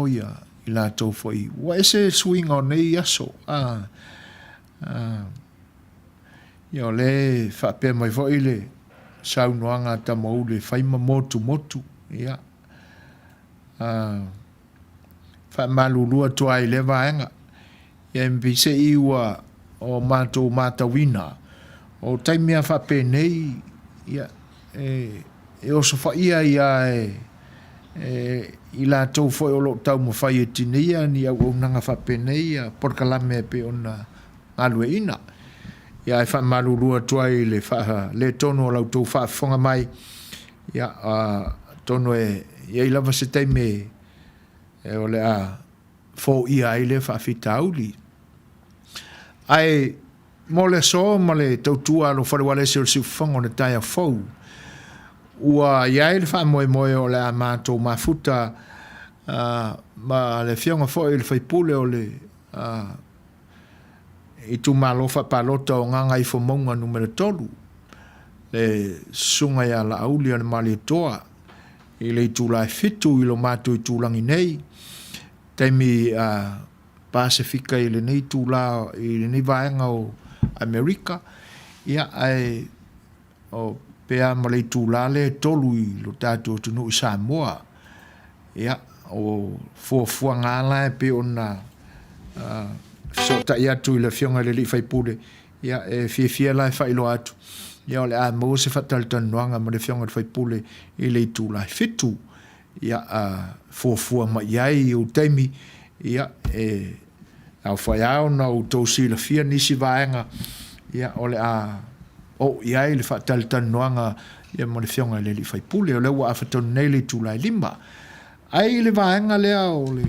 manino ia i latou foi. Ua ese suiga o nei aso. A, a, ia o lea e faapea mai foi le saunoaga a Tamaulu e fai ma motumotu. Ia, a, faamalulu atu ai i lea vaega. Ia peiseai ua o matou matauina, o taimi a faapenei, ia, e, e osofaia ai lava e, e i latou foi o lo o taumafai e tineia ni auaunaga faapenei ia polokalame e pei ona galueaiina. Ia ae faamalulu atu ai i le faaletonu o la outou faafofoga mai, ia, atonu e i ai lava se taimi e, o le a foia ai lea faafitauli. Ae mo le aso ma le tautua alofa le ualesi o le siufofoga o le taeao fou, ua i ai le faamoemoe o le a matou mafuta uh, ma le afioga foi i le faipule o le uh, itumalo faapalota o Gagaifomauga numera 3, le susuga ia Laauli o le Malietoa, i le itula e 7 i lo matou itulagi nei, taimi a Pasefika i lenei itula i lenei vaega o Amerika, ia ae o pe a ma le itula lea e 3 i lo tatou atunuu i Samoa. Ia, o fuafuaga lava la e pei ona fesootai atu i le Afioga i le alii faipule, ia, e fiafia la e faailoa atu, ia, o le a maua se faatalatalanoaga ma le Afioga i le faipule i le itula e 7. Ia, fuafua mai i ai i ou taimi, ia, e aofai lava ona outou silafia nisi vaega, ia, o le a oo i ai le faatalatalanoaga ia ma le Afioga i le alii faipule. O lea ua afa tonu nei le itula e 5. Ai i le vaega lea o le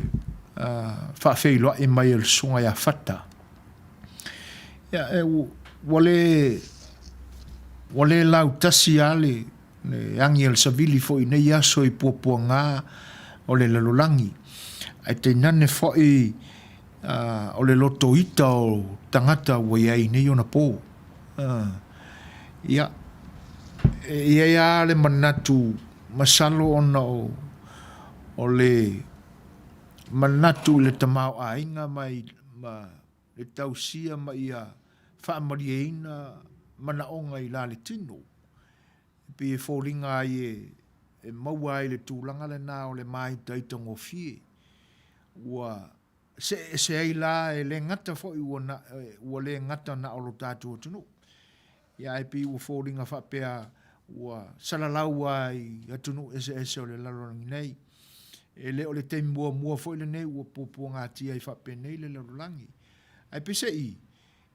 faafeiloai mai o le Susuga ia Fata, ia, e, ua le, ua le lautasi lava le, le agi a le savili foi i nei aso i puapuaga o le lalolagi, ae tainane foi o le loto ita o tagata ua i ai nei ona po. Ia, e i ai lava le manatu, masalo ona o, o le manatu i le tamaoaiga ma, ma le tausia ma ia faamalieina manaoga i la le tino. E pei e foliga ai e, e maua ai le tulaga lena o le māitaitagofie. Ua see ese ai la e le gata foi ua, na, ua le gata na o lo tatou atunuu. Ia ae pei ua foliga faapea ua salalau lava i atunuu eseese o le lalolagi nei. E le o le taimi muamua foi lenei ua puapuagatia ai faapenei le lalolagi. Ae peiseai,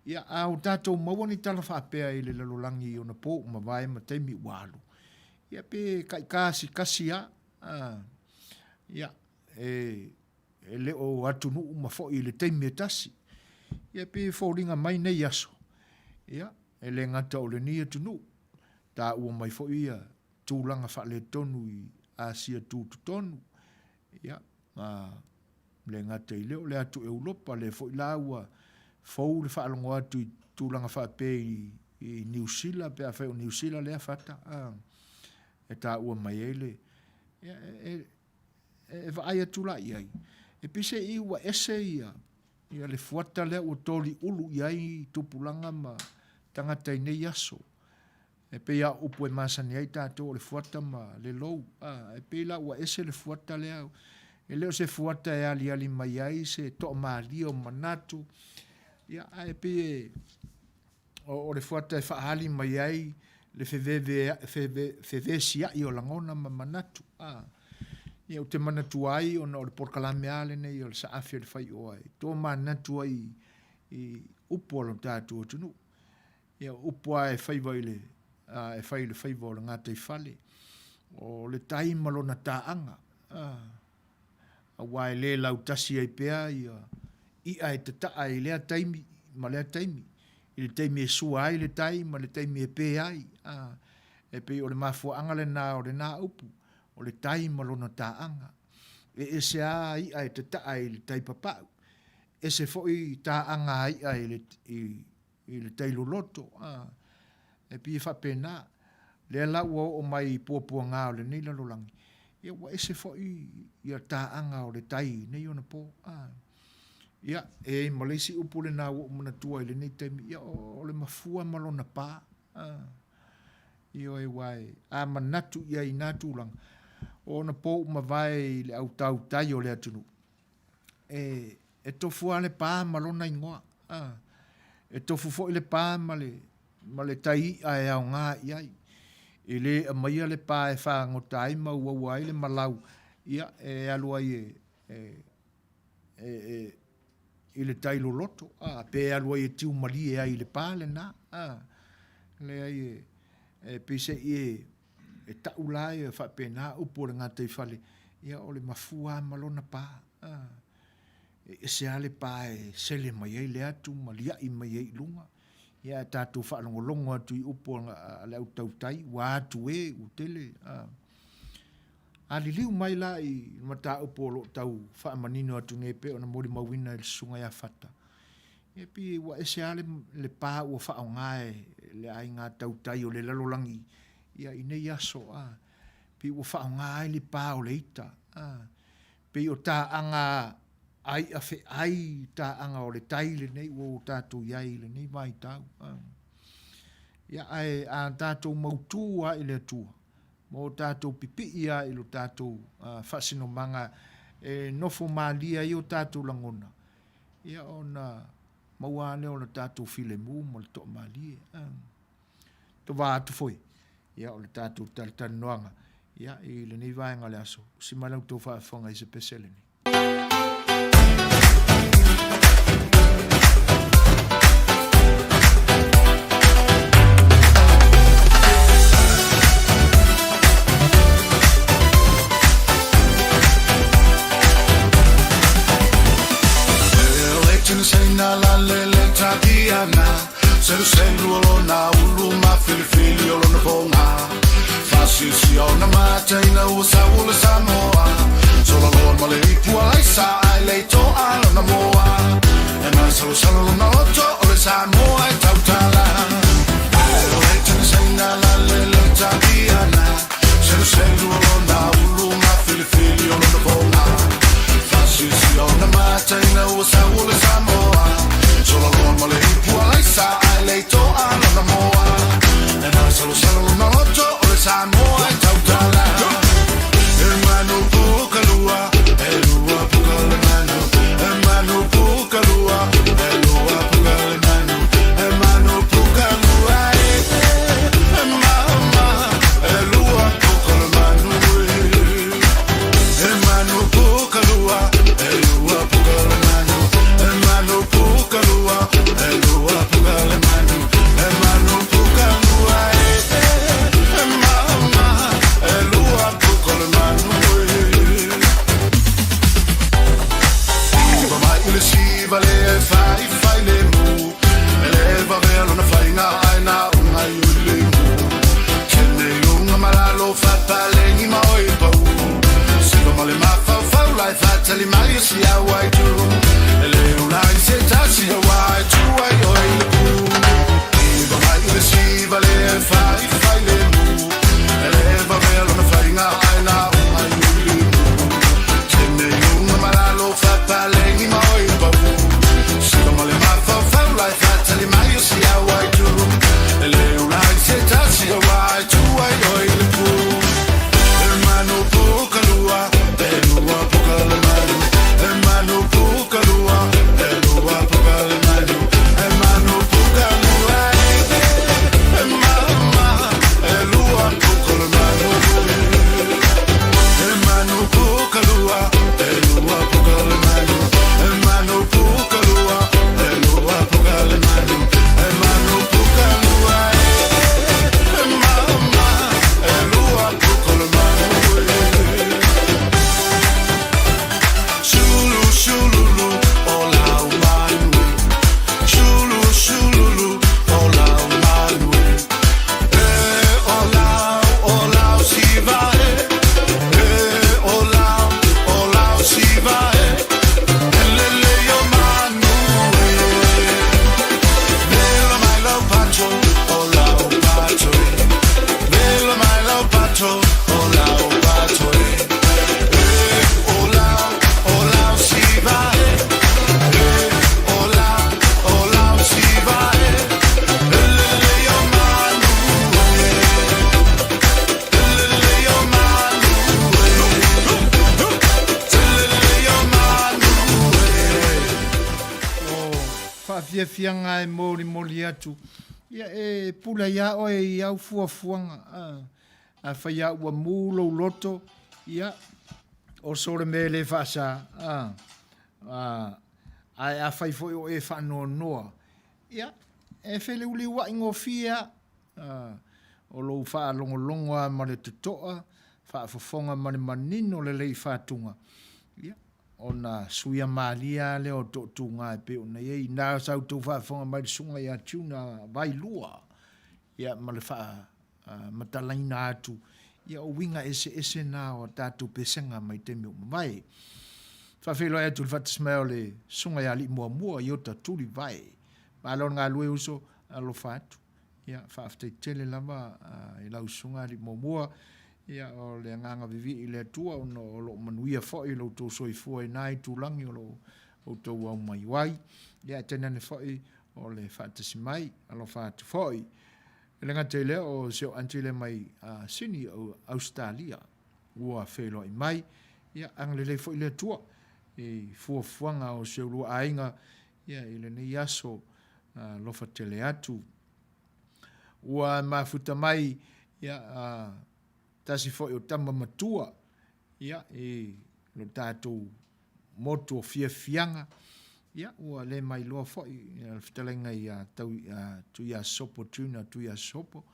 ia, a o tatou maua ni tala faapea i le lalolagi i ona po ua mavae ma taimi ua alu, ia pe taikasi kasi lava, a, ia, e, e le o atunuu uma foi i le taimi e tasi. Ia pei e foliga mai nei aso, ia, e le gata o lenei atunuu, taua mai foi ia tulaga faaletonu i Asia tutotonu, ia, ma le gata i lea o le atu Europa, lea foi la ua fou le faalogo atu i tulaga faapea i, i Niu Sila, pe afai o Niu Sila lea fata, a, e taua mai ai le, ia, e, e, e vaai atu la i ai, e pei se i ua ese ia, ia le fuata lea ua toliulu i ai tupulaga ma tagata i nei aso. E pei a upu e masani ai tatou o le fuata ma le lou. A, e pei la ua ese le fuata lea. E le o se fuata e aliali mai ai se toamalie o manatu. Ia, ae pei e, o, o le fuata e faaali mai ai le feveve, feve, fevesiai o lagona ma manatu. A, ia, ou te manatua ai ona o le polokalame lava lenei o le saafi o le faioa e tomanatu ai i upu a lo tatou atunuu. Ia, o upu lava e faiva i le, a, e fai i le faiva o le gataifale, o le tai ma lona taaga, a, aua e le lautasi ai pea ia i'a e tataa i lea taimi ma lea taimi, i le taimi e sua ai le tai ma le taimi e pē ai, a, e pei o le mafuaaga lena o lena upu, o le tai ma lona taaga. E ese lava i'a e tataa i le tai papau, ese foi taaga a i'a i le, i, i le tai loloto, a, e pei e faapena. Lea la ua oo mai i puapuaga o lenei lalolagi, Ia ua ese foi ia taaga o le tai i nei ona po. A. Ia, e i ai ma le isi upu lena ua ou manatua i lenei taimi, ia o le mafua ma lona pa. A. Ioe, aua e, a manatu i ai i na tulaga, o ona po ua mavae i le au tautai o le atunuu, e, e tofu lava le pa ma lona igoa. A. E tofu foi le pa ma le, ma le tai i'a e aoga i ai. E le aumaia le pa e fagota ai ma uaua ai le malau, ia, e alu ai e, e, e, e, i le tai loloto, a, pe alu ai e tiu malie ai i le pa lena, a. Leai, e, e peiseai e, e ta'u la ia faapena upu o le gataifale, ia o le mafua lava ma lona pa, a. E ese lava le pa e sele mai ai le atu ma lia'i mai ai i luga, ia ae tatou faalogologo atu i upu a le au tautai, ua atu e, ua tele, a. A liliu mai la i le mataupu o lo o tau faamanino atu nei e pei ona molimauina e le Susuga ia Fata, ia pei ua ese lava le pa ua faaaoga e le aiga tautai o le lalolagi ia i nei aso, a, pei ua faaaoga ai le pa o le ita, a, pei o taaga a i'a feai taaga o le tai lenei ua tatou i ai i lenei vaitau. A. Ia, ae a tatou mautu lava i le Atua, ma o tatou pipii lava i lo tatou faasinomaga e nofo malie ai o tatou lagona, ia ona maua lava lea o le tatou filemu ma le toamalie. Tova atu foi, ia o le tatou talatalanoaga ia, i lenei vaega o le aso. Usi mai la outou faafofoga i se pese lenei. fiafiaga e molimoli atu, ia e pule ai lava oe i au fuafuaga. Afai lava ua mu lou loto, ia, oso le mea e le faasa, ae afai foi o e faanoanoa, ia, e feleuliuai gofie lava. O lou faalogologo lava ma le totoa, faafofoga ma le manino lelei i fatuga, ia, ona suia malie lava lea o toatuga e pei ona i ai. Na sa outou faafofoga mai i le susuga ia Tuna Vailua, ia ma le faamatalaina atu, ia o uiga eseese na o a tatou pesega mai taimi ua mavae. Faafeiloai atu i le faatasi mai o le susuga ia Alii Muamua Iota Tulivae. Malo le galulue uso, alofa atu. Ia, faafetai tele lava i lau Susuga Alii Muamua. Ia, o le agaga vivii i le Atua ona o lo o manuia foi lo outou soifua i na itulagi o lo o outou aumai ai. Ia, ae tainane foi o le faatasi mai, alofa atu foi. E le gata i lea, o si ou aunty lea mai Sini, Ausetalia, ua feiloai mai. Ia, agalelei foi le Atua i fuafuaga o si oulua aiga ia, i lenei aso. Alofa tele atu. Ua mafuta mai ia, tasi foi o tama matua ia, i lo tatou motu o fiafiaga, ia, ua le mailoa foi le fetalaiga ia Tuiasosopo Junior Tuiasosopo.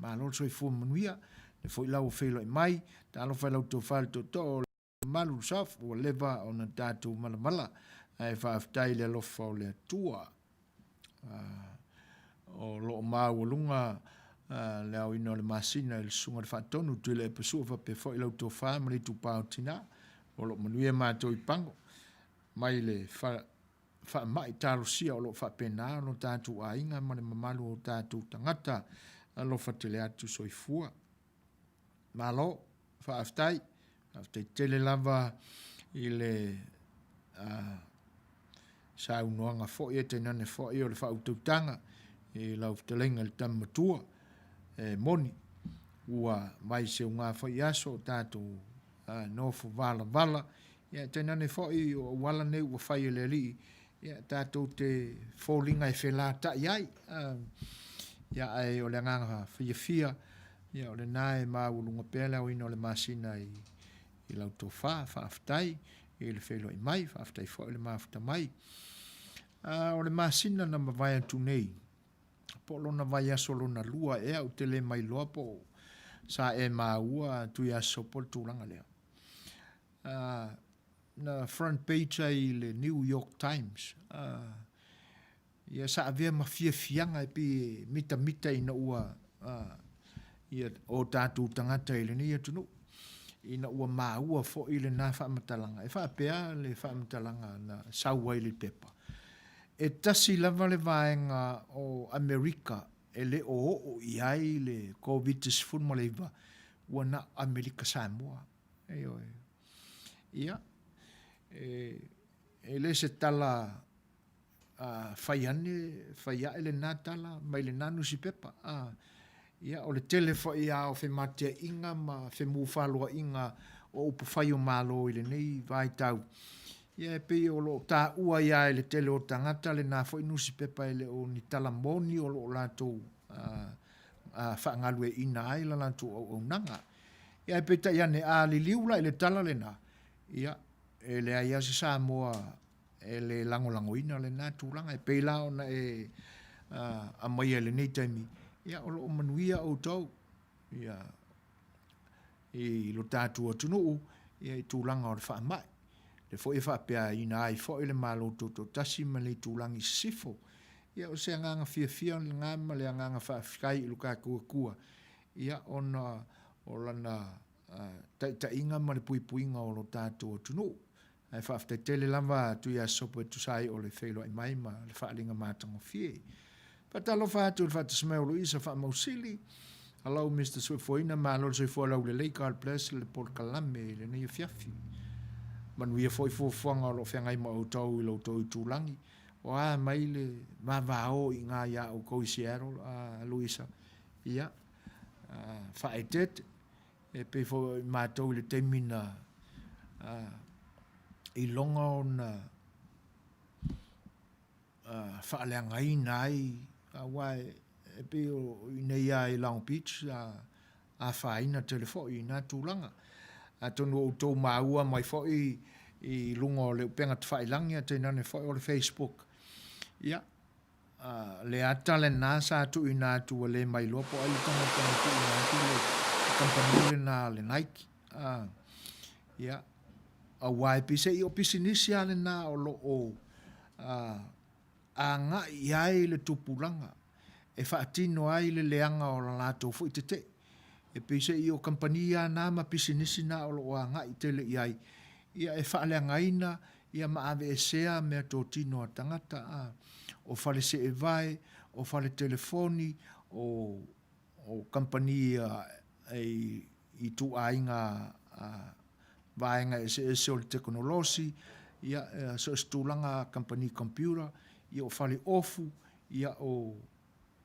Malo le soifua manuia, lea foi la ua feiloai mai. Talofa i lau tofa i le tootoo o Malu Soft, ua leva ona tatou malamala, ae faafetai i le alofa o le Atua. O lo o maualuga le aoina o le masina i le Susuga i le Faatonu Tuilaepa Sua faapea foi lau tofa ma le itupa o tina. O lo o manuia matou i Pago mai le faamai talosia o lo o faapena ona tatou aiga ma le mamalu o tatou tagata. Alofa tele atu soifua. Malo, faafetai. Faafetai tele lava i le saunoaga foi e tainane foi o le faautautaga i lau fetalaiga i le tama matua. E moni, ua vai seuga foi aso o tatou nofo valavala, ia tainane foi o auala nei ua fai e le Alii, ia tatou te foliga e felata'i ai. Ia ae o le agaga fiafia, ia o lena e maualuga pea le aoina o le masina i lau tofa. Faafetai i le feiloai mai, faafetai foi i le mafuta mai. O le masina na mavae atu nei, po o lona vaiaso lona lua ea, ou te le mailoa po o sa e maua Tuiasosopo le tulaga lea. Na front page ai i le New York Times, ia sa avea ma fiafiaga e pei e mitamita ina ua ia o tatou tagata i lenei atunuu, ina ua maua foi lena faamatalaga. E faapea le faamatalaga na sau ai i le pepa, e tasi lava le vaega o Amerika e le o oo i ai le Koviti-19, ua na o Amerika Samoa. Ioe. Ia, e le se tala fai ane, fai ae lena tala mai lena nusipepa. Ia, o le tele foi lava o femateaiga ma femufaloaiga o upufai o Malo i lenei vaitau, ia e pei o lo o taua ai lava e le tele o tagata lena foi nusipepa e le o ni tala moni o lo o latou faagalueaiina ai la latou auaunaga. Ia ae peitai ane, a liliu la i le tala lena, ia, e leai lava se Samoa e le lagolagoina lena tulaga. E pei la ona e aumaia i lenei taimi, ia o lo o manuia outou ia, i lo tatou atunuu ia, i tulaga o le faamai. Lea foi e faapea-ina ai foi le Malo Tutoatasi ma le itulagi i sisifo. Ia, o se agaga fiafia lena ma le agaga faafetai i lo tatou Atua, ia, ona o lana taitaiga ma le puipuiga o lo tatou atunuu. Ae faafetai tele lava atu ia Sopo e tusa ai o le feiloai mai ma le faaaliga matagofie. Faatalofa atu i le faatasi mai o Luisa Faamausili. Hello Mister Soifuaina, malo le soifua laulelei, God bless le polokalame i lenei afiafi. Manuia foi fuafuaga o lo o feagai ma outou i lo outou itulagi. O a mai le vavao i ina ia outou i Seattle, Luisa? Ia, faaeteete. E pei foi o matou i le taimi na iloga ona faaleagaina ai, aua e pei o i inei lava i Long Beach sa afaina tele foi i na tulaga. Atonu ua outou maua mai foi i luga o le upega tafailagi ae tainane foi o le Facebook, ia, le ata lena sa tuuina atu ua le mailoa po o ai le tagata na tuuina atu le kamupani lena a le Nike. Ia, aua e pei se i o pisinisi lava lena o lo o agai i ai le tupulaga e faatino ai le leaga o le latou foi tetee. E peiseai o kamupani lava na ma pisinisi na o lo o agai tele i ai, ia e faaleagaina ia ma aveesea meatotino a tagata, a, o fale seevae, o fale telefoni, o, o kamupani i ituaiga vaega eseese o le tekonolosi, ia, so o se tulaga kamupani computer, ia o fale ofu, ia o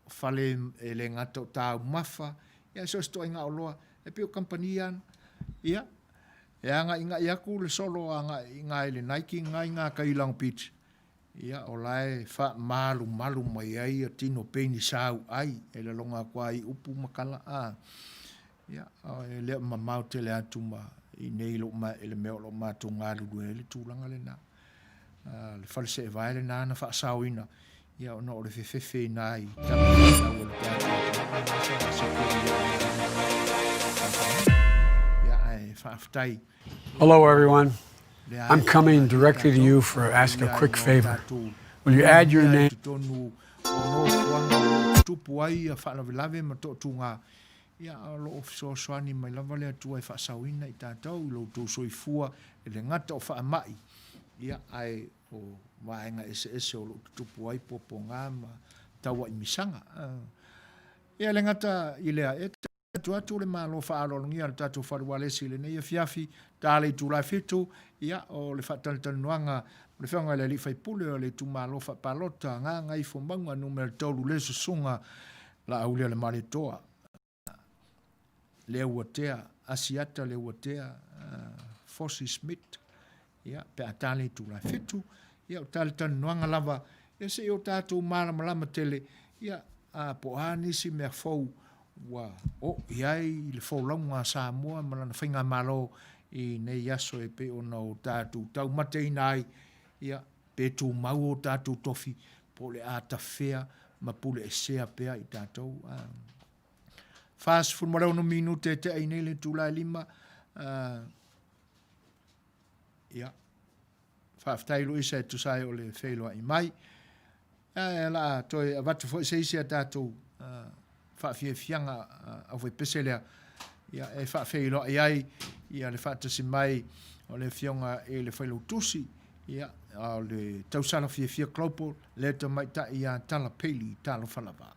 fale e le gata o taumafa, ia so o se ituaiga oloa, e pei o kamupani lava na. Ia, e agaigai atu le solo agai i ina i le Nike lena e i gatai i Long Beach, ia o la e faamalumalu mai ai tino peini sauai e lagona atu lava i upu ma tala, a, ia, e le o mamao tele atu ma i inei i le mea o lo o matou galulue ai le tulaga lena. Le fale seevae lena na faasaoina, ia ona o le fefefe i ina i tama fanau a le Ia, ae faafetai. Hello everyone. I'm coming directly to you for ask a quick favor. Will you add your name? Totonu o nofoaga o lo o tutupu ai ia faalavelave ma toatuga, ia o lo o fesoasoani mai lava le Atua e faasaoina i tatou i lo outou soifua e le gata o faamai, ia ae o vaega eseese o lo o tutupu ai puapuaga ma tauaimisaga. Ia e le gata i lea, e atu atu le Malo faaaloalogia a le tatou Fale Ualesi i lenei afiafi, ta le itula e 7, ia, o le faatalatalanoaga o le Afioga i le Alii Faipule o le Itumalo Faapalota Gagaifomauga Numera 3 le Susuga Laaulialemalietoa Leuatea Asiata Leuatea Fosi Smith, ia, pe a ta le itula e 7, ia, o talatalanoaga lava, ia se i o tatou malamalama tele, ia, a, po o a nisi mea fou ua oo i ai le folauga a Samoa ma lana faigamalo i nei aso e pei ona o tatou taumateina ai, ia, pe tumau o tatou tofi, po o le a tafea ma puleesea pea i tatou. A. 46 minute e tea i nei le itula e 5. Ia, faafetai Luisa e tusa ai o le feiloai mai. Ae o le a toe avatu foi se isi a tatou faafiafiaga aufaipese lea, ia, e faafeiloai ai ia le faatasi mai o le Afioga i le Failautusi, ia, o le Tausala Fiafia Global, le tamaitai ia Tala Peli. Talofa lava.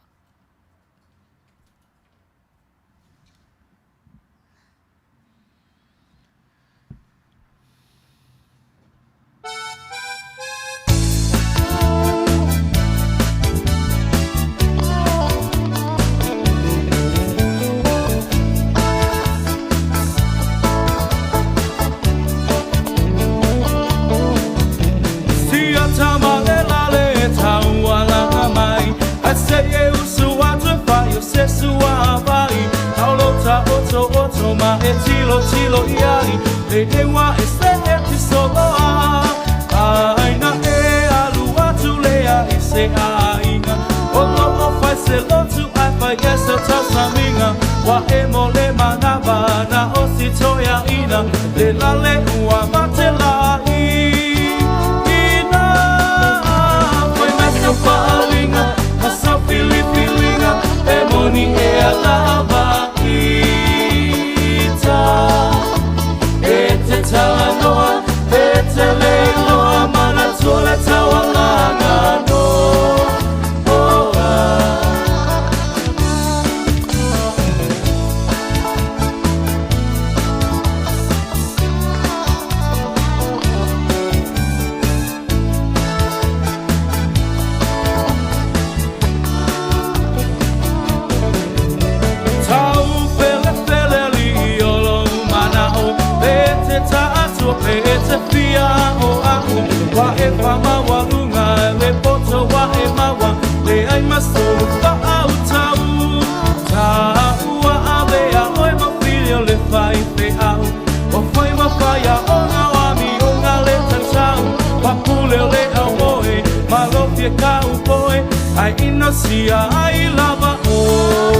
kaupoi Ai inosia ai lava oe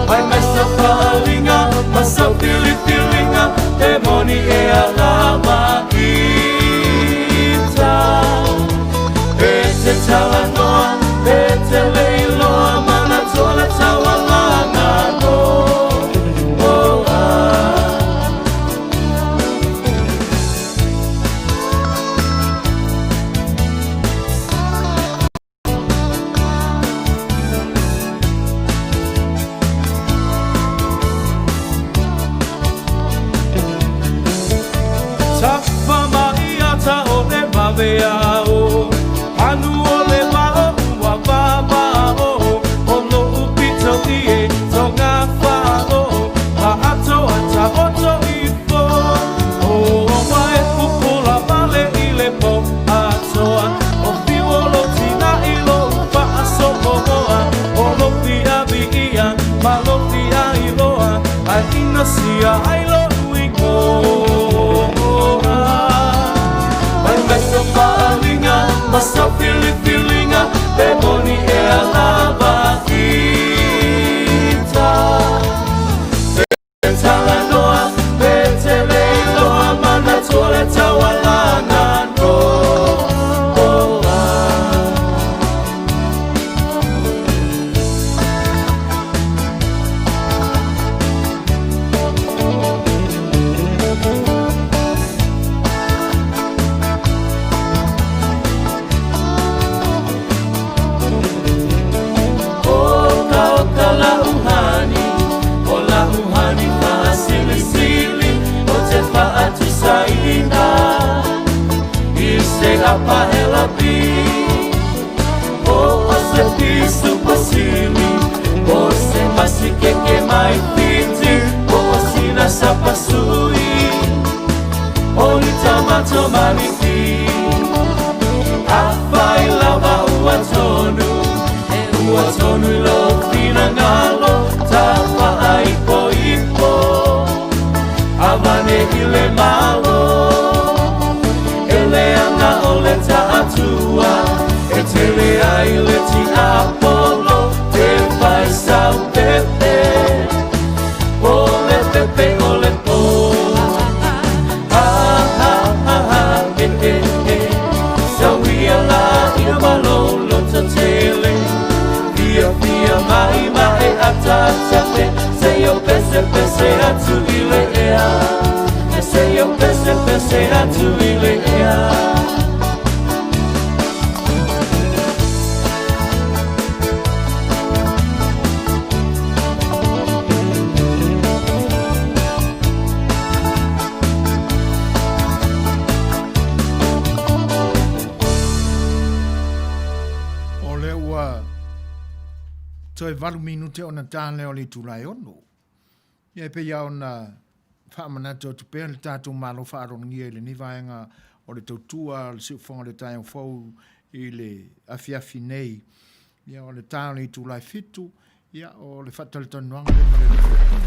Mai mai sa faalinga ma sa filifilinga E moni e a lava ita E te talanoa, e te leiloa Mana tola taualaga no oa. Tapa mai ata o le vaveao Anu o le vao ua vavao O lo'u pito i e tonga fa'o Ma ato a taoto ifo O oa e pupula male i le po atoa O fiu o lo tina i lo fa'asopoa O lo fia viia ma lo fia iloa Ai inosia ai lo'u igoa Mai mai sa faalinga ma sa filifilinga E moni e a lava ita Te talanoa pe te leiloa Manatua le taualaga no oa. Oka oka lauhani, o lauhani faasilisili O te faatusaina i se apahelapi O o se pisu pasili, o se masikeke mai fiti O o sina sapasui, o ni tamato maniki Afai lava ua tonu, e ua tonu i lo finagalo Tafa'aipoipo, avane i le malo E leaga o le ta'atua, e tele ai le tiapolo Te faisau pepe, o le pepe o le po Ha ha ha ha e e e Sauia la ina malolo tele Fia fia mai mai ata ata Se yo pese pese atu i le ea Se yo pese pese atu i le ea. O lea ua toe 8 minute ona ta lea o le itula e 6. Ia e pei lava ona faamanatu atu pea le tatou Malo faaaloalogia i lenei vaega o le tautua o le siufofoga o le taeao fou i le afiafi nei. Ia o le ta o le itula e 7, ia o le faatalatalanoaga lea ma le alii faipule.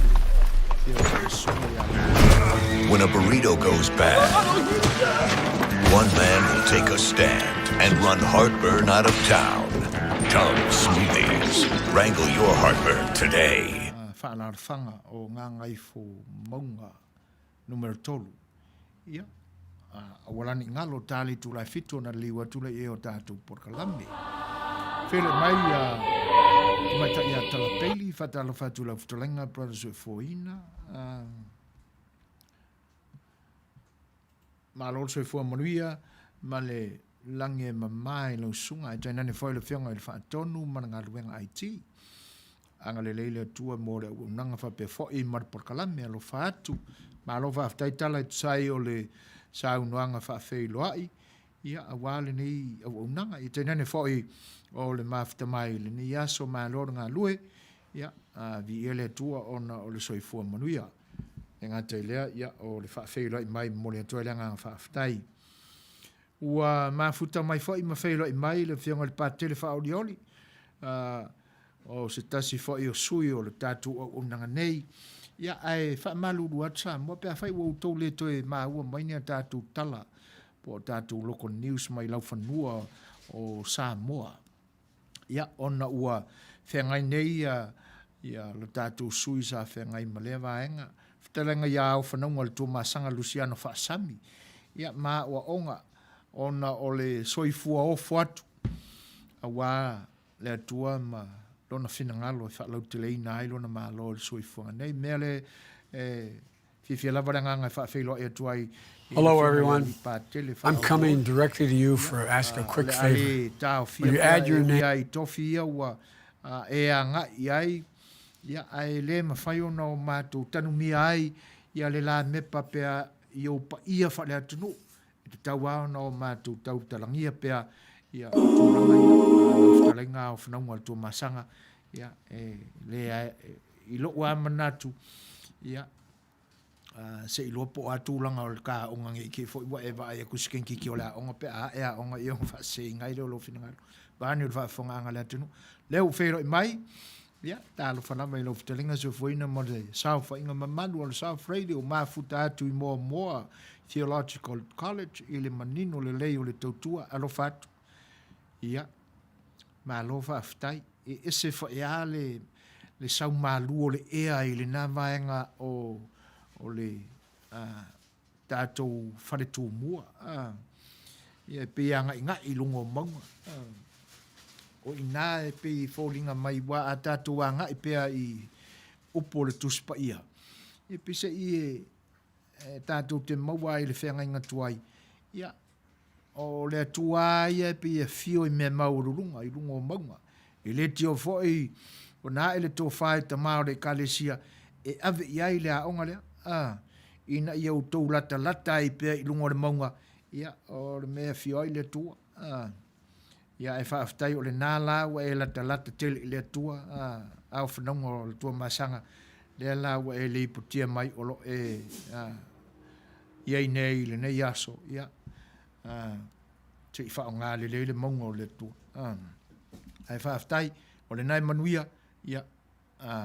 Afio o le susuga ia When a burrito goes bad, one man will take a stand and run heartburn out of town. Tums Smoothies. Wrangle your heartburn today. Faaalaalafaga o Gagaifomauga Numera 3. Ia, aua la ne i galo ta le itula e 7 ona liliu atu lea i ai o tatou polokalame. Feiloai mai ia Tamaitai ia Tala Bailey, faatalofa atu i lau fetalaiga Brother Soifuaina. Malo le soifua manuia ma le lagi e mama i lau susuga ae tainane foi le Afioga i le Faatonu ma le galuega IT. Agalelei le Atua mo le auaunaga faapea foi ma le polokalame. Alofa atu. Malo faafetai tala e tusa ai o le saunoaga faafeiloai ia aua lenei auaunaga. Ia tainane foi o le mafuta mai i lenei aso. Malo le galue. Ia, viia le Atua ona o le soifua manuia. E gata i lea, ia, o le faafeiloai mai momoli atu ai le agaga faafetai. Ua mafuta mai foi ma feiloai mai le Afioga i le Patele Faaolioli, o se tasi foi o sui o le tatou auaunaga nei. Ia, ae faamalulu atu Samoa pe afai ua outou le toe maua mai ni a tatou tala. po o tatou local news mai laufanua o Samoa. Ia, ona ua feagai nei ia, ia lo tatou sui sa feagai ma lea vaega. Fetalaiga ia Aofanauga o le Tuamasaga Luciano Faasami, ia ma aoaoga ona o le soifua ofo atu aua le Atua ma lona finagalo e faalauteleina ai lona Malo i le soifuaga nei. Mea le e fiafia lava le agaga e faafeiloai atu ai i le Hello, Afioga ia everyone. Lipatele I'm coming Faaoloolo. directly to you Ia, for ask a o quick le a favor. le taofia Will you pea add e your ui name? ai i tofi ia ua e agai i ai, ia, ae le mafai ona o matou tanumia ai ia le lamepa pea i ou paia faale-atunuu. E tatau lava ona o matou tautalagia pea ia tulaga ia, lau fetalaiga ao fanauga o le Tuamasaga, ia, e le, i lou lava manatu, ia, se i iloa po o a tulaga o le ta aoga nei i foi ua e vaai atu i se kenkiki o le aoga pe a ae aoga ia ona faaseseina ai lea o lou finagalo. Vaeane le faafofogaaga a le atunuu. Lea ua feiloai mai, ia, talofa lava i lau fetalaiga soifuaina ma le saofaiga mamalu o le South Radio mafuta atu i Moamoa Theological College i le manino lelei o le tautua. Alofa atu. Ia, malo faafetai. E ese foi lava le, le saumalu o le ea i lena vaega o, o le uh, tatou fale tumua. Uh, ia, e pei e aga'iga'i i luga o mauga. Uh, o i ina e pei e foliga mai ua a tatou aga'i pea i upu o le Tusi Paia, ia peise'i e, e tatou te maua ai le feagaiga tuai, ia, o le Atua lava ia e pei e afio i mea maualuluga, i luga o mauga. E le tio foi ona ae le tofa i tama o le Ekalesia e ave i ai le aoga lea, a, ina ia outou latalata ai pea i luga o le mauga, ia, o le mea e afio ai le Atua. A, ia, ae faafetai o lena la ua e latalata tele i le Atua, a, ao fanauga o le Tuamasaga, lea la ua e lipotia mai o lo e, a, i ai nei i lenei aso, ia, a, se i faaaoga lelei le mauga o le Atua. A, ae faafetai, o lena e manuia, ia, a,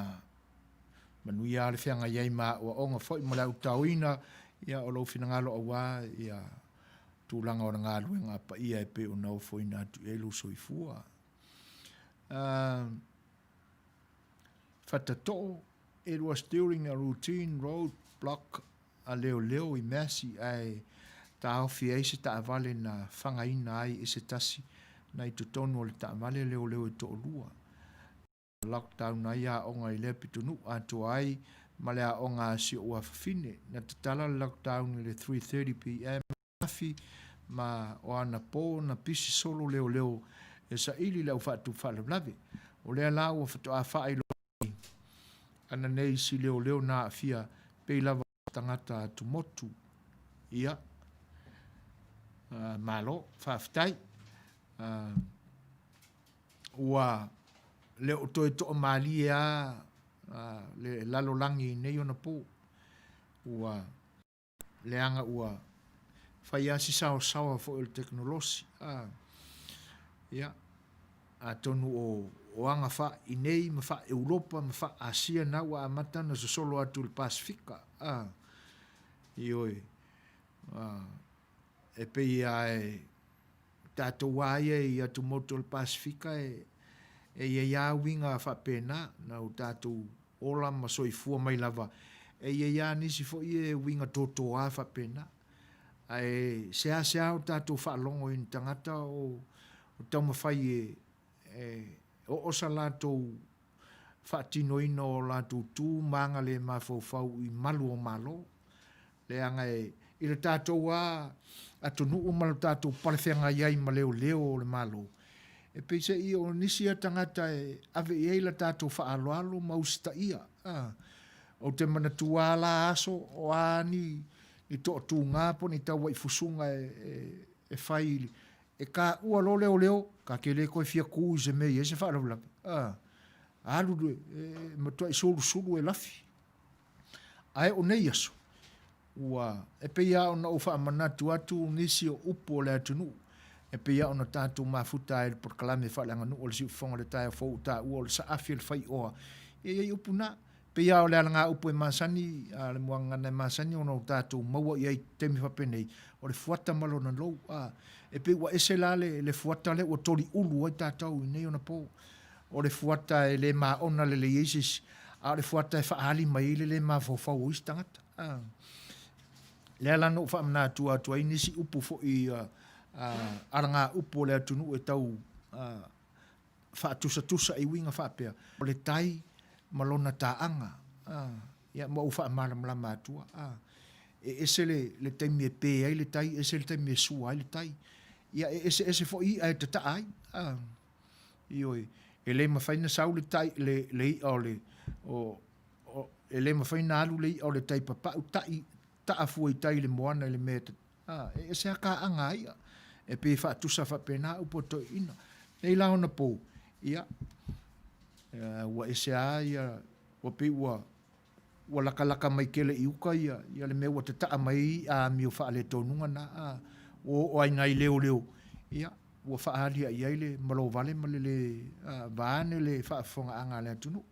manuia le feagai ai ma aoaoga foi ma le autaoina, ia, o lou finagalo aua, ia, tulaga o le galuega a paia e pei ona ofoina atu i ai lou soifua. A, Fatatoo, it was during a routine road block a leoleo i Massey ae taofi ai se taavale na fagaina ai e se tasi na i totonu o le taavale leoleo e toalua. Na lockdown ai aoga i lea pitonuu atoa ai ma le aoga a si ou afafine. Na tatala le lockdown i le 3:30 pm ananafi ma o anapo na pisi solo leoleo e saili le au faatupu faalavelave. O lea la ua faatoa faailoa mai ana nei si leoleo na aafia pei lava o tagata atumotu. Ia, malo, faafetai. Ua le o toe toamalie lava le lalolagi i nei ona po. Ua leaga ua fai lava si saosaoa foi o le tekonolosi. A, ia, atonu o, o aga faa-Inei ma faa-Europa ma faa-Asia na ua amata ona sosolo atu i le Pasefika. A, ioe, a, e pei lava e tatou lava ia i atumotu o le Pasefika e, e i ai lava uiga faapena, na o tatou ola ma soifua mai lava, e i ai lava nisi foi e uiga totoa faapena. Ae seasea o tatou faalogo i ni tagata o taumafai e, e oo sa latou faatinoina o latou tu ma aga le mafaufau i malu o Malo. Leaga e, i le tatou lava atunuu ma le tatou palefeagai ai ma leoleo o le Malo, e peiseai o nisi ia tagata e ave i ai le tatou faaaloalo ma usitaia. A, ou te manatua lava la aso o a ni, ni toatuga po o ni tauaifusuga e, e, e fai e kaua loa leoleo, ta te le toe fia tu i se mea e i ai se faalavelave. A, alu e, e matuai sulusulu e lafi. Ae o nei aso, ua, e pei lava ona ou faamanatu atu nisi o upu o le atunuu, e pei lava ona tatou mafuta ai i le polokalame faaleaganuu o le Siufofoga o le Taeao Fou o taua o le saafi o le faioa. E i ai upu na. E pei lava o le alagaupu e masani, a le muagagana e masani ona o tatou maua i ai i taimi faapenei, O le fuata ma lona lou, a. E pei ua ese la le, le fuata lea ua toliulu ai tatou i nei ona po. O le fuata e le maona lelei ai se isi, a o le fuata e faaali mai ai le le mafaufau o isi tagata. A. Lea la na ou faamanatua atu ai nisi upu foi a, a, alagaupu o le atunuu e tau a, faatusatusa i uiga faapea, o le tai ma lona taaga, a, ia ma ou faamalamalama atua, a. E ese le, le taimi e pē ai le tai, ese le taimi e sua ai le tai. Ia e eseese foi i'a e tataa ai, a. Ioe, e le mafai ona sau le tai, le, le i'a o le, o, o, e le mafai ona alu le i'a o le tai papau ta'i, taa fua i tai i le moana i le mea e A, e ese a kaaga a i'a. E pei e faatusa faapena upu a toeaiina. Nei la ona pou, ia, ua ese a ia, ua pei ua, ua lakalaka mai tele i uka ia, ia le mea ua tataa mai ai i'a amio faaletonuga na, a, ua oo ai nai leoleo, ia, ua faaaliai ai le malovale ma le le, a, vaeane le faafofogaaga a le atunuu.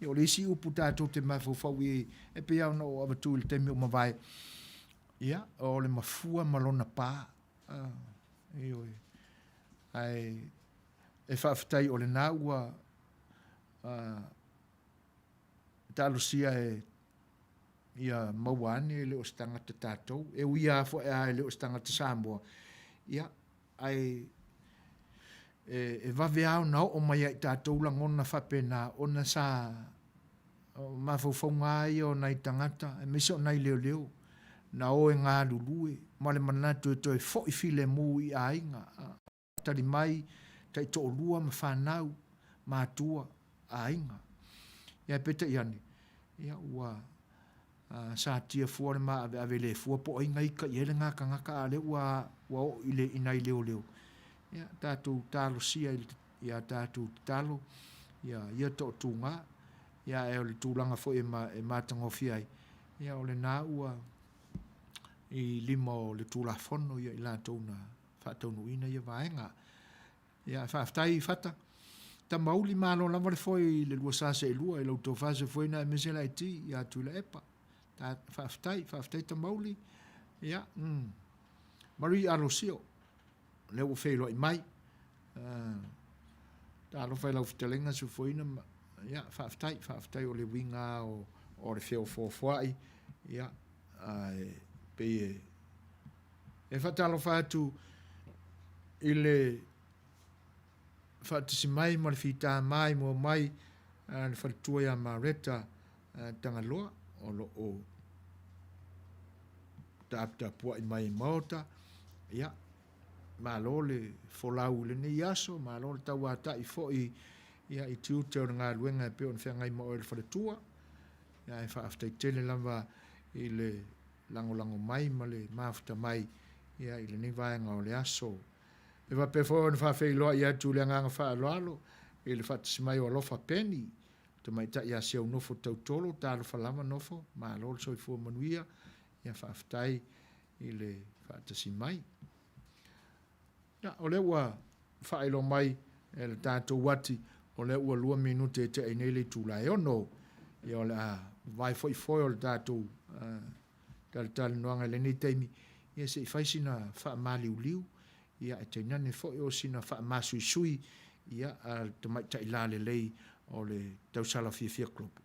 Ia, o le isi upu tatou te mafaufau i ai, e pei lava ona ou avatu i le taimi ua mavae, ia, o le mafua ma lona pa. Ioe. Ae e faafetai o lena ua talosia e ia maua ane e le o se tagata tatou. E ui lava foi e le o se tagata Samoa, ia, Ae e vave lava ona oo mai ia i tatou lagona faapena ona sa mafaufauga lava ia o nai tagata aemaise o nai leoleo na o e galulue ma le manatu e toe foi filemu i aiga, tali mai taitoalua ma fanau, matua, aiga. Ae peitai ane, ia ua satia fua le maaveave le fua po o ai na ita i ai lena tagata a o lea ua ua oo i le i nai leoleo. Ia tatou talosia i a tatou tatalo ia ia toatuga ia ae o le tulaga foi e e matagofie ai ia o lena ua i lima o le Tulafono ia i latou na faataunuuina ia vaega. Ia, faafetai Fata. Tamauli, malo lava le foe i le lua sa seelua i lau tofa Sefuena aemaise le IT ia Tuilaepa. Ta, faafetai, faafetai Tamauli. Ia, mm. Marie Alosio, lea ua feiloai mai. Talofa i lau fetalaiga Sefuena. Ia, faafetai, faafetai o le uiga o, o le feofoofoai. Ia, ae pei e E faatalofa atu i le faatasi mai ma le fita maimoa mai a le faletua ia Mareta Tagaloa o lo o taputapuai mai i Maota. Ia, malo le folau i lenei aso, malo le tauata'i foi ia i tiute o le galuega e pei ona feagai ma oe le faletua. Ia, ae faafetai tele lava i le lagolago mai ma le mafuta mai ia i lenei vaega o le aso. E faapea foi ona faafeiloai atu i le agaga faaaloalo i le faatasi mai o Alofa Penny, tamaitai ia Siaunofo Tautolo, talofa lava Nofo, malo le soifua manuia, ia faafetai i le faatasi mai. Ia, o lea ua faailoa mai e le tatou uati, o lea ua 2 minute e tea ai nei le itula e 6. Ia, o le a vavae foi foe o le tatou talatalanoaga i lenei taimi, ia se i fai sina faamaliuliu, ia e tainane foi o sina faamasuisui, ia, a le tamaitai lalelei o le tausala fiafia Global.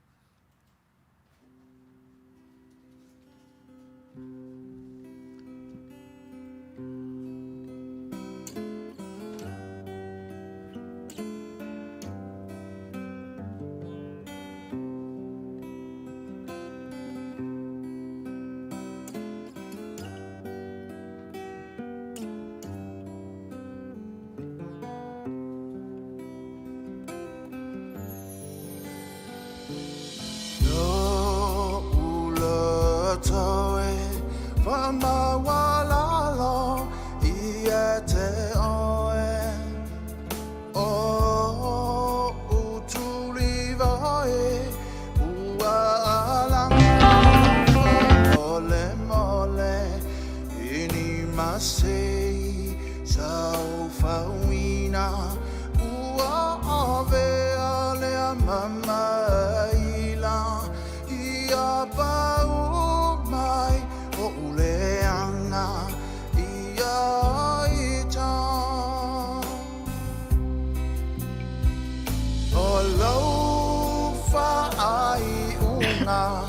Afioga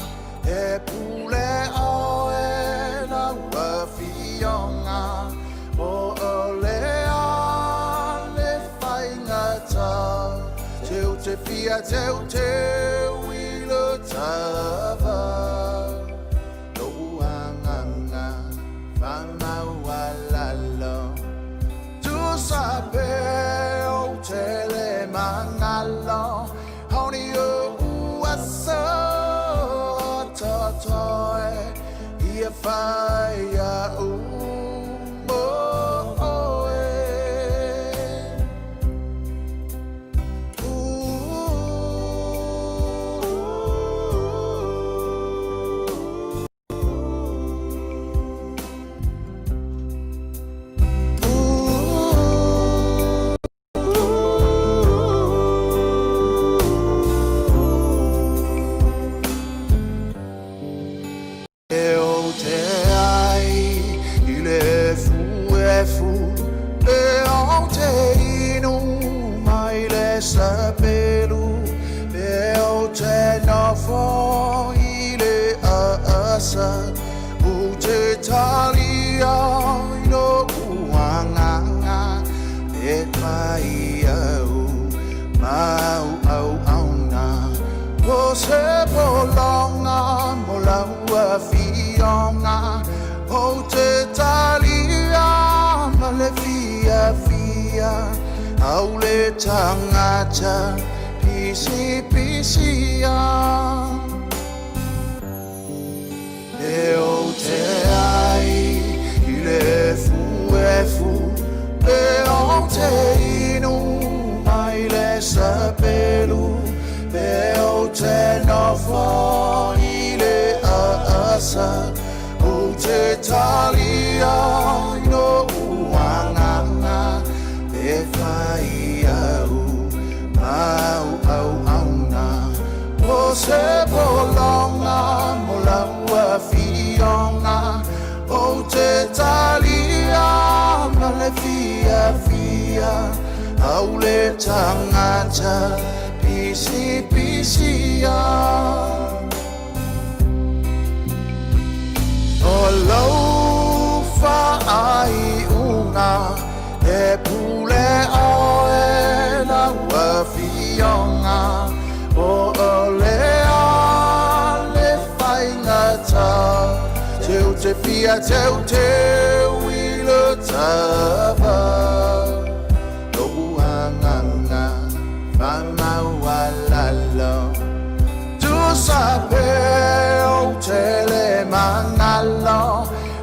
e pule ʻoe lau Afioga Po o le a le faigata Teu te fia teuteu i le tava Lou agaga faamaualalo Tusa pe ou te le magalo Honi oʻu aso totoe Ia fai iaʻu mo ʻoe. E ou te ai i le efuefu, e ou te inu mai le sapelu, e ou te nofo i le aasa, ou te talia i lo'u agaga, e fai au ma au auauna. O se pologa mo lau afioga, Ou te talia ma le fiafia, Au le tagata pisipisia. E ou te ai i le efuefu, E ou te inu mai le sapelu, E ou te nofo i le aasa, Ou te talia i lo'u agaga, E fai au ma au auauna. O se pologa mo lau afioga, Ou te talia ma le fiafia, Au le tagata pisipisia. O lou faaiuga e pule ʻoe lau Afioga, Po o le a le faigata, Teu te fia teuteu i le tava, Lo'u agaga faamaualalo. Tusa pe ou te le magalo,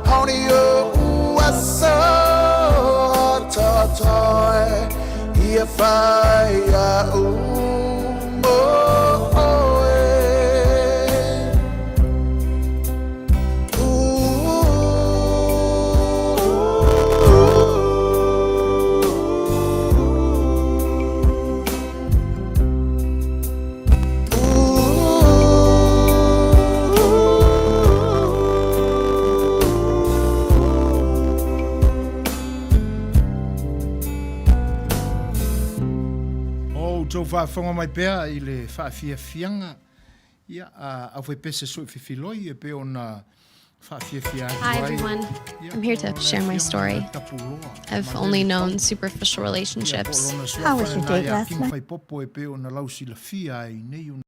Honi oʻu aso totoe, Ia fai iaʻu mo ʻoe. O outou faafofoga mai pea i le faafiafiaga, ia, a aufaipese soifefiloi e pei ona faafiafia atu Hi ai. everyone. Ia, I'm here to o le share my afioga story. ia Tapuloa, I've Malele only known Paulo. superficial Ia, po o relationships. lona How was suafa your lena date ia last King night? Faipopo e pei ona lausilafia ai nei ona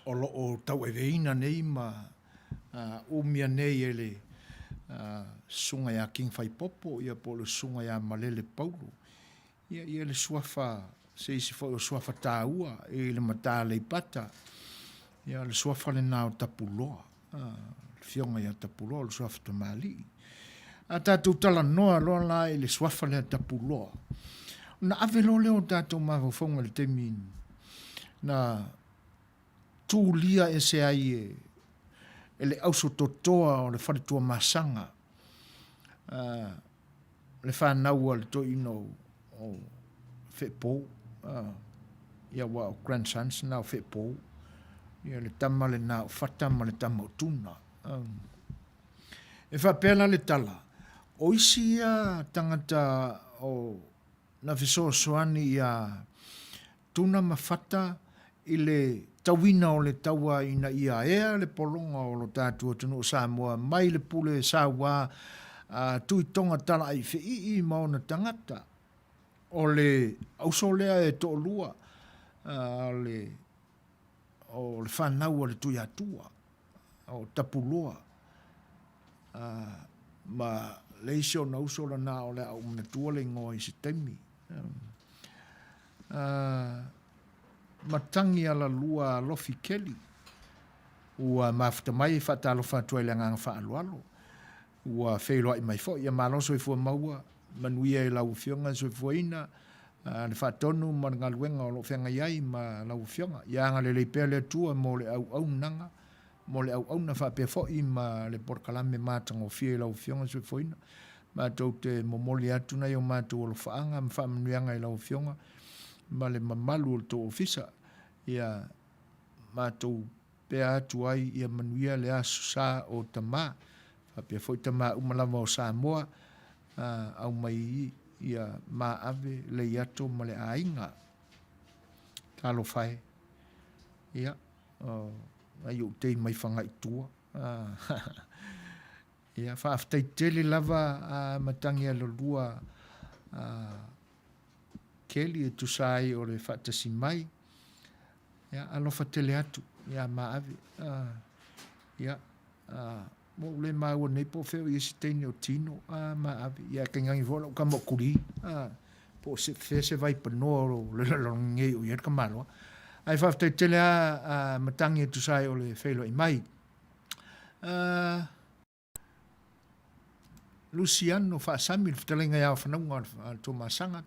o lo o tauaveina nei ma umia nei e le Susuga ia King Faipopo ia po o le Susuga ia Malele Paulo. Ia, ia le suafa, se isi foi o suafa taua i le mata Aleipata. Ia, le suafa lena o Tapuloa, le Afioga ia Tapuloa, o le suafa tamalii. A tatou talanoa loa la i le suafa lea Tapuloa, ona ave loa lea o tatou mafaufauga i le taimi na tulia ese ai e, e le ausototoa o le fale Tuamasaga, le fanau a le toeaina o, o Feepou, ia aua o grandsons na o Feepou, ia le tama lena o Fata ma le tama o Tuna. E faapea la le tala, o isi ia tagata o na fesoasoani iā Tuna ma Fata. i le tauina o le taua ina ia ea le pologa o lo tatou atunuu o Samoa mai le pule saua a Tuitoga Talaaifeii ma ona tagata. O le auso lea e toalua o le o le fanau a le Tuiatua, o Tapuloa, ma le isi ona uso lena o le a ou manatua le igoa i se taimi. Matagi Alalua Alofi Kelly, ua mafuta mai e faatalofa atu ai i le agaga faaaloalo. Ua feiloai mai foi. Ia malo soifua maua, manuia i lau Afioga le soifuaina, le faatonu ma le galuega o lo o feagai ai ma lau Afioga. Ia agalelei pea le Atua mo le auaunaga, mo le auauna faapea foi ma le polokalame matagofie i lau Afioga le soifuaina. Matou te momoli atu nai o matou alofaaga ma faamanuiaga i lau Afioga ma le mamalu o le tou ofisa. Ia matou pea atu ai ia manuia le Aso Sa o Tama, faapea foi tama uma lava o Samoa, aumai ia maave Leiato ma le aiga. Talofa e. Ia, o nai ou tei mai Fagaitua. Ia, faafetai tele lava a Matagialalua Kelly e tusa ai o le faatasi mai. Ia, alofa tele atu ia Maave. Ia, ua ou le maua nei po o fea o i ai se teine o Tino, a Maave. Ia, e kaigagi foi lau tama o Kulī, po o se, fea se vaipanoa o le lalolagi nei o i ai le tamaloa. Ae faafetai tele lava a Matagi e tusa ai o le feiloai mai. Luciano Faasami, le fetalaiga ia Fanauga a le Tuamasaga.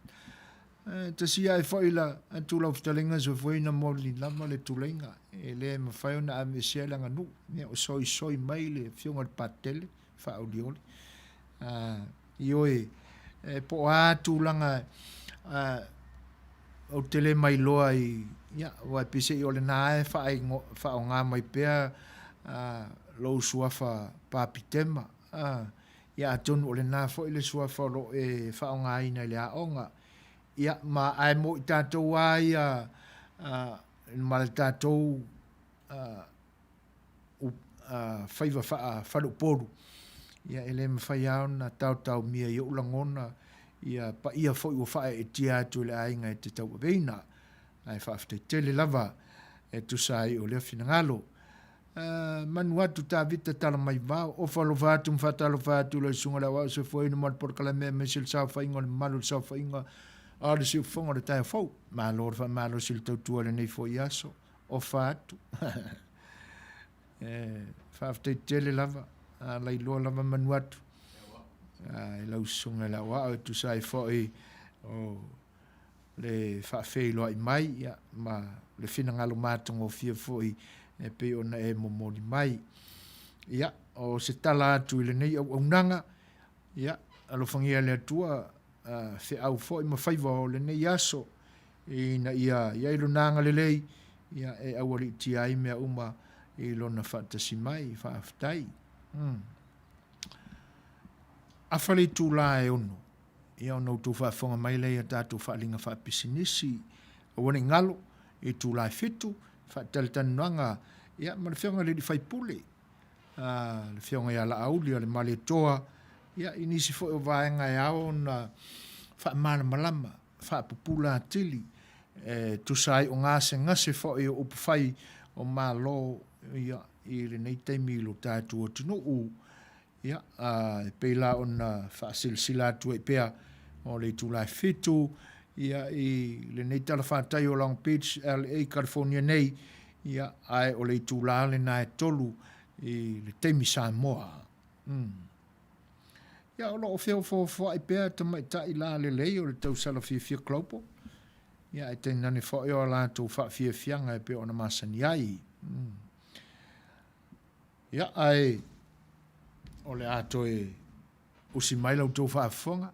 E tasi ae foi la atu lau fetalaiga soifuaina mo li lava le tuleiga. E le mafai ona aveesea le aganuu. Ia o soisoi mai le afioga i le Patele faaolioli. Ioe, e po o a tulaga ou te le mailoa i, ia, aua e pei se i o lena e faaaoga mai pea lou suafa Papitema. Ia, atonu o lena foi le suafa o lo o e faaaogaina i le aoga. Ia, ma ae mo i tatou lava ia ma le tatou faiva faafaleupolu, ia e le mafai lava ona taotaomia i ou lagona ia paia foi ua faaeetia atu e le aiga e te tauaveina. Ae faafetai tele lava e tusa ai o lea finagalo. Manu atu Tavita Talamaivao, ofa alofa atu ma faatalofa atu i lau Susuga i le Aoao Soifuaina ma le Polokalame aemaise le saofaiga o le mamalu o le saofaiga a le siufofoga o le taeao fou. Malo le faamalosi i le tautua i lenei foi aso. Ofa atu. E faafetai tele lava, a lailoa lava manu atu. I lau susuga i le aoao e tusa ai foi o le faafeiloai mai ia, ma le finagalo matagofie foi e pei ona e momoli mai. Ia, o se tala atu i lenei auaunaga, ia, alofagia le Atua feau foi ma faiva o lenei aso, ina ia i ai lona agalelei, ia, e aualiitia ai mea uma i lona faatasi mai. Faafetai. Afa le itula e 6, ia ona outou faafofoga mai lea i a tatou faaaliga faapisinisi. Aua ne i galo, itula e 7, faatalatalanoaga, ia, ma le Afioga i le Alii Faipule, le Afioga ia Laauli o le Malietoa, ia, i nisi foi o vaega e ao ona faamalamalama, faapupula atili, e tusa ai o gasegase foi o upufai o Malo, ia, i lenei taimi i lo tatou atunuu. Ia, e pei la ona faasilasila atu ai pea o le itula e 7, ia, i lenei talafatai o Long Beach, LA, California nei, ia, ae o le itula lena e 3 i le taimi Samoa. Ia, o lo o feofoofoai pea tamaitai lalelei o le tausala fiafia Global, ia, ae tainane foi o a latou faafiafiaga e pei ona masani ai. Ia, ae o le a toe usi mai la outou faafofoga,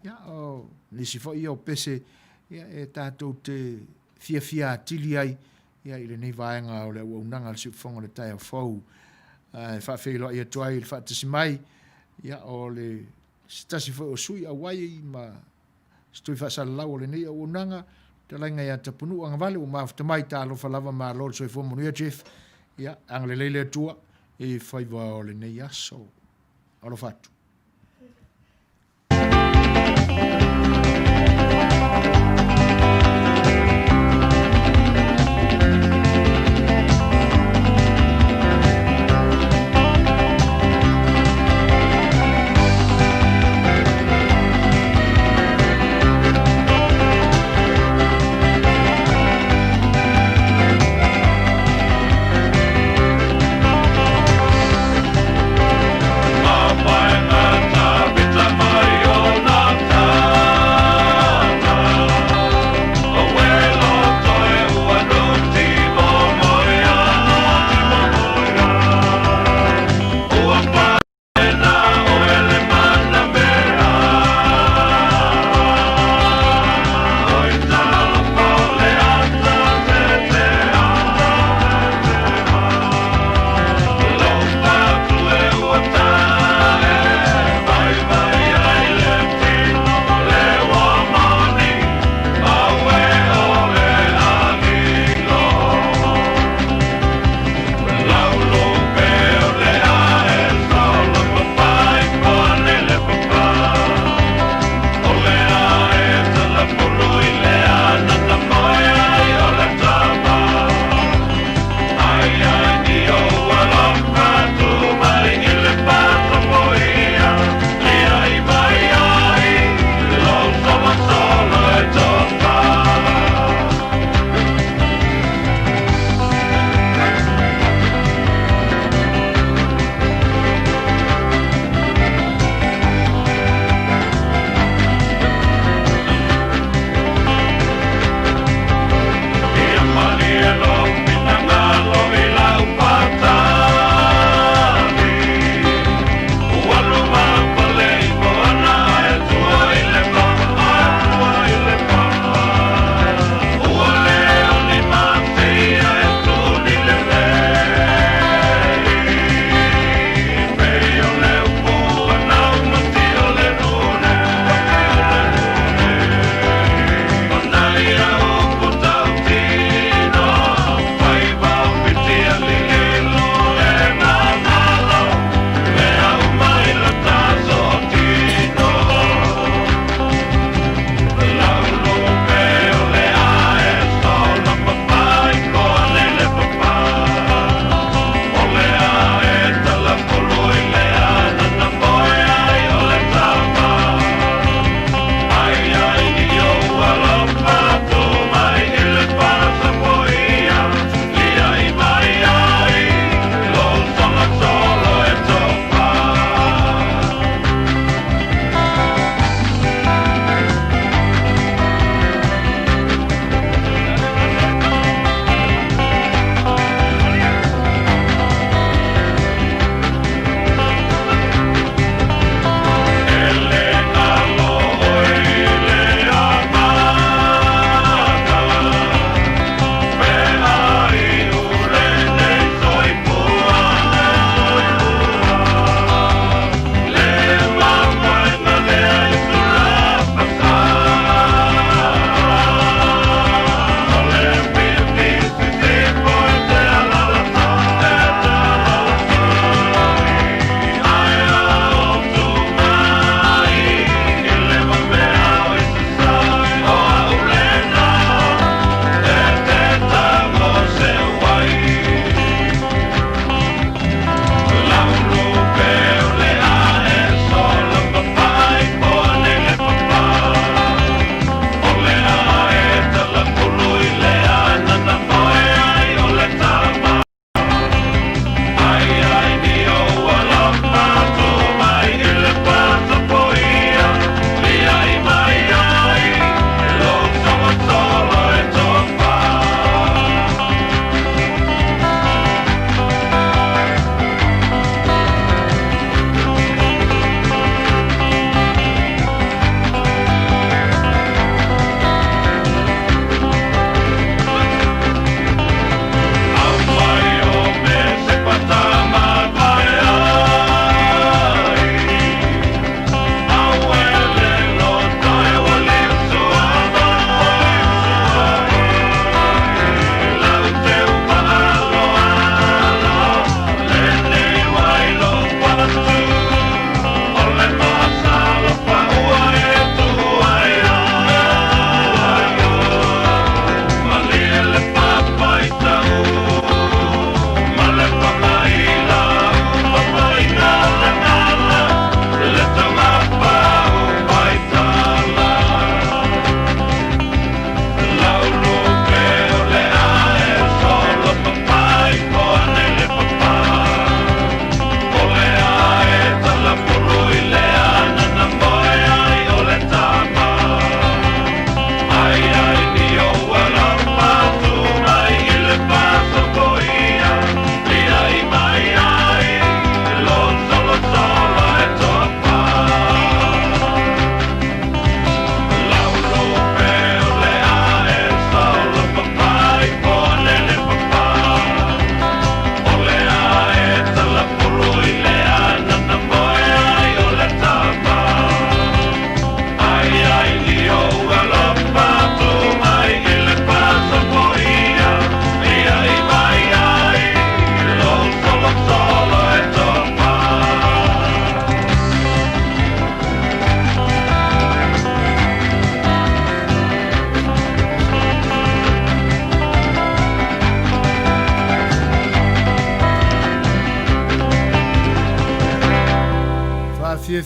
ia, o nisi foi ia o pese ia, e tatou te fiafia atili ai ia, i lenei vaega o le auaunaga a le Siufofoga o le Taeao Fou. E faafeiloai atu ai i le faatasi mai ia, o le se tasi foi o sui auai ma se tui faasalalau o lenei auaunaga, Fetalaiga ia Tapunuu Agavale ua mafuta mai talofa lava malo le soifua manuia Jeff. Ia agalelei le Atua i faiva o lenei aso. Alofa atu.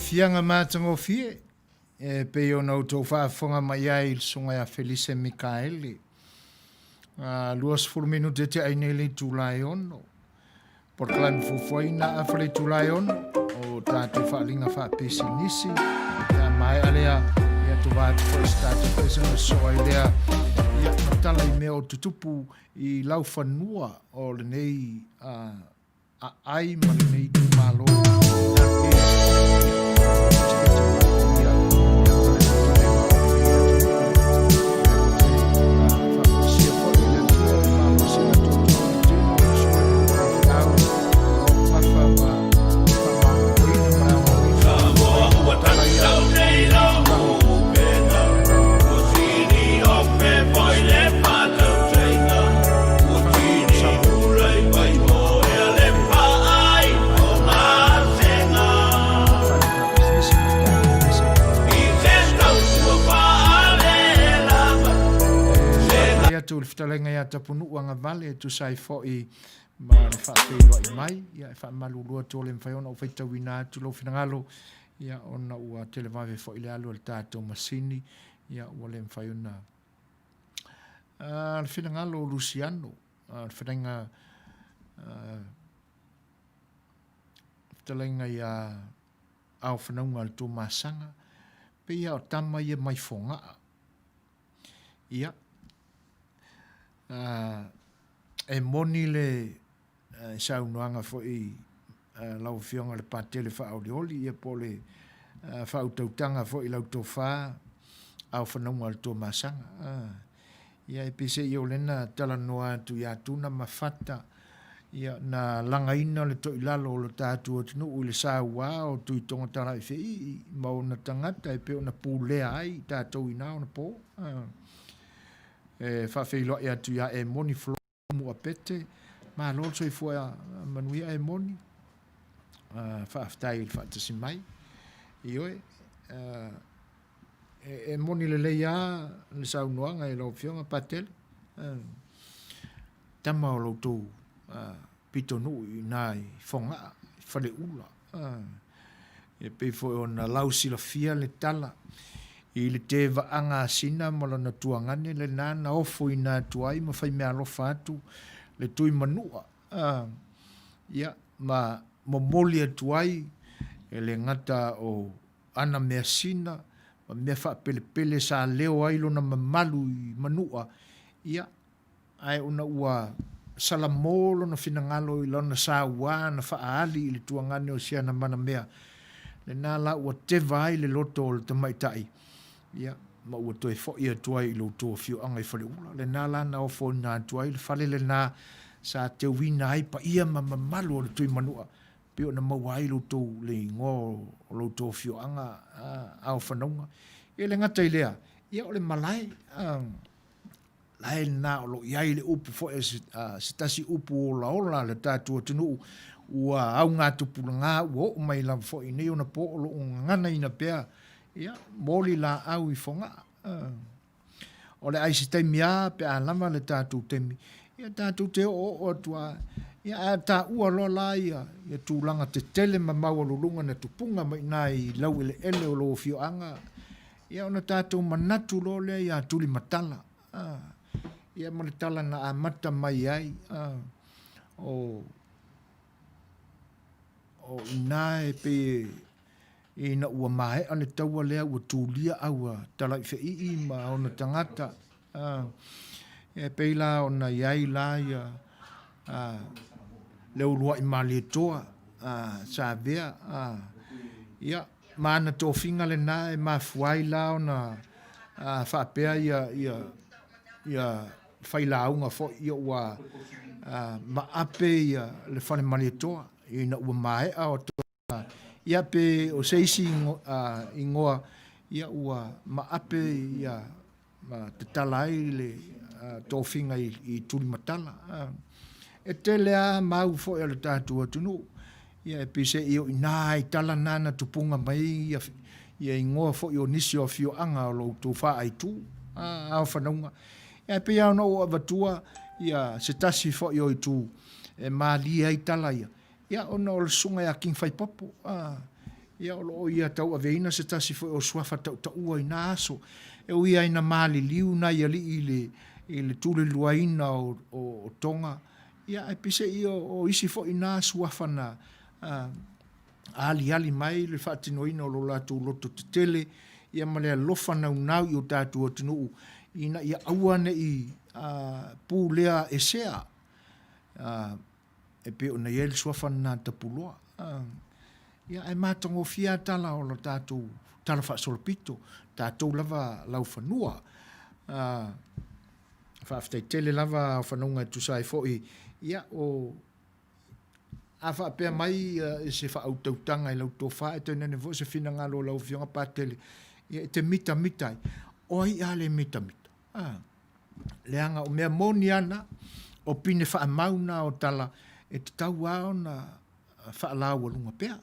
tauaofiaga matagofie e pei ona outou faafofoga mai ai i le Susuga ia Felise Mikaele. 20 minute e teai nei le itula e 6. Polokalame fuafuaina afa le itula e 6 o tatou faaaliga faapisinisi. Ia maea lea, ia tova atu foi se tatou faisana sosoo ai lea. Ia matala i mea o tutupu i laufanua o lenei aai ma lenei itumalo. Atu le fetalaiga ia Tapunuu Agavale e tusa ai foi ma le faafeiloai mai. Ia, e faamalulu atu o le mafai ona ou faitauina atu lou finagalo, ia, ona ua televave foi le alu a le tatou masini, ia, ua le mafai ona le finagalo o Luciano, le fetalaiga fetalaiga ia Aofanauga a le Tuamasaga, pei lava o tama ia mai Fogaa. Ia, e moni le saunoaga foi a lau Afioga i le Patele Faaolioli, ia po o le faautautaga foi i lau tofa Aofanauga o le Tuamasaga. Ia e pei se i o lea na talanoa atu ia Tuna ma Fata, ia na lagaina le toilalo o lo tatou atunuu i le saua o Tuitoga Talaifeii ma ona tagata e pei ona pulea ai i tatou i na ona po. E faafeiloai atu ia Emoni Flo Muapete, malo le soifua manuia Emoni. Faafetai i le faatasi mai. Ioe, e moni lelei lava le saunoaga i lau Afioga Patele, tama o lo outou pitonuu i ina i Fogaa, i Faleula. E pei foi ona lausilafia le tala i le tevaaga a Sina ma lona tuagane lena na ofoina atu ai ma faimeaalofa atu le Tui Manua, ia, ma momoli atu ai e le gata o ana measina ma mea faapelepele sa leo ai lona mamalu i Manua, ia, ae ona ua salamo lona finagalo i lana saua na faaali i le tuagane o si ana manamea, lena la ua teva ai le loto o le tamaitai, ia, ma ua toe foi atu ai i lo outou afioaga i Faleula. Lena la na ofoina atu ai le fale lena sa teuina ai paia ma mamalu o le Tuimanua, pei ona maua ai lo outou, le igoa o lo outou afioaga Aofanauga. E le gata i lea, ia o le malae, lae lena o lo o i ai le upu foi a se tasi upu olaola a le tatou atunuu ua augatupulaga ua oo mai lava foi i nei ona po o lo o gaganaina pea, ia, moli laau i Fogaa. O le ai se taimi lava pe a lava le tatou taimi, ia tatou te oooo atu lava, ia ae taua loa la ia tulaga tetele ma maualuluga na tupuga mai i ina i laueleele o lou afioaga, ia ona tatou manatu loa lea ia Tulimatala, ia ma le tala na amata mai ai, o i ina e pei e ina ua maea le taua lea ua tulia au a Talaifeii ma ona tagata, e pei la ona i ai la ia le uluai Malietoa sa avea, ia, ma ana tofiga lena e mafua ai la ona faapea ia failauga foi ia ua maape ia le fale Malietoa ina ua maea o ia pe o se isi igoa ia ua maape ia ma tatala ai le tofiga i Tulimatala. E tele lava mau foi a le tatou atunuu, ia e pei se i o i ina i tala na na tupuga mai ai ia igoa foi o nisi o afioaga o lo outou faaaitu, aofanauga. Ia e pei lava ona ou avatua ia se tasi foi o itu e malie ai tala ia, ia ona o le susuga ia King Faipopo. Ia, o lo o ia tauaveina se tasi foi o suafa tautaua i na aso. E ui lava ina maliliu nai alii i le, i le tuliluaina o, o, o Toga, ia, ae peiseai o, o isi foi na suafa na a, aliali mai le faatinoina o lo latou loto tetele, ia ma le alofa naunau i o tatou atunuu, ina ia aua ne i a, pulea esea. A, e pei ona i ai le suafa lena Tapuloa. Ia, ae matagofie lava tala o le tatou tala faasolopito, tatou lava laufanua. Faafetai tele lava Aofanauga e tusa ai foi, ia, o, a faapea mai se faautautaga i lau tofa, e tainane foi se finagalo o lau Afioga Patele, ia, e te mitamita ai. O ai a le mitamita? Leaga o mea moni lava na, o pine faamau na o tala e tatau lava ona faalaualuga pea.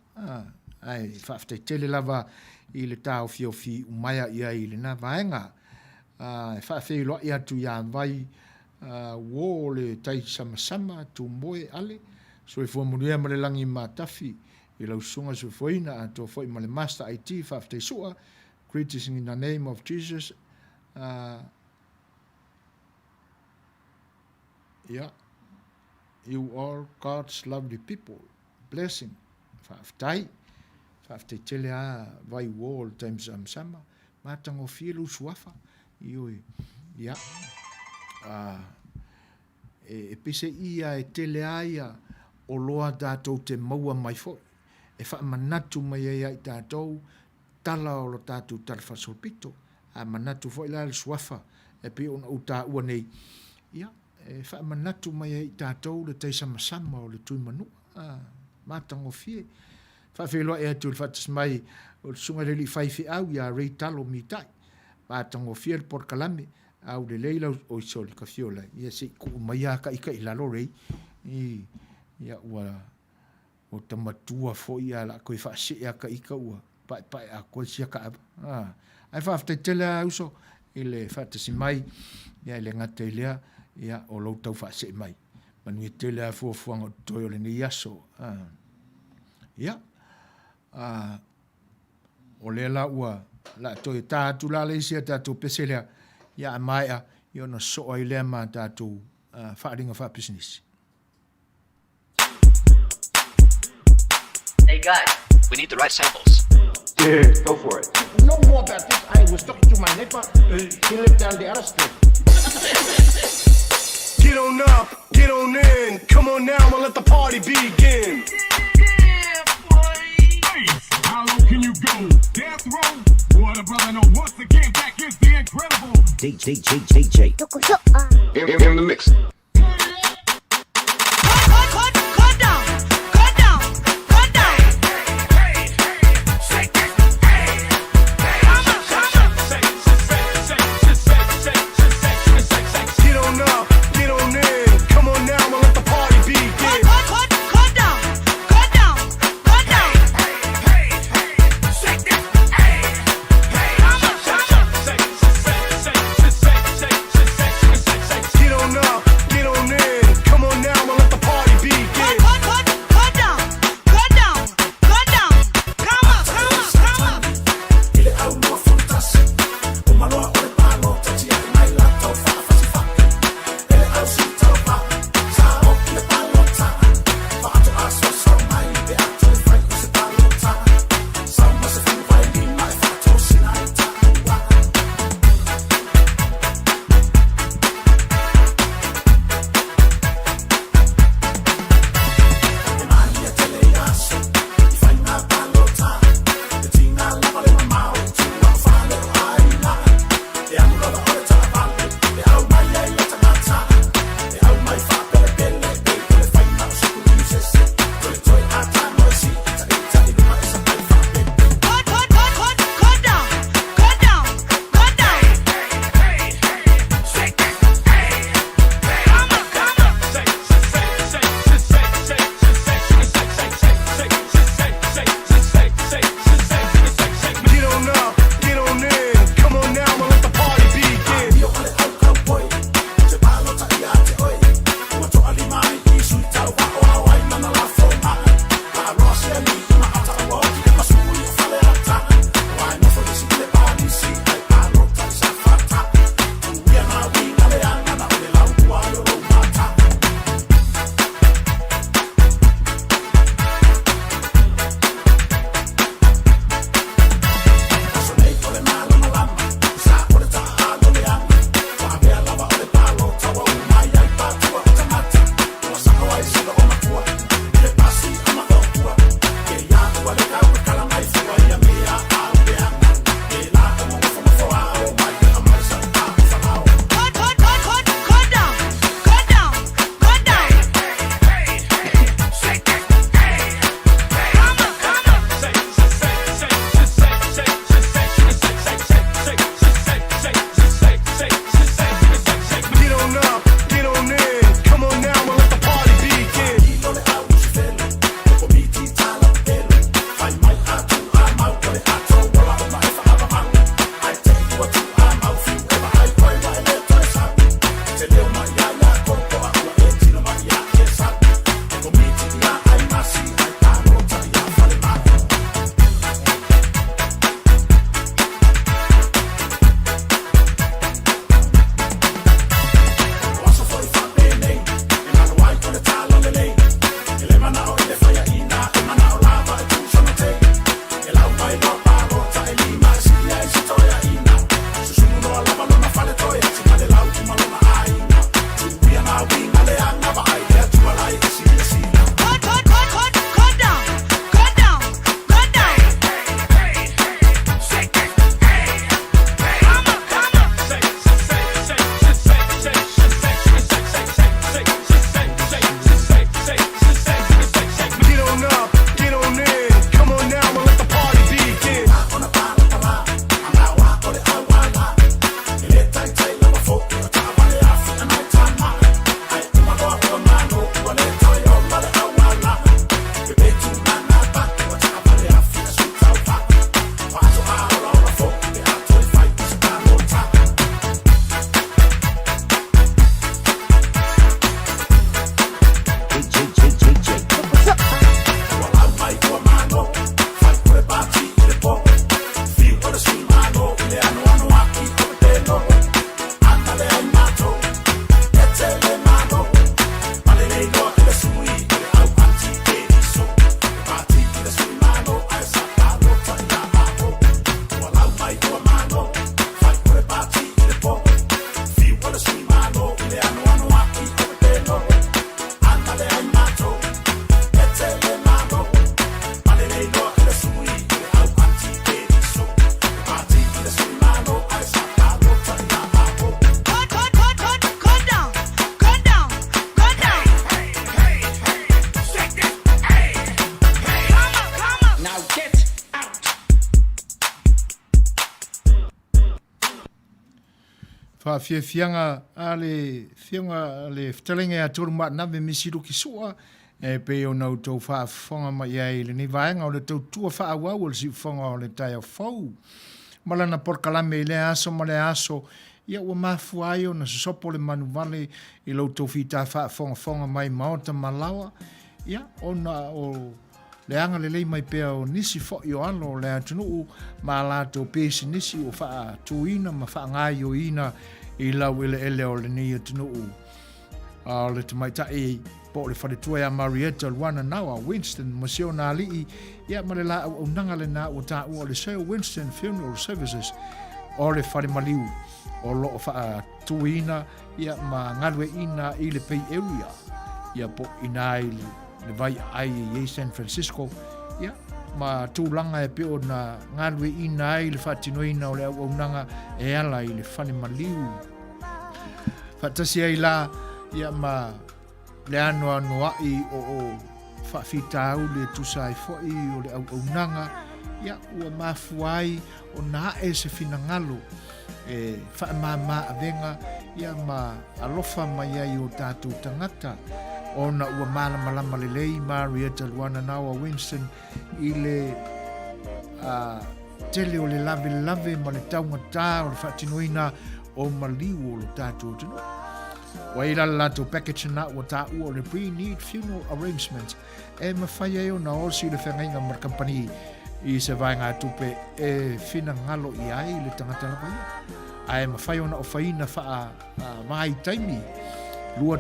Ae faafetai tele lava i le taofiofi umaea i ai i lena vaega. E faafeiloai atu ia Vai uo o le tai samasama, Tumoe Ale, soifua manuia ma le lagi matafi i lau susuga soifuaina atoa foi ma le Master IT, faafetai Sua, greetings in the name of Jesus. Yeah. You all God's lovely people. Blessing. Faafetai. Faafetai tele a vai uo o le taimi samasama. Matagofie lou suafa. Ioe. Ia. E pese ia e tele a ia oloa tatou te maua mai foi. E faamanatu mai ai ia i tatou tala o lo tatou talafaasolopito. A manatu foi la le suafa e pei ona ou taua nei, ia, e faamanatu mai ai i tatou le taisamasama o le Tuimanua. A, matagofie. Faafeiloai atu i le faatasi mai o le Susuga i le Alii Faifeau ia Ray Talo Mitai. Matagofie le polokalame, aulelei lau, oi soli, ka fio lai, ia se i tuu mai a ka ika i lalo Ray. I, ia ua Ua ta matua foi a la koe faasee aka ika ua paepae atoa sia kaava. A, ae faafetai tele a uso i le faatasi mai, ia e le gata i lea, ia o lou tau faasee mai. Manuia tele a fuafuaga o totoe o lenei aso. A, ia, a, o lea la ua la toe ta atu la le isi a tatou pese lea, ia a maea, ia ona sosoo ai lea ma tatou faaaliga faapisinisi. Hey guys, we need the right samples. Yeah, go for it. No more about this. I was talking to my neighbor. He lived down the other street. Get on up, get on in. Come on now and let the party begin. How low can you go? Death row? What a brother know. Once again, back is the incredible. DJ, DJ, DJ. In the mix. Get on up, get on in. Come on now and let the party begin. Get on up, Faafiafiaga a le Afioga a le Fetalaiga ia Tolumaanave Misi Luki Sua e pei ona outou faafofoga mai ai i lenei vaega o le tautua faaauau o le siufofoga o le taeao fou ma lana polokalame i lea aso ma lea aso. Ia ua mafua ai ona sosopo le manuvale i lo outou fita faafogafoga mai maota ma laoa, ia ona o le agalelei mai pea o nisi foi o alo o le atunuu ma a latou pisinisi ua faatuina ma faagaoioiina i laueleele o lenei atunuu. A o le tamaitai po o le faletua ia Marietta Luana Nawa Winston ma si ona alii, ia ma le la auaunaga lena ua taua o le Sir Winston Funeral Services o le fale maliu o lo o faatuina ia ma galueaiina i le Bay Area, ia po o ina i le vai aai e i ai San Francisco, ia ma tulaga e pei ona galueaiina ai le faatinoina o le auaunaga e ala i le fale maliu. Faatasi ai la ia ma le anoanoai o o faafitauli e tusa ai foi o le auaunaga, ia ua mafua ai ona ae se finagalo e faamāmā avega ia ma alofa mai ai o tatou tagata ona ua malamalama lelei Marietta Luana Nawa Winston i le tele o le lavelave ma le taugatā o le faatinoina o maliu o lo tatou atunuu. Ua i la le latou package na ua taua o le pre-need funeral arrangement e mafai ai ona osi le feagaiga ma le kamupani i se vaegatupe e finagalo i ai le tagata lava ia. Ae mafai ona ofaina faa-vaitaimi, 3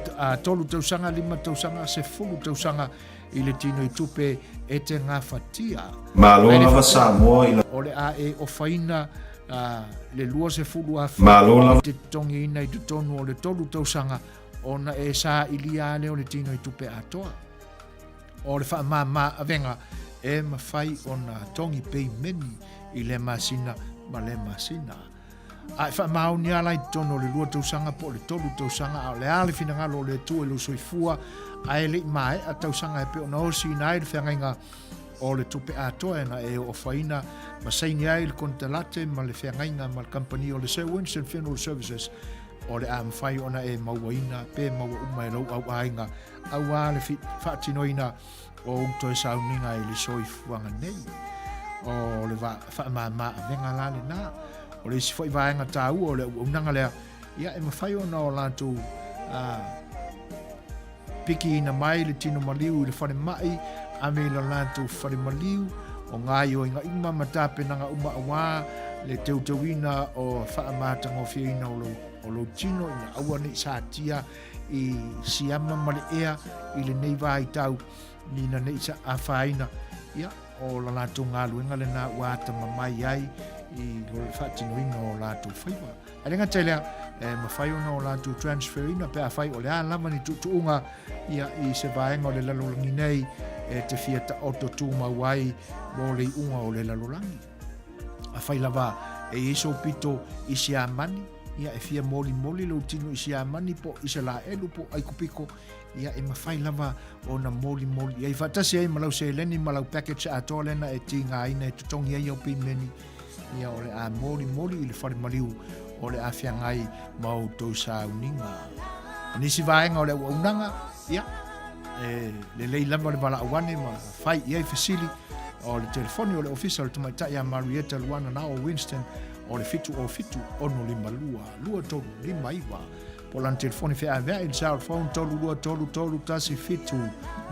tausaga, 5 tausaga, 10 tausaga i le tino i tupe e te gafatia. Malo lava Samoa i la. O le a e ofaina le 20,000 Malo lava. e te totogiina i totonu o le 3 tausaga ona e sailia lava lea o le tino i tupe atoa. O le faamama avega e mafai ona togi peimeni i lea masina ma lea masina. A e faamaoni lava la i totonu o le 2 tausaga po o le 3 tausaga, a o le a le finagalo o le Atua i lou soifua, ae le i maea tausaga e pei ona osiina ai le feagaiga o le tupe atoa e na e ofaina ma saini ai le konekarate ma le feagaiga ma le kamupani o le Sir Winston Funeral Services, o le a mafai ona e mauaina pe maua uma e lou auaiga auā le faatinoina o ou toe sauniga i le soifuaga nei. O le faamāmā avega la lena. O le isi foi vaega taua o le auaunaga lea, ia e mafai ona o latou pikiina mai le tino maliu i le falemai, ave i la latou fale maliu, o gaoioiga uma ma tapenaga uma auā le teuteuina o faamatagofieina o lou, o lou tino ina aua ne i satia i siama ma le ea i lenei vaitau ina ne i afaina, ia, o la latou galuega lena ua atamamai ai i le faatinoina o latou faiva. Ae le gata i lea, e mafai ona o latou transfer ina pe afai o le a lava ni tuutuuga ia, i se vaega o le lalolagi nei e te fia taoto tumau ai mo le iuga o le lalolagi. Afai lava e i ai sou pito i Siamani, ia e fia molimoli lou tino i Siamani po o Iselaelu po o Aikupiko, ia e mafai lava ona molimoli i ai faatasi ai ma lau seleni ma lau package atoa lena e tigaina e totogi ai au pimeni, ia o le a molimoli i le fale maliu o le a feagai ma outou sauniga. O nisi vaega o le auaunaga, ia, e lelei lava le valaau ane ma fai i ai fesili o le telefoni o le ofisa o le tamaitai ia Marietta Luana Nao Winston o le 707 652 2359 po o lana telefoni feaveai le cell phone 323 317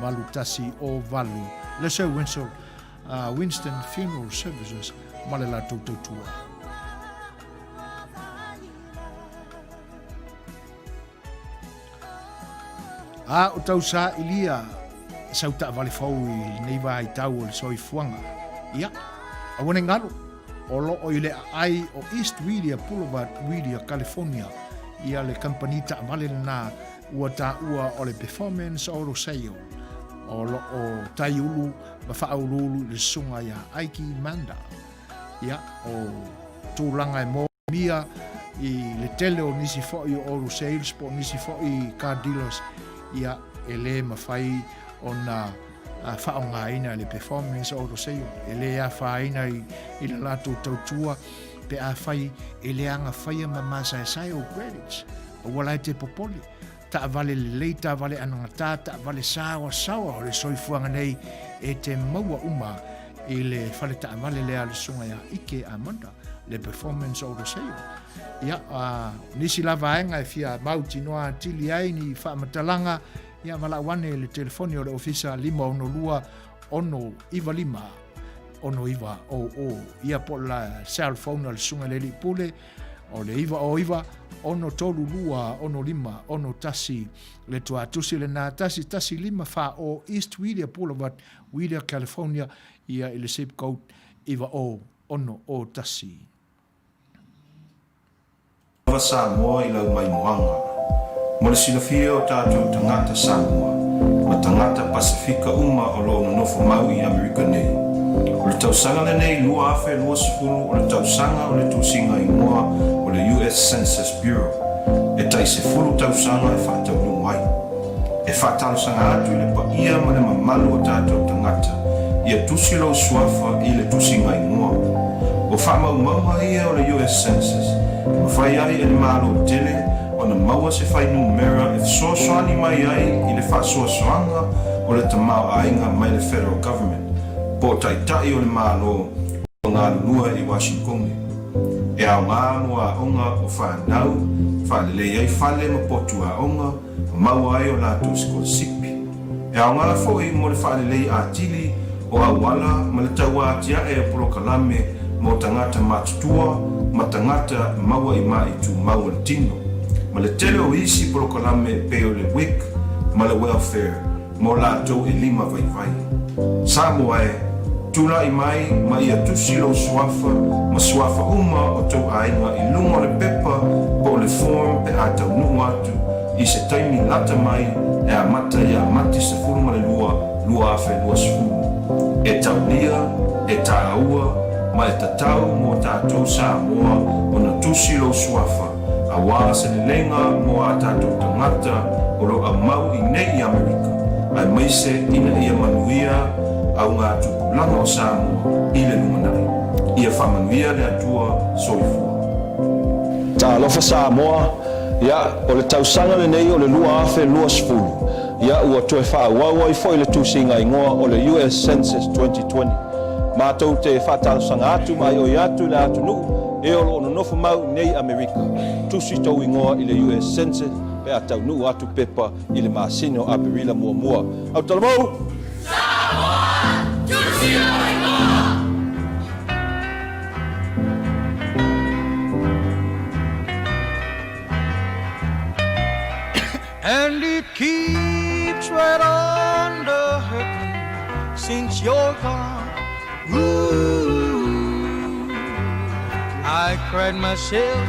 8108. Le Sir Winston, Winston Funeral Services ma le latou tautua. A o tau sailia sau taavale fou i lenei vaitau o le soifuaga, ia, aua ne i galo, o lo o i le aai o East Whittier Boulevard, Whittier, California, ia le kamupani taavale lena ua taua o le Performance Auto Sale, o lo o taiulu ma faauluulu i le susuga ia Aiki Manda. Ia, o tulaga e manaomia i le tele o nisi foi o auto sales po o nisi foi car dealers, ia, e le mafai ona faaaogaina e le Performance Auto Sale, e le afaina i le latou tautua. pe afai e leaga faia ma masaesae ou credits. Aua la e te popole. Taavale lelei, taavale anagata, taavale saoasaoa o le soifuaga nei e te maua uma i le fale taavale lea a le Susuga ia Ike Amanda, le Performance Auto Sale. Ia, a, nisi la vaega e fia mautinoa atili ai ni faamatalaga, ia valaau ane i le telefoni o le ofisa 562 695 6900. Ia po o la cell phone a le Susuga i le Alii Pule, O le 909 632 65 61 le tuatusi lena 115 4 East Whittier Boulevard, Whittier, California, ia i le zip code 90601. Lava Samoa i lau maimoaga. Mo le silafia o tatou tagata Samoa ma tagata Pasefika uma o lo o nonofo mau i Amerika nei, o le tausaga lenei 2020 o le tausaga o le tusiga igoa o le US Census Bureau e tai 10 tausaga e faataunuu ai. E faatalosaga atu i le paia ma le mamalu o tatou tagata ia tusi lou suafa i le tusiga igoa. O faamaumauga ia o le US Census e mafai ai e le Malo tele ona maua se fuainumera e fesoasoani mai ai i le faasoasoaga o le tamaoaiga mai le Federal Government po o taitai o le Malo ua galulue i Washingtone. E aoga mo aoga o fanau, faalelei ai fale ma potu aoga, ma maua ai o latou sikolasipi. E aoga foi mo le faalelei atili o auala ma le tauatiae o polokalame mo tagata matutua ma tagata maua i maʻi tumau o le tino, ma le tele o isi polokalame e pei o le WIC ma le Welfare mo latou e lima vaivai. Samoa e, tulai mai ma ia tusi lou suafa ma suafa uma o tou aiga i luga o le pepa po o le form pe a taunuu atu i se taimi lata mai e amata ia Mati 12, 2020. E taulia, e tāua, ma e tatau mō tātou Samoa ona tusi lou suafa, auā se leleiga mō ā tātou tangata o lo aumau i nei i Amerika, aemaise ina ia manuia au ngā tupulaga o Samoa i le lumanai. Ia faamanuia le Atua soifua. Talofa Samoa, Ia, o le tausaga lenei o le 2020, ia ua toe faaauau ai foi le tusiga igoa o le US Census 2020. Matou te faatalosaga atu ma aioi atu i le atunuu e o lo o nonofo mau i nei Amerika, tusi tou igoa i le US Census pe a taunuu atu pepa i le masina o Aperila muamua. Autalamou! Samoa! Tusi lou igoa! And it keeps right on the hurting since you're gone. Ooh, I cried myself.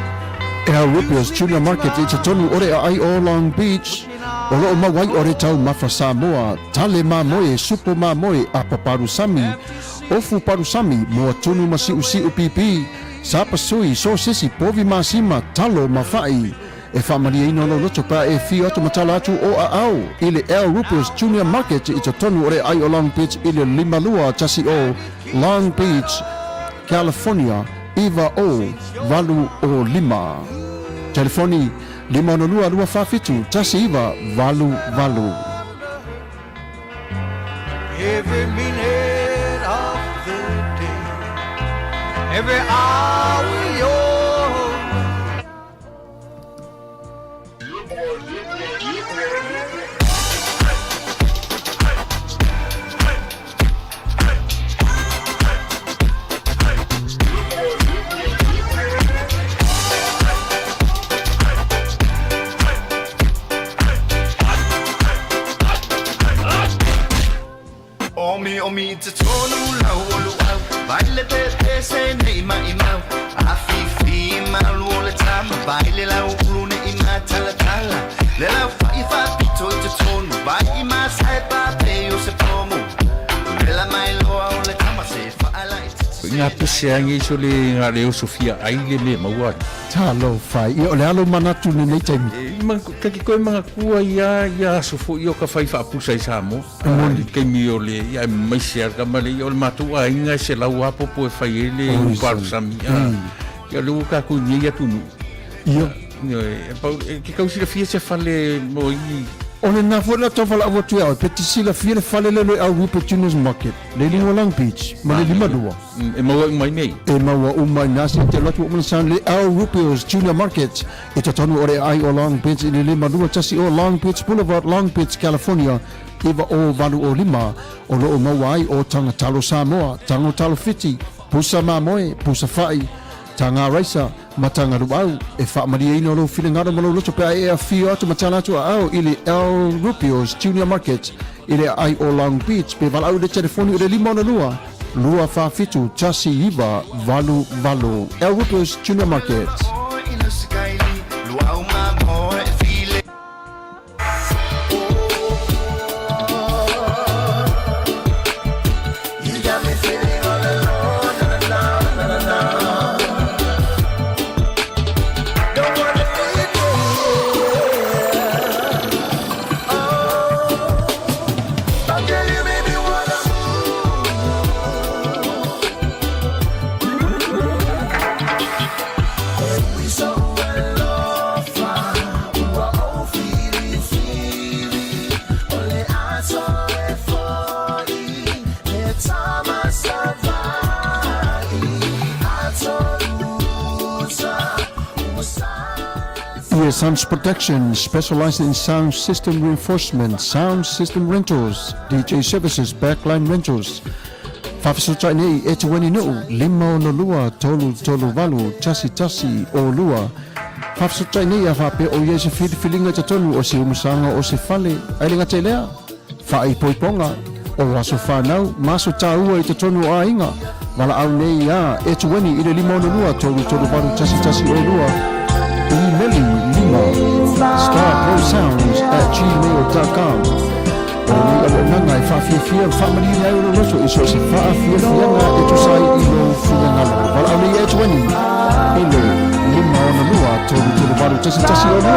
Al Ripper's Junior Market i totonu o le aai o Long Beach, o loo mau ai o le taumafa Samoa, tale mamoe, supo mamoe, apa palusami, Ofu palusami, moa tunu ma siusiu pipī, sapasui, sosesi, povi masima, talo ma fa'i. E faamalieina lou loto pe a e fio atu ma tala atu o aao i le Al Ruper's Junior Market i totonu o le aai o Long Beach i le 5210 Long Beach, California 90805. Telefoni, 562 247 1988. Every minute of the day, every hour you're Omi omi i totonu lau o luau Vai le pepe se nei mai mau Afifi malu o le tama Vai le lau ulu nei matalatala Le lau whai whapito i totonu Vai i masai pape o se pomu Vela mai loa o le tama se whaala i Ko ngā pese angi so le ngā leo Sofia ai le me maua. Talofa, ia o le alo manatu lenei taimi. E, ka ki koe mangakua ia, ia aso foi o ka whai whaapusa i Samoa. Moni. Taimi o le, ia e maise a ka male, ia o le matou aiga e se lau apopo e whai e le uparu sami. Ia, o lea ua tatou i nei atunuu. Ia. Ioe, e pau, e te tau silafia se fale mo i... O lena foi la tau valaau atu ia oe, pe te silafia le fale lea lo e au Rupert Junior's Market, le i luga o Long Beach, ma le 52. E maua uma i nei? E maua uma i na se te alu atu uma le le Al Rupio's Junior Market i totonu o le aai o Long Beach i le 521 o Long Beach Boulevard, Long Beach, California 90805, o lo o maua ai o taga talo Samoa, tago talo Fiti, pusa mamoe, pusa fa'i, taga raisa, ma taga luau. E faamalieina lou finagalo ma lou loto pe a e afio atu ma tala atu aao i le Al Rupio's Junior Market i le aai o Long Beach pe valaau i le telefoni i le 562 247 1988. Al Rupio's Junior Market. Ear Sounds Production specializes in sound system reinforcement, sound system rentals, DJ services, backline rentals. Faafesootai nei e te weni nuu, 562 338 1 1 2. Faafesootai nei a faapea o ia i se filifiliga i totonu o se umusaga o se fale, ae le gata i lea, faaipoipoga, o aso fanau ma aso taua i totonu o aiga. Valaau nei a e Tueni i le 562 338 1102. Imeli lima starprosounds at gmail.com. O lenei auaunaga e faafiafia ma faamanuia ai o lou loto i so o se faafiafiaga e tusa ai i lou finagalo. Valaau nei e Tueni i le 562 338 1102.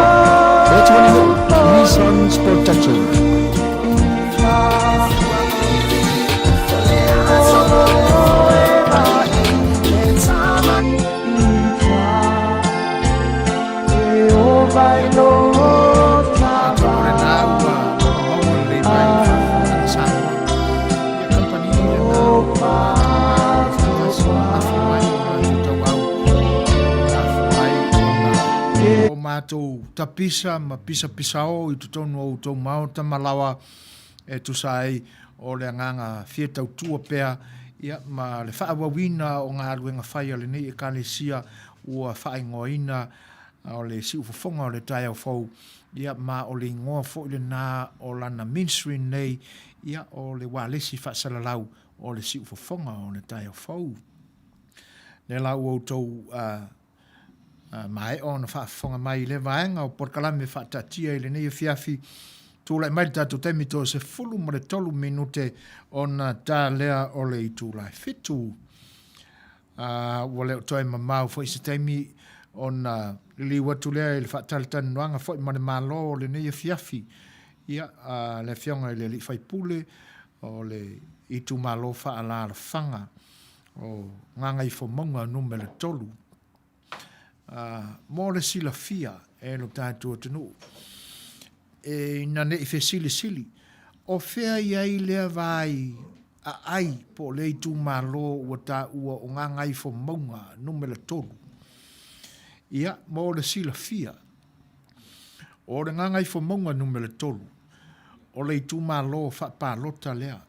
E Tueni Nuu, Nissan's Protection. Atonu o lena ua maua lelei mai le faafofogaaga Samoa. Ia kamupani lena ua faatasi ma afi mai o matou tauau e afua ai ona o matou tapisa ma pisapisao i totonu o outou maota ma laoa e tusa ai o le agaga fia tautua pea ia ma le faaauauina o galuega fai a lenei Ekalesia ua faaigoaina o le siufofoga o le taeao fou, ia ma o le igoa foi lena o lana ministry nei, ia o le ualesi faasalalau o le siufofoga o le taeao fou. Lea la ua outou maea ona faafofoga mai i lea vaega o polokalame faataatia i lenei afiafi, tulai mai le tatou taimi toe 13 minute ona ta lea o le itula e 7. Ā, ua le o toe mamao foi se taimi ona liliu atu lea i le faatalatalanoaga foi ma le Malo o lenei afiafi, ia, a le Afioga i le Alii Faipule o le itumalo faaalaalafaga o Gagaifomauga Numera 3. Ā, mo le silafia e lo tatou atunuu, e ina ne i fesilisili, o fea i ai lea vai aai po o lea itumalo ua taua o Gagaifomauga Numera 3? Ia, mo le silafia, o le Gagaifomauga Numera 3, o le itumalo faapalota lea,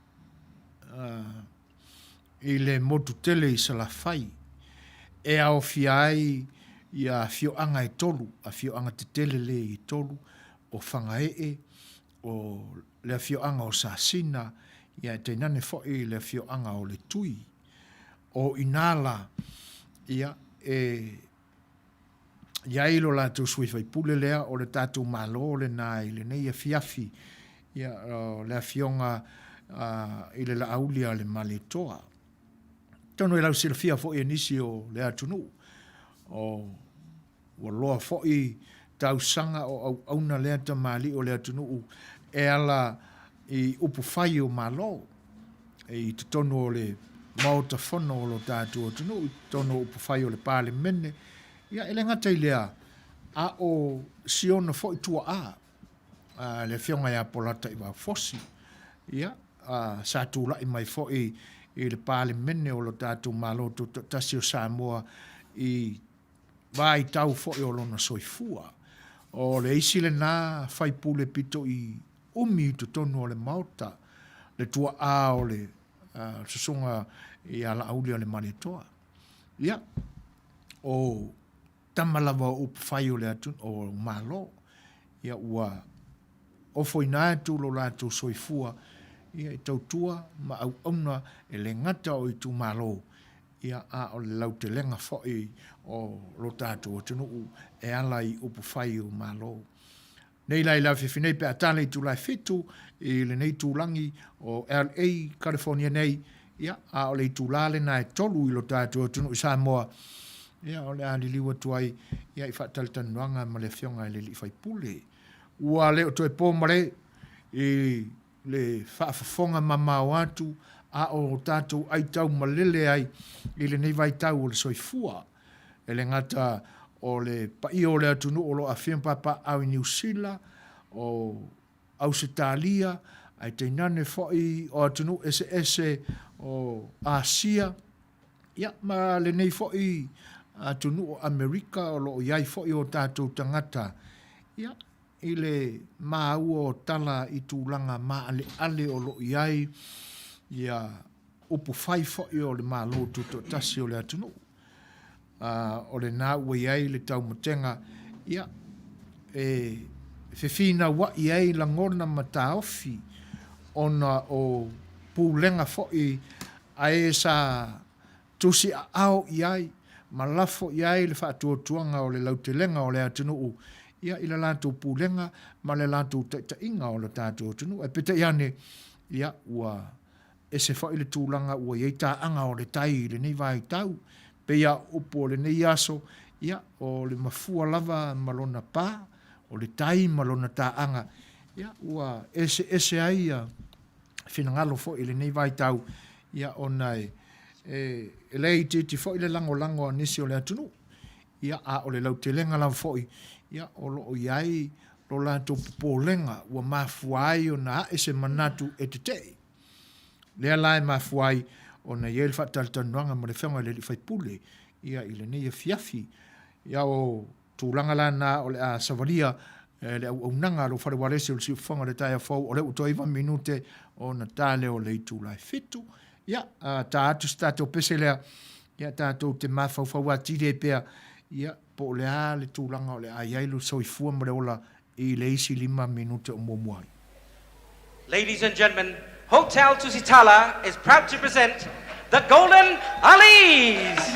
i le motu tele i Salafai, e aofia ai ia afioaga e tolu, afioaga tetele lē e tolu, o Fagaee, o le afioaga o Sasina, ia e tainane foi le afioaga o Letui. O inā la, ia, e i ai lo latou sui faipule lea o le tatou Malo lena i lenei afiafi, ia, o le Afioga i le Laauli a le Malietoa. Atonu e lausilafia foi e nisi o le atunuu, o ua loa foi tausaga o auauna lea tamalii o le atunuu e ala i upufai o Malo i totonu o le Maota Fono o lo tatou atunuu i totonu o upufai o le Palemene. Ia, e le gata i lea, a o si ona foi tuaa, le Afioga ia Polataivao Fosi, ia, sa tulai mai foi i le Palemene o lo tatou Malo Tutoatasi o Samoa i vaitau foi o lona soifua. O le isi lena faipule pito i umi i totonu o le Maota, le tuaa o le Susuga ia Laauli-a-le-Malietoa. Ia, o tama lava o upufai o le o Malo, ia ua ofoina atu lo latou soifua ia i tautua ma auauna e le gata o itumalo, ia a o le lautelega foi o lo tatou atunuu e ala i upufai o Malo. Nei la i le afiafi nei pe a tala i itula e 7 i lenei itulagi o LA, California nei, ia, a o le itula lena e 3 i lo tatou atunuu i Samoa, ia, o le a liliu atu ai, ia, i faatalatalanoaga ma le Afioga i le Alii Faipule. Ua le o toe po male i le faafofoga mamao atu a o tatou aitau malele ai i lenei vaitau o le soifua. E le gata o le paia o le atunuu o lo o aafia ma papaaao i Niu Sila, o Ausetalia, ae tainane foi o atunuu eseese o Asia, ia ma lenei foi atunuu o Amerika o lo o i ai foi o tatou tagata, ia, i le maua o tala i tulaga maaleale o lo o i ai ia upufai foi o le Malo Tutoatasi o le atunuu. O lena ua i ai le taumatega, ia, e fefinauai ai lagona ma taofi ona o pulega foi a e sa tusiaao i ai ma lafo i ai le faatuatuaga o le lautelega o le atunuu, ia, i le latou pulega ma le latou taitaiga o le tatou atunuu. Ae peitai ane, ia, ua ese foi le tulaga ua i ai taaga o le tai i lenei vaitau. Pei lava o upu o lenei aso, ia, o le mafua lava ma lona pa, o le tai ma lona taaga, ia, ua eseese ai ia finagalo foi i lenei vaitau, ia, ona e, e le itiiti foi le lagolago a nisi o le atunuu, ia, a o le lautelega lava foi, ia, o lo o i ai lo latou popolega ua mafua ai ona ae se manatu e tetee. Lea la e mafua ai ona i ai le faatalatalanoaga ma le Afioga i le Alii Faipule ia i lenei afiafi. Ia o tulaga la na o le a savalia e le auaunaga a lou fale ualesi o le siufofoga o le taeao fou, o lea ua toe 9 minute ona ta lea o le itula e 7. Ia, ta atu se tatou pese lea, ia tatou te mafaufau atili ai pea, ia, po o le a le tulaga o le a i ai lo soifua ma le ola i le isi 5 minute o muamua ai. Ladies and gentlemen, Hotel Tusitala is proud to present the Golden Alis!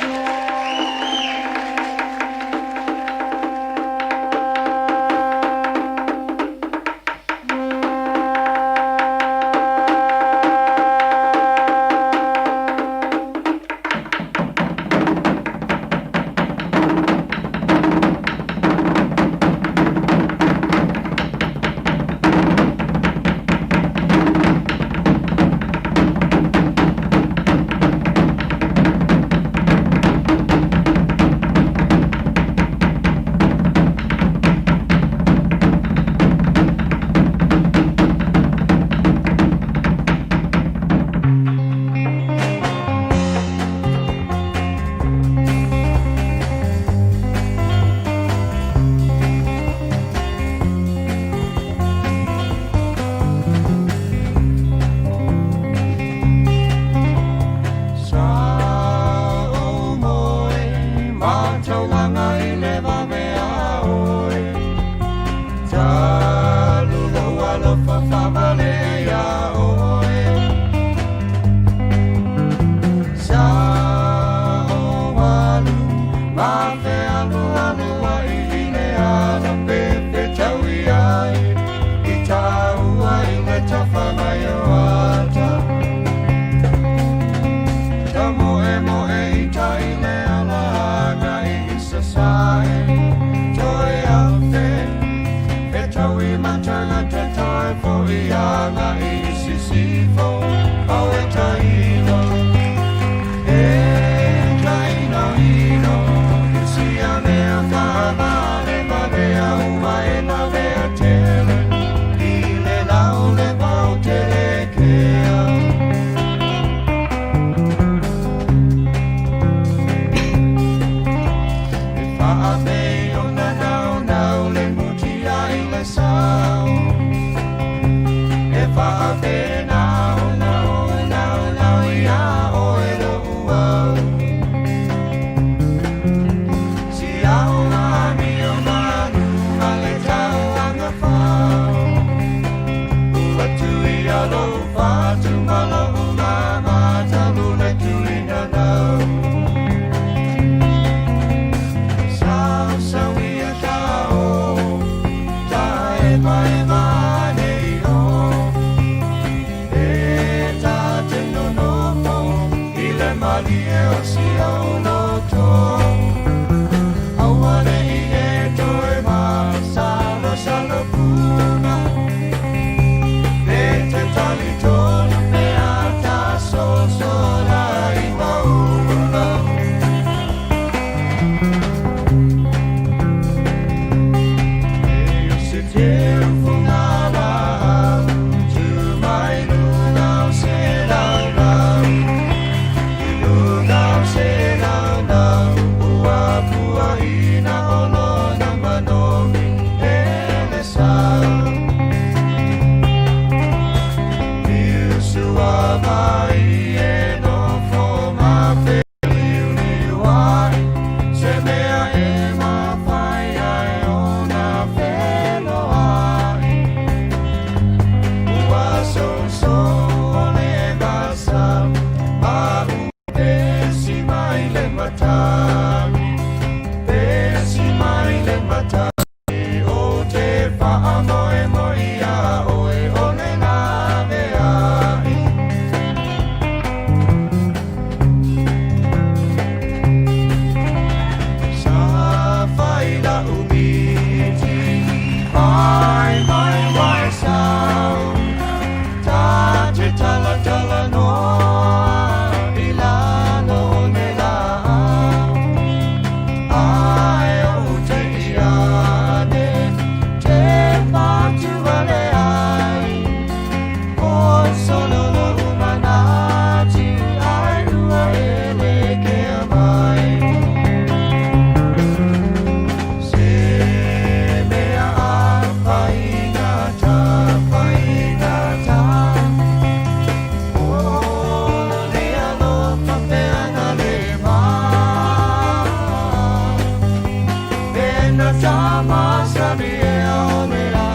a masani e o le a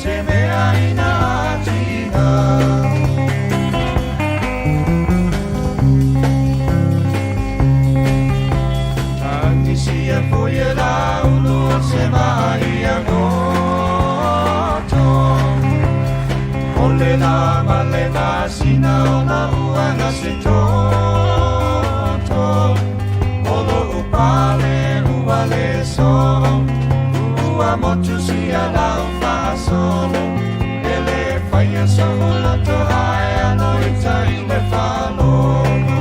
se mea ina tina. Tagisia foi e la ulu o se mai a goto. O le la ma le masina o la uanga se toto. O lo upale ua le so. Ua motu si a lau whaasolo. E le whaia so uloto ai ano i tai le whalogo.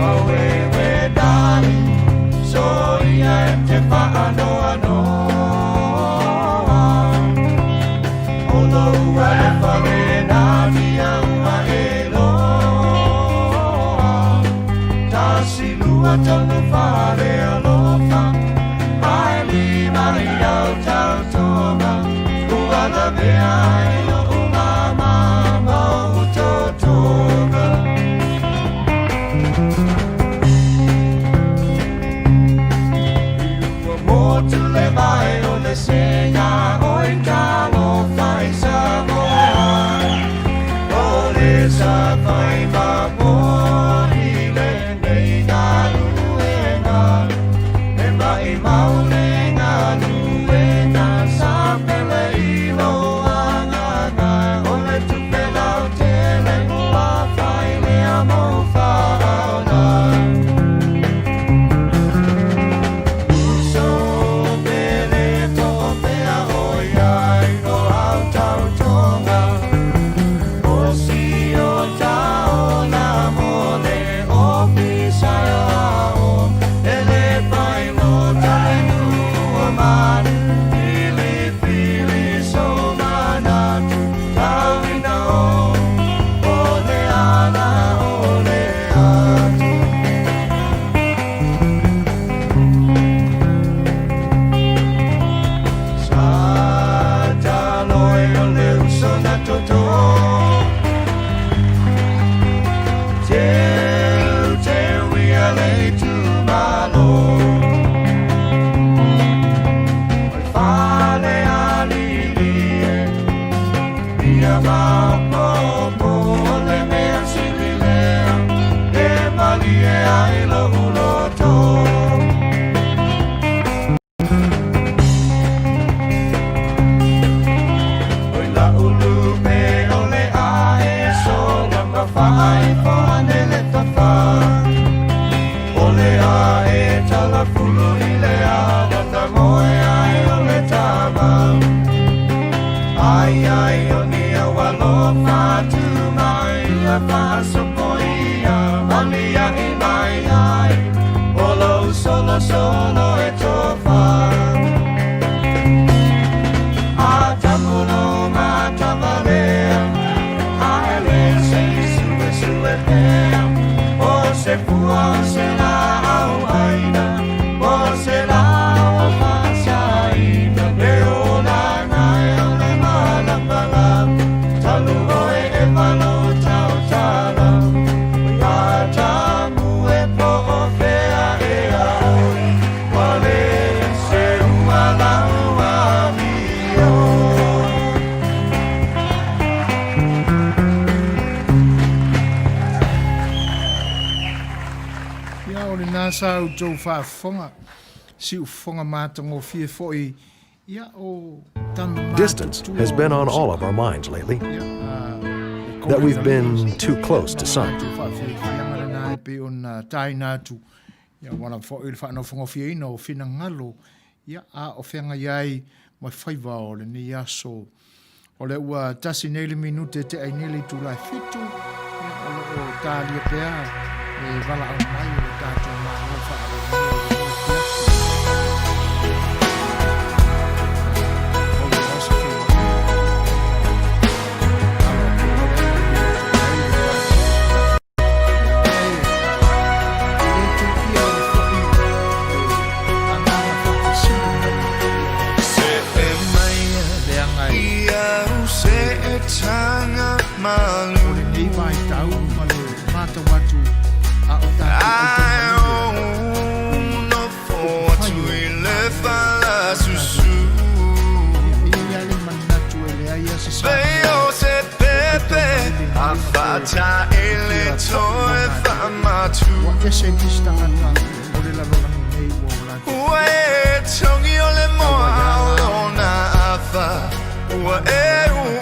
Awe we dali, so ia e te whaano anoa. O lo ua le whale nā nia ua e loa. Tasi lua tolu whale alofa, ai lima i au tautoga. Ua la mea ai o umama ma o utotoga. Ua motu le vai o le senga o i talofa i Samoa. O le sa fai ma mo i le nei galuega. E mai mau le galuega sa pele i lo agaga. O le tupe lau tele ua fai lea mo whaona. Uso pele po pea o iai no au tautonga. O si o taona mo le ofisa o. E le pai lo tale nua manu. Pili pili so manatu. Tauina o. O le ala o le atu. Sa taloe o le uso na toto. Teu teu ia le tu malo. O le fale alili e. Ia maopopo o le mea sili lea. E malie ai lo uloto. Oi la ulu pe o le ae sola ma whaai whane le tawha. O le ae tala fulu i le ana ta moe ai o le tama. Ai ai o ni a walofa tu mai a whasopo ia mani a i mai ai. O lo solo solo e tofa. A tamulo matavalea, a ele se sue sue pea. O se pua o se la au aina, o se la o masaina. Le o la ngai o le malapalapa, talu oe e malo tau tala. A tamu e po o fea e a oi, wale se ua lau a mio. Ia, o lenā sa outou faafofoga, siufofoga matagofie foi, ia, o tama Distance matutua has been o on all Musika. of our minds lately. Ia, a, le That we've Golden been Aliis, too close to ma some. latou faafiafiaga lenā e pei ona taina atu, ia, ua foi le faanofogofieina o finagalo, ia, a o feagai ai ma faiva o lenei aso. O le ua tasi nei le minute te ai nei le itula e 7, ia, o lo o talia pea le valaau mai o le tatou Malo faaaloalogia i lenei afiafi. O le aso feiloai. Alo atu loa lea e le atu ai le tatou. Ia, e le tuuia ai foi le agaga faafesili mai le Se e mai leaga e ia u se e tanga malu. O lenei vaitau ma le matau atu a o tatou Ai aitaumalile o no i fo upufai atu o i le le Malo. susu. Pei o se pepe a fa'ataele toe fa'amatu. Ua e togi o le moa o lona afa ua e uu.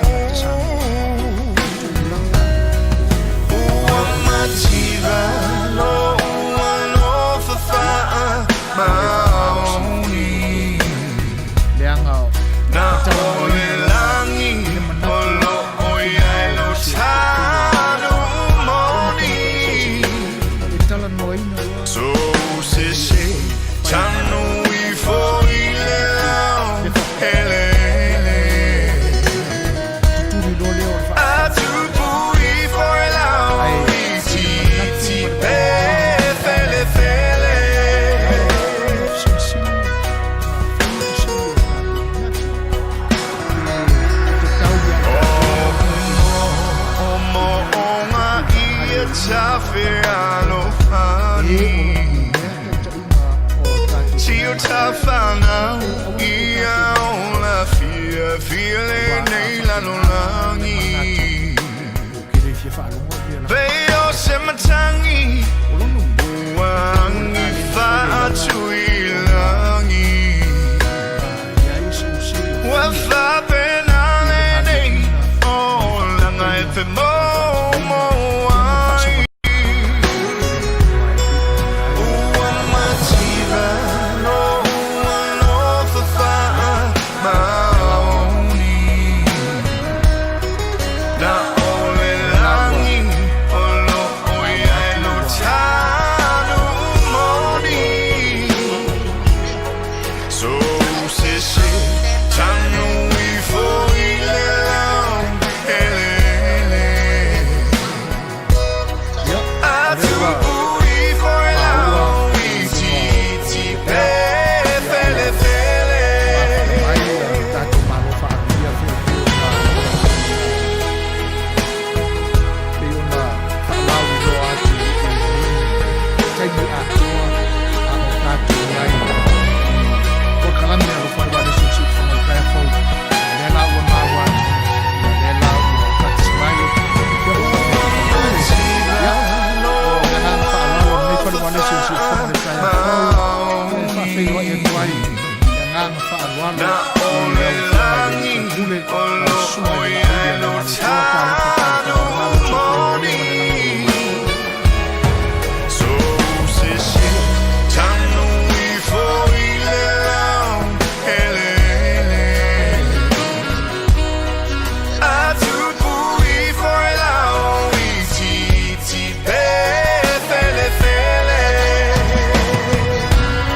Ua mativa lo'u alofa fa'amaoni. Na o le lagi o lo'o i ai lou tanu moni. So sese tanu ifo i le ao eleele. A tupu ifo e lau itiiti pe felefele. O mo'oga ia tafealofani. Tio tafanau ia ola fiafia lenei lalolagi. Pei o se matagi ua agi faatuilagi. Ua faapena lenei olaga e femoumou ai. Ua mativa lou alofa faamaoni. Na o le lagi o lo'o i ai lou tanu moni. So sese tanu ifo i le ao eleele. A tupu ifo e lau itiiti pe felefele. Pei ona faalauiloa atu i lenei taimi atoa a o tatou i ai. Polokalame alofa i Wireless o Siufofoga i Taea Fou. Ia lea la ua maua atu, ia lea la ua faatasi mai le Afioga i le Faipule. Ia, o le agaga faaaloalo o lenei fale Wireless o Siufofoga i Taea Fou, e faafeiloai atu ai le agaga faaaloalo i lau Afioga i le Faipule, lau Susuga i le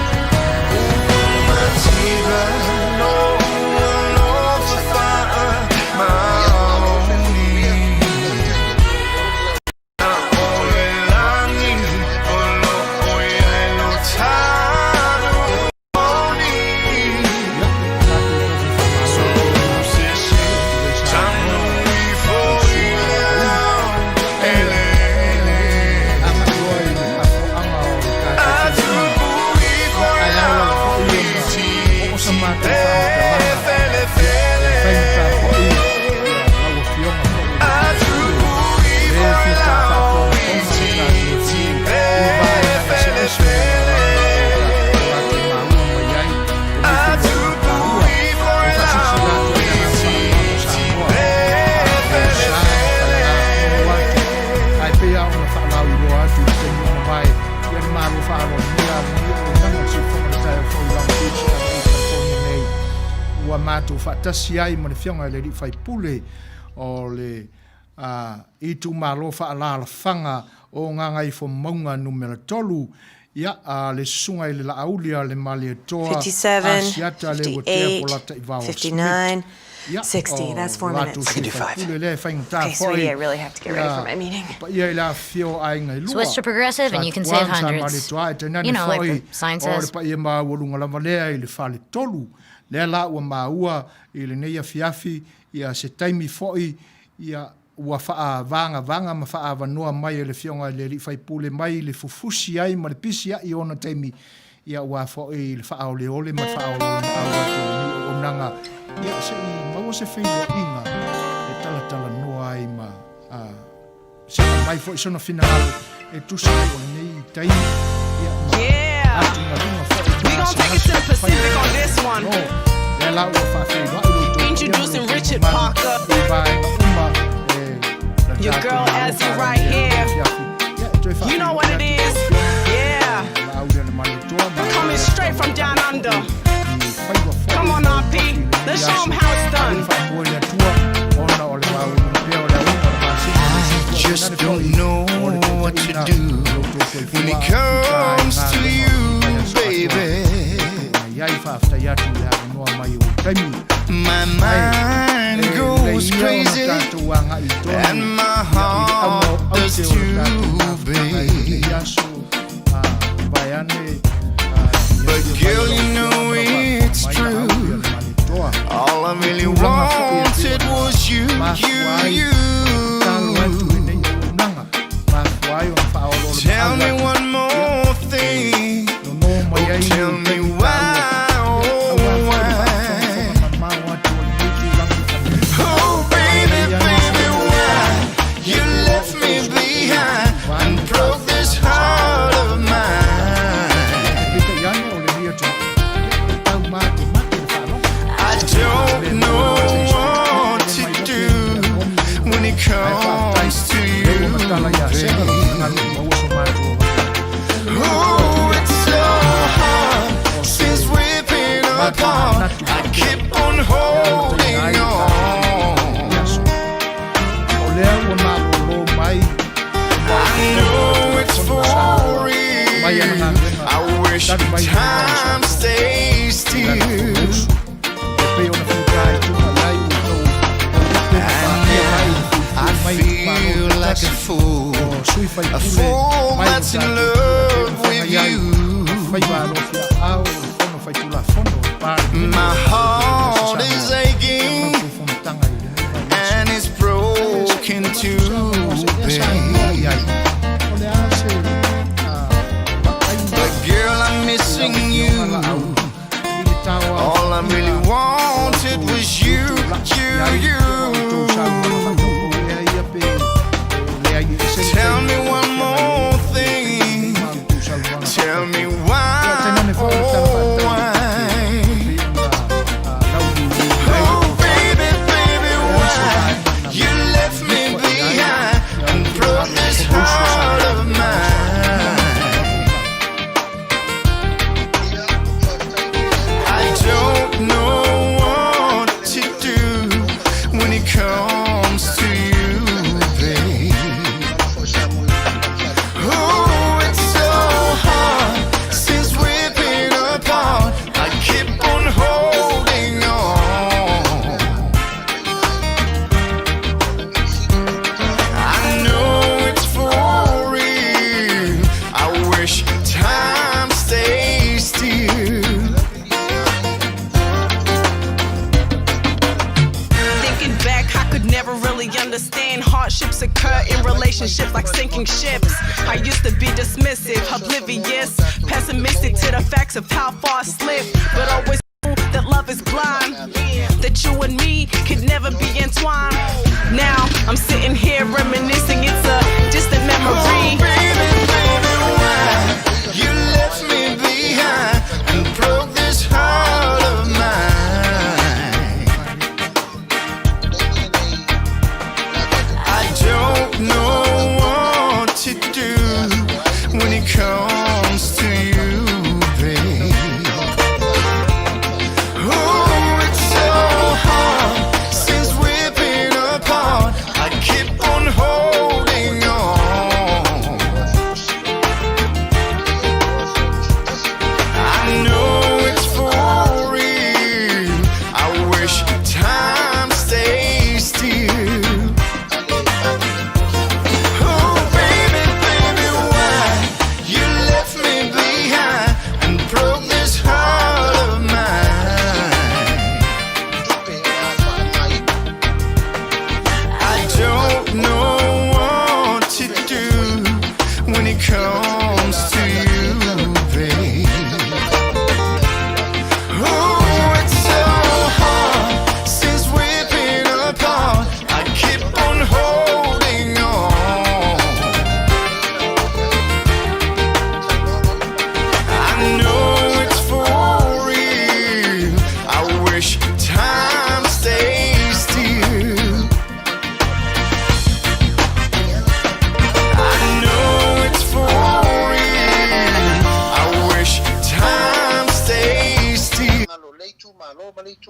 Laauli Alagaoa Talofa Talofa Lemalo Soifua Manuia ma le lagi o le Ae pei lava ona faalauiloa atu i le taimi ua mavae, ia le Malo faaaloalogia alogia oletaga o le siufofoga i le taeao fou i Long Beach, LA, California nei, ua matou faatasi ai ma le Afioga i le Alii Faipule o le itumalo faaalaalafaga o Gagaifomauga Numera 3, ia, le Susuga i le Laauli a le Malietoa 57, Asiata Leuatea 58, Polataivao Smith. 59, Ia, 60. That's o four latou minutes. sui faipule lea e faigata Okay, foi sweetie, I really have to get ready for ia my meeting. le paia i le afifio o aiga e lua, Switch to Progressive Sa and you can save Tupuaga, Sa hundreds. Malietoa, ae tainane You know, like foi the sign o le says. paia maualuga lava lea i le faletolu. Lea la ua maua i lenei afiafi ia se taimi foi ia ua faavagavaga ma faaavanoa mai e le Afioga i le Alii Faipule mai le fufusi ai ma le pisi ai i ona taimi, ia aua foi le faaoleole ma le faaoloolomaau atu. se feiloaiga e talatalanoa ai ma se aumai foi sona finagalo e tusa ai o lenei taimi, ia, ma atugaluga foi We gon' take it to the Pacific on this one. Lea la ua faafeiloai lo outou paia ma lo Introducing outou Richard mamalu Parker. i vaega uma e la Your tatou girl Malo Ezzy faalagi right ai here. afiafi. Ia, e toe You know what faafeiloai it atu is. lau Afioga Yeah. Laauli Malietoa ma Coming le straight from down under. Come on, RP. Let's show 'em how it's done. I just don't know what to do when it comes to you, baby. My mind goes crazy and my heart does too, babe. But girl, you know it's true. All I really wanted was you, you, you. Tell me one more thing. Oh, tell me why, oh, why. Oh, baby, baby, why you left me behind and broke this heart of mine? I don't know what to do when it comes to you, babe. Oh, it's so hard since we've been apart. I keep on holding on. I know it's for real. I wish time stays still. And now I feel like a fool, a fool that's in love with you. My heart is aching and it's broken too, babe. But girl, I'm missing you. All I really wanted was you, you, you. Tell me one more thing. Tell me why, oh why. Oh baby, baby, why you left me behind and broke this heart of mine? I don't know what to do when it comes to you, babe. Oh, it's so hard since we've been apart. I keep on holding on. I know it's for real. I wish time stays still. Thinking back, I could never really understand hardships occur in relationships like sinking ships. I used to be dismissive, oblivious, pessimistic to the facts of how far I slipped, but always knew that love is blind, that you and me could never be entwined. Now I'm sitting here reminiscing, it's a distant memory. Oh, baby, baby, why you left me behind and broke this heart of mine? I don't know what to do when it comes to you, babe. Oh, it's so hard since we've been apart. I keep on holding.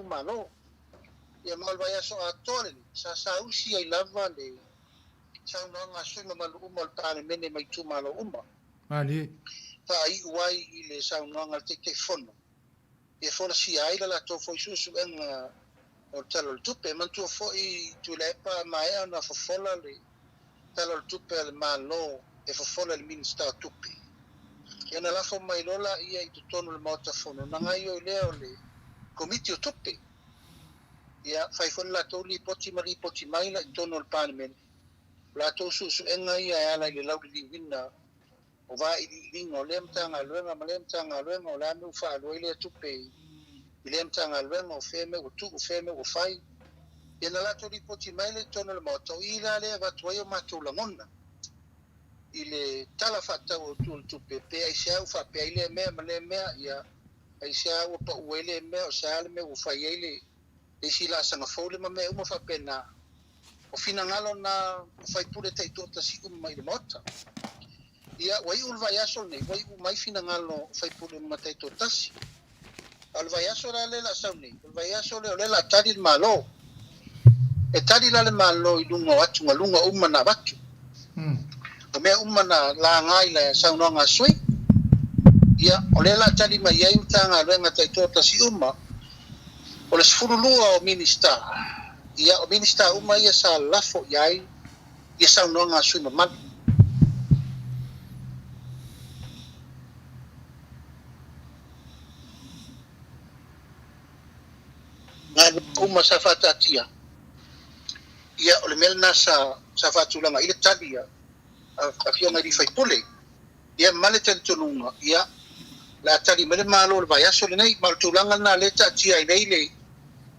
itumalo. Ia ma o le vaiaso atoa lenei, sa saausi ai lava le saunoaga a sui mamalu uma o le Palemene mai itumalo uma. Malie. Faaiu ai i le saunoaga a le Taitaifono e folasia ai le latou foi suesuega o le Tala o le Tupe. E manatua foi Tuilaepa a maea ona fofola le Tala o le Tupe a le Malo e fofola e le Minisita o Tupe. Ia ona lafo mai loa laia i totonu o le Maota Fono ona gaoioi lea o le Komiti o Tupe. Ia fai foi le latou lipoti ma lipoti mai la i totonu o le Palemene. O latou suesuega ia e ala i le lauliliuina o vailiiliga o lea Matagaluega ma lea Matagaluega, o le a mea ua faaalu ai lea tupe i lea Matagaluega, o fea mea ua tuu, o fea mea ua fai. Ia na latou lipoti mai lea i totonu o le Maota, o i la lea e avatu ai o matou lagona i le Tala Faatatau Autu o le Tupe, pe aisea ua faapea ai lea mea ma lea mea, ia aisea ua pau ai lea mea, o se a le mea ua fai ai le isi laasaga fou lea ma mea uma faapena. O finagalo na o faipule taitoatasi uma i le Maota. Ia, ua iu le vaiaso lenei, ua iu mai finagalo o faipule uma taitoatasi. A o le vaiaso la lea o le a sau nei, o le vaiaso lea o lea o le a tali le Malo. E tali la le Malo i luga o atugaluga uma na avatu. O mea uma na laga i le saunoaga a sui, ia, o lea o le a tali mai ai Matagaluega taitoatasi uma. O le 12 o Minisita, ia, o Minisita uma ia sa lafo i ai ia saunoaga a sui mamalu. Galuega uma sa faataatia, ia, o le mea lena sa, sa faatulaga ai le tali a Afioga i alii faipule. Ia ma le talitonuga, ia, o le a tali mai le Malo i le vaiaso lenei, ma o le tulaga lena lea e taatia ai nei le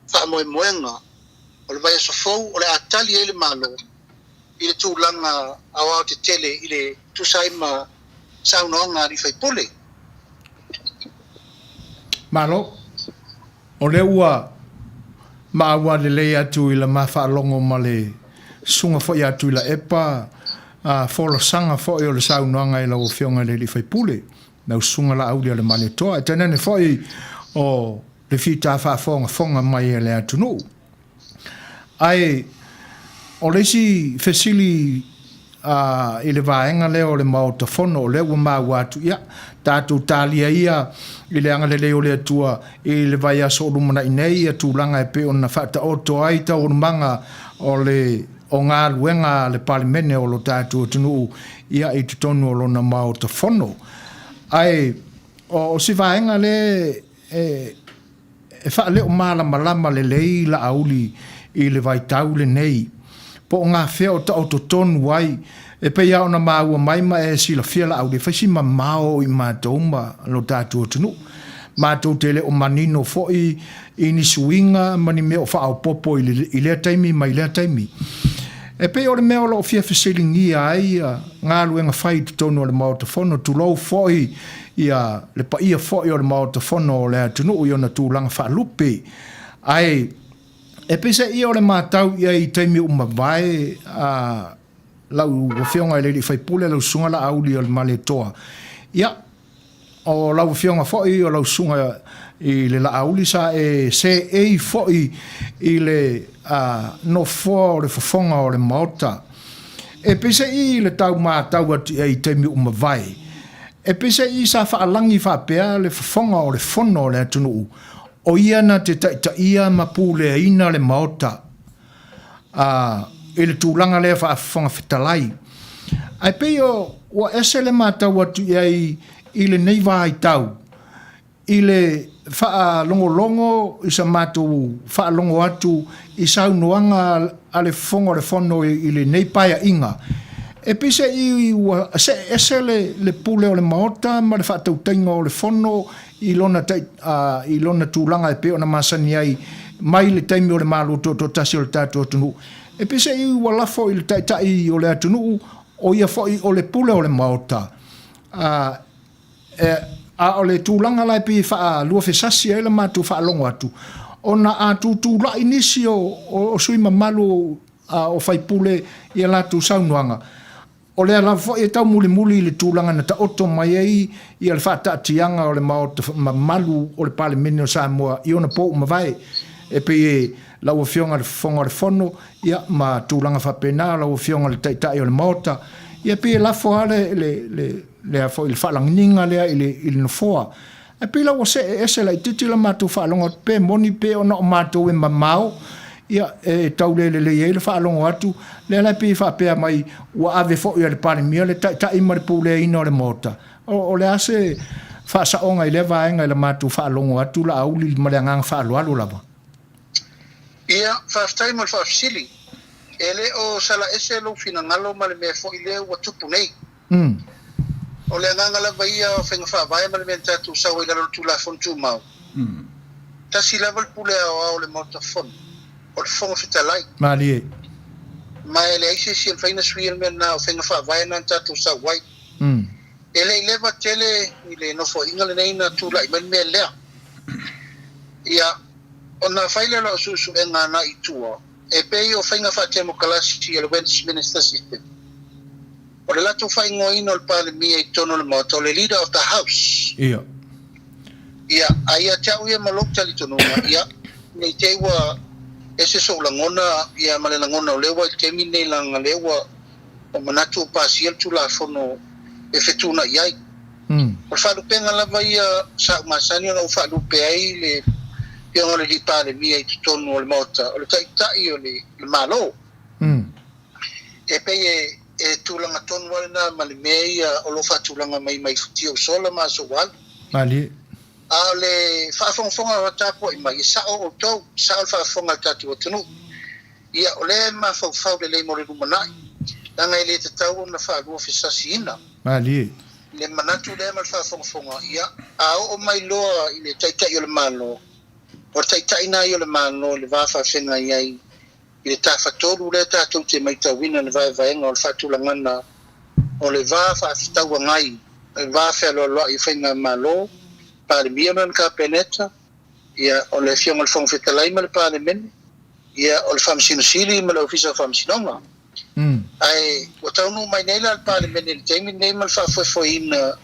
faamoemoega o le vaiaso fou o le a tali ai le Malo i le tulaga aoaotetele i le tusa ai ma saunoaga a alii faipule. Malo. O lea ua maua lelei atu i la ma faalogo ma le susuga foi ia Tuilaepa, a folasaga foi o le saunoaga i lau Afioga i le Alii Faipule, lau Susuga Laaulialemalietoa, e tainane foi o le fita faafogafoga mai a le atunuu. Ae o le isi fesili i le vaega lea o le Maota Fono, o lea ua maua atu, ia, tatou talia ia i le agalelei o le Atua i le vaiaso o lumanai nei ia tulaga e pei ona faataoto ai taualumaga o le o galuega a le Palemene o lo tatou atunuu ia i totonu o lona Maota Fono. Ae o si vaega lea e E faaleomalamalama lelei Laauli i le vaitau lenei, po o gafea o taoto tonu ai, e pei lava ona maua mai ma e silafia Laauli, e fai si mamao i matou ma lo tatou atunuu. Matou te le o manino foi i ni suiga ma ni mea o faaopoopo i lea taimi mai lea taimi. E pei o le mea o lo o fia fesiligia ai galuega fai i totonu o le Maota Fono, tulou foi ia le paia foi o le Maota Fono o le atunuu i ona tulaga faalupe. Ae e peiseai o le matau i ai i taimi ua mavae a lau Afioga i le Alii Faipule, lau Susuga Laauli o le Malietoa, ia, o lau Afioga foi o lau Susuga i le Laauli sa e seei foi i le nofoa o le fofoga o le Maota. E peiseai le tau matau atu i ai i taimi ua mavae, E peiseai sa faalagi faapea le fofoga o le fono o le atunuu, o ia na te taitaia ma puleaina le Maota, a, i le tulaga lea faafofoga fetalai. Ae pei o, ua ese le matau atu i ai i lenei vaitau, I le faalogologo i sa matou faalogo atu i saunoaga a le Fofoga o le Fono i lenei Paeaiga, e peiseai ua see ese le pule o le Maota ma le faatautaiga o le Fono i lona i lona tulaga e pei ona masani ai mai le taimi o le Malo Tutoatasi o le tatou atunuu. E peiseai ua lafo i le Taitai o le atunuu, o ia foi o le pule o le Maota, A o le tulaga la e pei e faaluafesasi ai la matou faalogo atu, ona a tutulai nisi o sui mamalu o faipule i a latou saunoaga, o lea lava foi e taumulimuli i le tulaga na taoto mai ai le faataatiaga o le Maota mamalu o le Palemene o Samoa i ona po ua mavae. E pei e lau Afioga i le Fofoga o le Fono, ia, ma tulaga faapena, lau Afioga i le Taitai o le Maota, ia, e pei e lafo lava le, le, le, le a foi, le faalaginiga lea i le, i le Nofoa. Ae pei la ua see ese laitiiti la matou faalogo atu, pe moni pe ona o matou e mamao, ia, e tau le lelei ai le faalogo atu, lea la e pei e faapea mai ua ave foi e le Palemia le taitai ma le puleaina o le Maota. O, o le a se faasaoga i lea vaega i la matou faalogo atu Laauli ma le agaga faaaloalo lava? Ia, faafetai mo le faafesili. E le o sala ese lou finagalo ma le mea foi lea ua tupu nei. O le agaga lava ia o faiga faavae ma le mea na tatou sau ai i lalo o le Tulafono Tumau, tasi lava le pule aoao o le Maota Fono, o le Fofoga Fetalai. Malie. Ma e leai se isi e mafai ona suia le mea lena, o faiga faavae na na tatou sau ai. E le i leva tele i le nofoaiga lenei na tulai mai le mea lea. Ia, ona fai lea o lau suesuega agai i tua, e pei o faiga faatemokalasi a le Westminster System. O le latou faaigoaina o le Palemia i totonu o le Maota, o le Leader of the House. Ia. Ia, a ia te au ia ma lou talitonuga, ia, ne i te i ua ese sou lagona, ia, ma le lagona o lea ua i le taimi lenei leaga lea ua manatu ua pasia le Tulafono e fetuunai ai. O le faalupega lava ia sa ou masani ona ou faalupe ai le Afioga i le Palemia i totonu o le Maota, o le Taitai o le Malo. E pei e tulaga tonu lava lena ma le mea ia o lo o faatulaga mai mai futia ua sola ma aso ua alu. Malie. A o le faafogafoga tapuai mai, e sao outou, e sao le faafofoga a le tatou atunuu. Ia, o lea e mafaufau lelei mo le lumanai, leaga e le tatau ona faaluafesasiina. Malie. Le manatu lea ma le faafogafoga, ia, a oo mai loa i le Taitai o le Malo, o le Taitai na ia o le Malo i le va faafeagai ai i le Tafatolu lea tatou te maitauina i le vaevaega o le faatulagaga o le va faafetauagai, le va fealoaloai o Faigamalo, Palemia ma lana Kapeneta, ia, o le Afioga i le Fofoga Fetalai ma le Palemene, ia, o le Faamasino Sili ma le Ofisa o Faamasinoga. Ae ua taunuu mai nei la le Palemene i le taimi lenei ma le faafoefoeina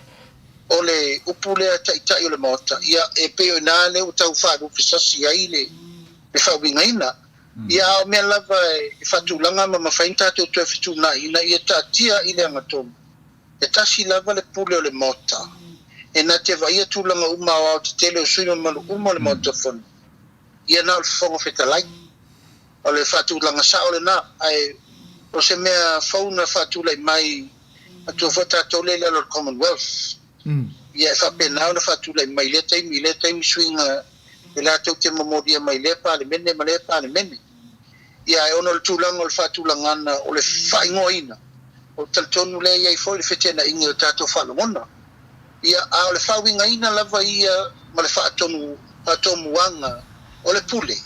o le upu lea Taitai o le Maota, ia, e pei o i ina lea ua tau faalupesasi ai le faauigaina. Ia, a o mea lava e faatulaga ma mafai ona tatou toe fetuunai ina ia taatia i le agatonu, E tasi lava le pule o le Maota, e na te vaaia tulaga uma aoaotetele o sui mamalu uma o le Maota Fono, ia na o le Fofoga Fetalai. O le faatulaga sao lena, ae o se mea fou na faatulai mai atua foi tatou lea i lalo o le Commonwealth. Ia e faapena ona faatulai mai lea taimi i lea taimi suiga e latou te momolia mai lea Palemene ma lea Palemene. Ia, ae ona o le tulaga o le faatulagana o le faaigoaina, ou te talitonu lea e i ai foi le feteenaiga i o tatou faalogona. Ia, a o le faauigaina lava ia ma le faatonu, faatomuaga o le pule,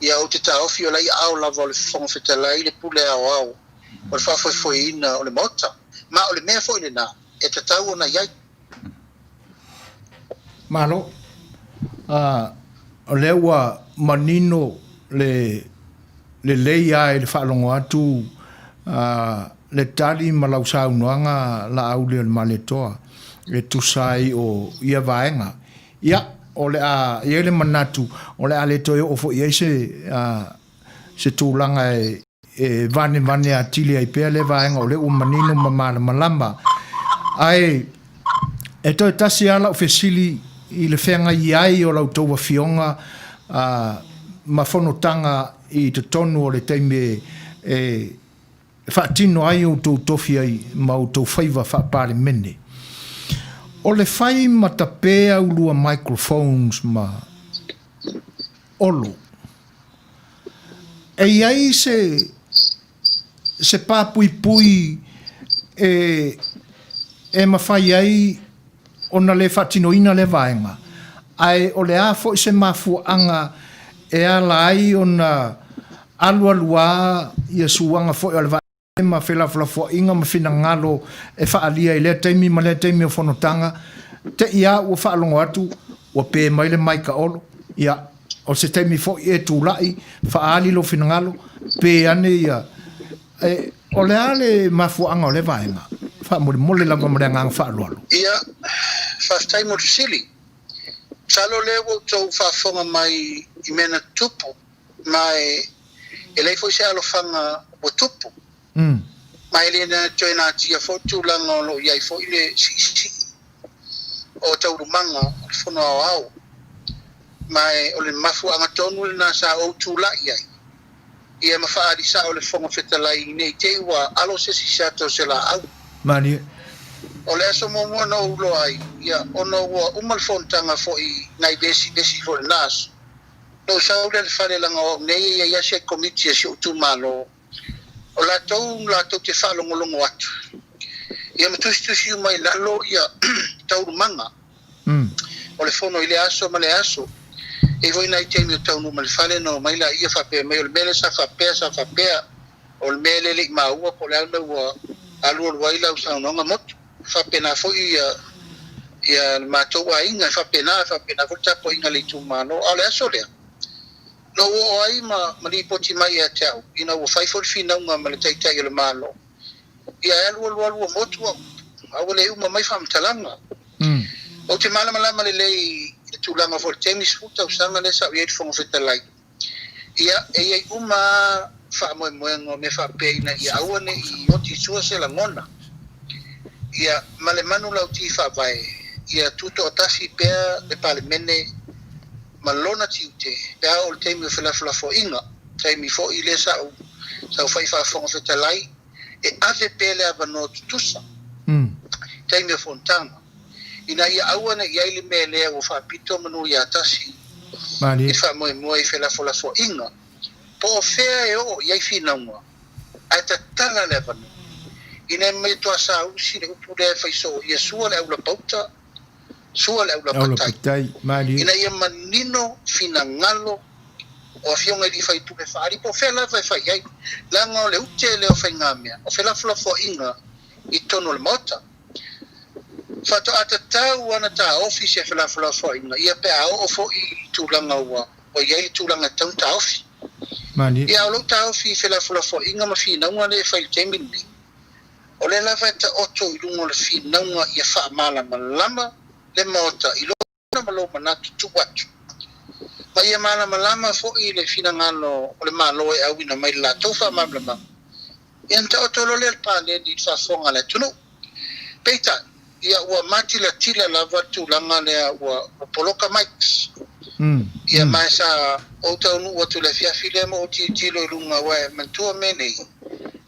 ia, ou te taofi o la i aao lava o le Fofoga Fetalai le pule aoao o le faafoefoeina o le Maota. Ma o le mea foi lena e tatau ona i ai. Malo. O lea ua manino le lelei lava i le faalogo atu le tali ma lau saunoaga Laauli o le Malietoa e tusa ai o ia vaega. Ia, o le a i ai le manatu o le a le toe oo foi i ai se se tulaga e e vanevane atili ai pea lea vaega o lea ua manino ma malamalama. Ae e toe tasi lava lau fesili i le feagai ai o la outou afioga ma fonotaga i totonu o le taimi e faatino ai outou tofi ai ma outou faiva faa-Palemene. O le fai ma tape au lua microphones ma Olo. E i ai se, se pāpuipui e, e mafai ai ona le faatinoina lea vaega, ae o le a foi se mafuaaga e ala ai ona alualuā ia suaga foi o le ma felafolafoaiga ma finagalo e faaalia i lea taimi ma lea taimi o fonotaga, te i a ua faalogo atu ua pe mai le maika Olo, ia, o se taimi foi e tulai, faaali lou finagalo, pe ane ia, e, o le a le mafuaaga o lea vaega? Faamolemole lava ma le agaga faaaloalo. Ia, faafetai mo le fesili. Masalo o lea ua outou faafofoga mai i mea na tutupu, ma e leai foi se alofaga ua tupu. Ma e le toe natia foi le tulaga o lo o i ai foi le siisii o taualumaga o le Fono Aoao. Ma e o le mafuaaga tonu lena sa ou tulai ai, ia ma faaali sao le Fofoga Fetalai ne i te i ua alo se isi ata o se laau. Malie. O le aso muamua na ou iloa ai, ia, ona ua uma le fonotaga foi nai vesivesi foi i lena aso, na ou sau lea i le fale leaga o au nei e i ai lava se Komiti a si ou itumalo, o latou latou te faalogologo atu, ia ma tusitusi uma i lalo ia taualumaga o le fono i lea aso ma lea aso. E i ai foi nai taimi o taunuu mai le fale ona omai laia faapea mai o le mea lea sa faapea sa faapea, o le mea lea e le i maua po o le a le mea ua alualu ai lau saunoaga motu. E faapena foi ia ia le matou aiga, e faapena, e faapena foi le tapuaiga a le itumalo. A o le aso lea, na ou oo ai ma ma lipoti mai ia te au ina ua fai foi le finauga ma le Taitai o le Malo, ia e alu alu alu ua motu au, a ua le uma mai faamatalaga. Ou te malamalama lelei i le tulaga foi o le taimi 10 tausaga lea sa ou i ai i le Fofoga Fetalai, ia e i ai uma lava faamoemoega o mea faapea ina ia aua ne i oti i tua se lagona. Ia ma le manulauti faavae, ia tutoatasi pea le Palemene ma lona tiute pe a oo i le taimi o felafolafoaiga, taimi foi lea sa ou saofai faafofoga fetalai e ave pea le avanoa tutusa i taimi o fonotaga, ina ia aua ne i i ai le mea lea ua faapito manu ia tasi i le faamoemoe i felafolafoaiga, po o fea e oo i ai finauga ae tatala le avanoa. Ina ia matua saausi le upu lea e fai soo ia sua le aulapauta, sua le aulapatai, ina ia manino finagalo o afioga i alii faipule faaali po o fea lava e fai ai, leaga o le ute lea o faigamea, o felafolafoaiga i totonu o le Maota. Faatoa tatau ana taofi se felafolafoaiga ia pe a oo foi i tulaga ua i ai le tulaga e tatau ona taofi. Ia, o lou taofi i felafolafoaiga ma finauga lea e fai i le taimi lenei, O lea lava e taoto i luga o le finauga ia faamalamalama le Maota i lona ma lou manatu tuu atu, ma ia malamalama foi le finagalo o le Malo e auina mai le latou faamalamalamaga, ia ona taoto loa lea o le paleni i le faafofoga a le atunuu. Peitai, ia ua matilatila lava le tulaga lea ua poloka mics. Ia ma sa ou taunuu atu i le afiafi lea ma ou tilotilo i luga aua e manatua mea nei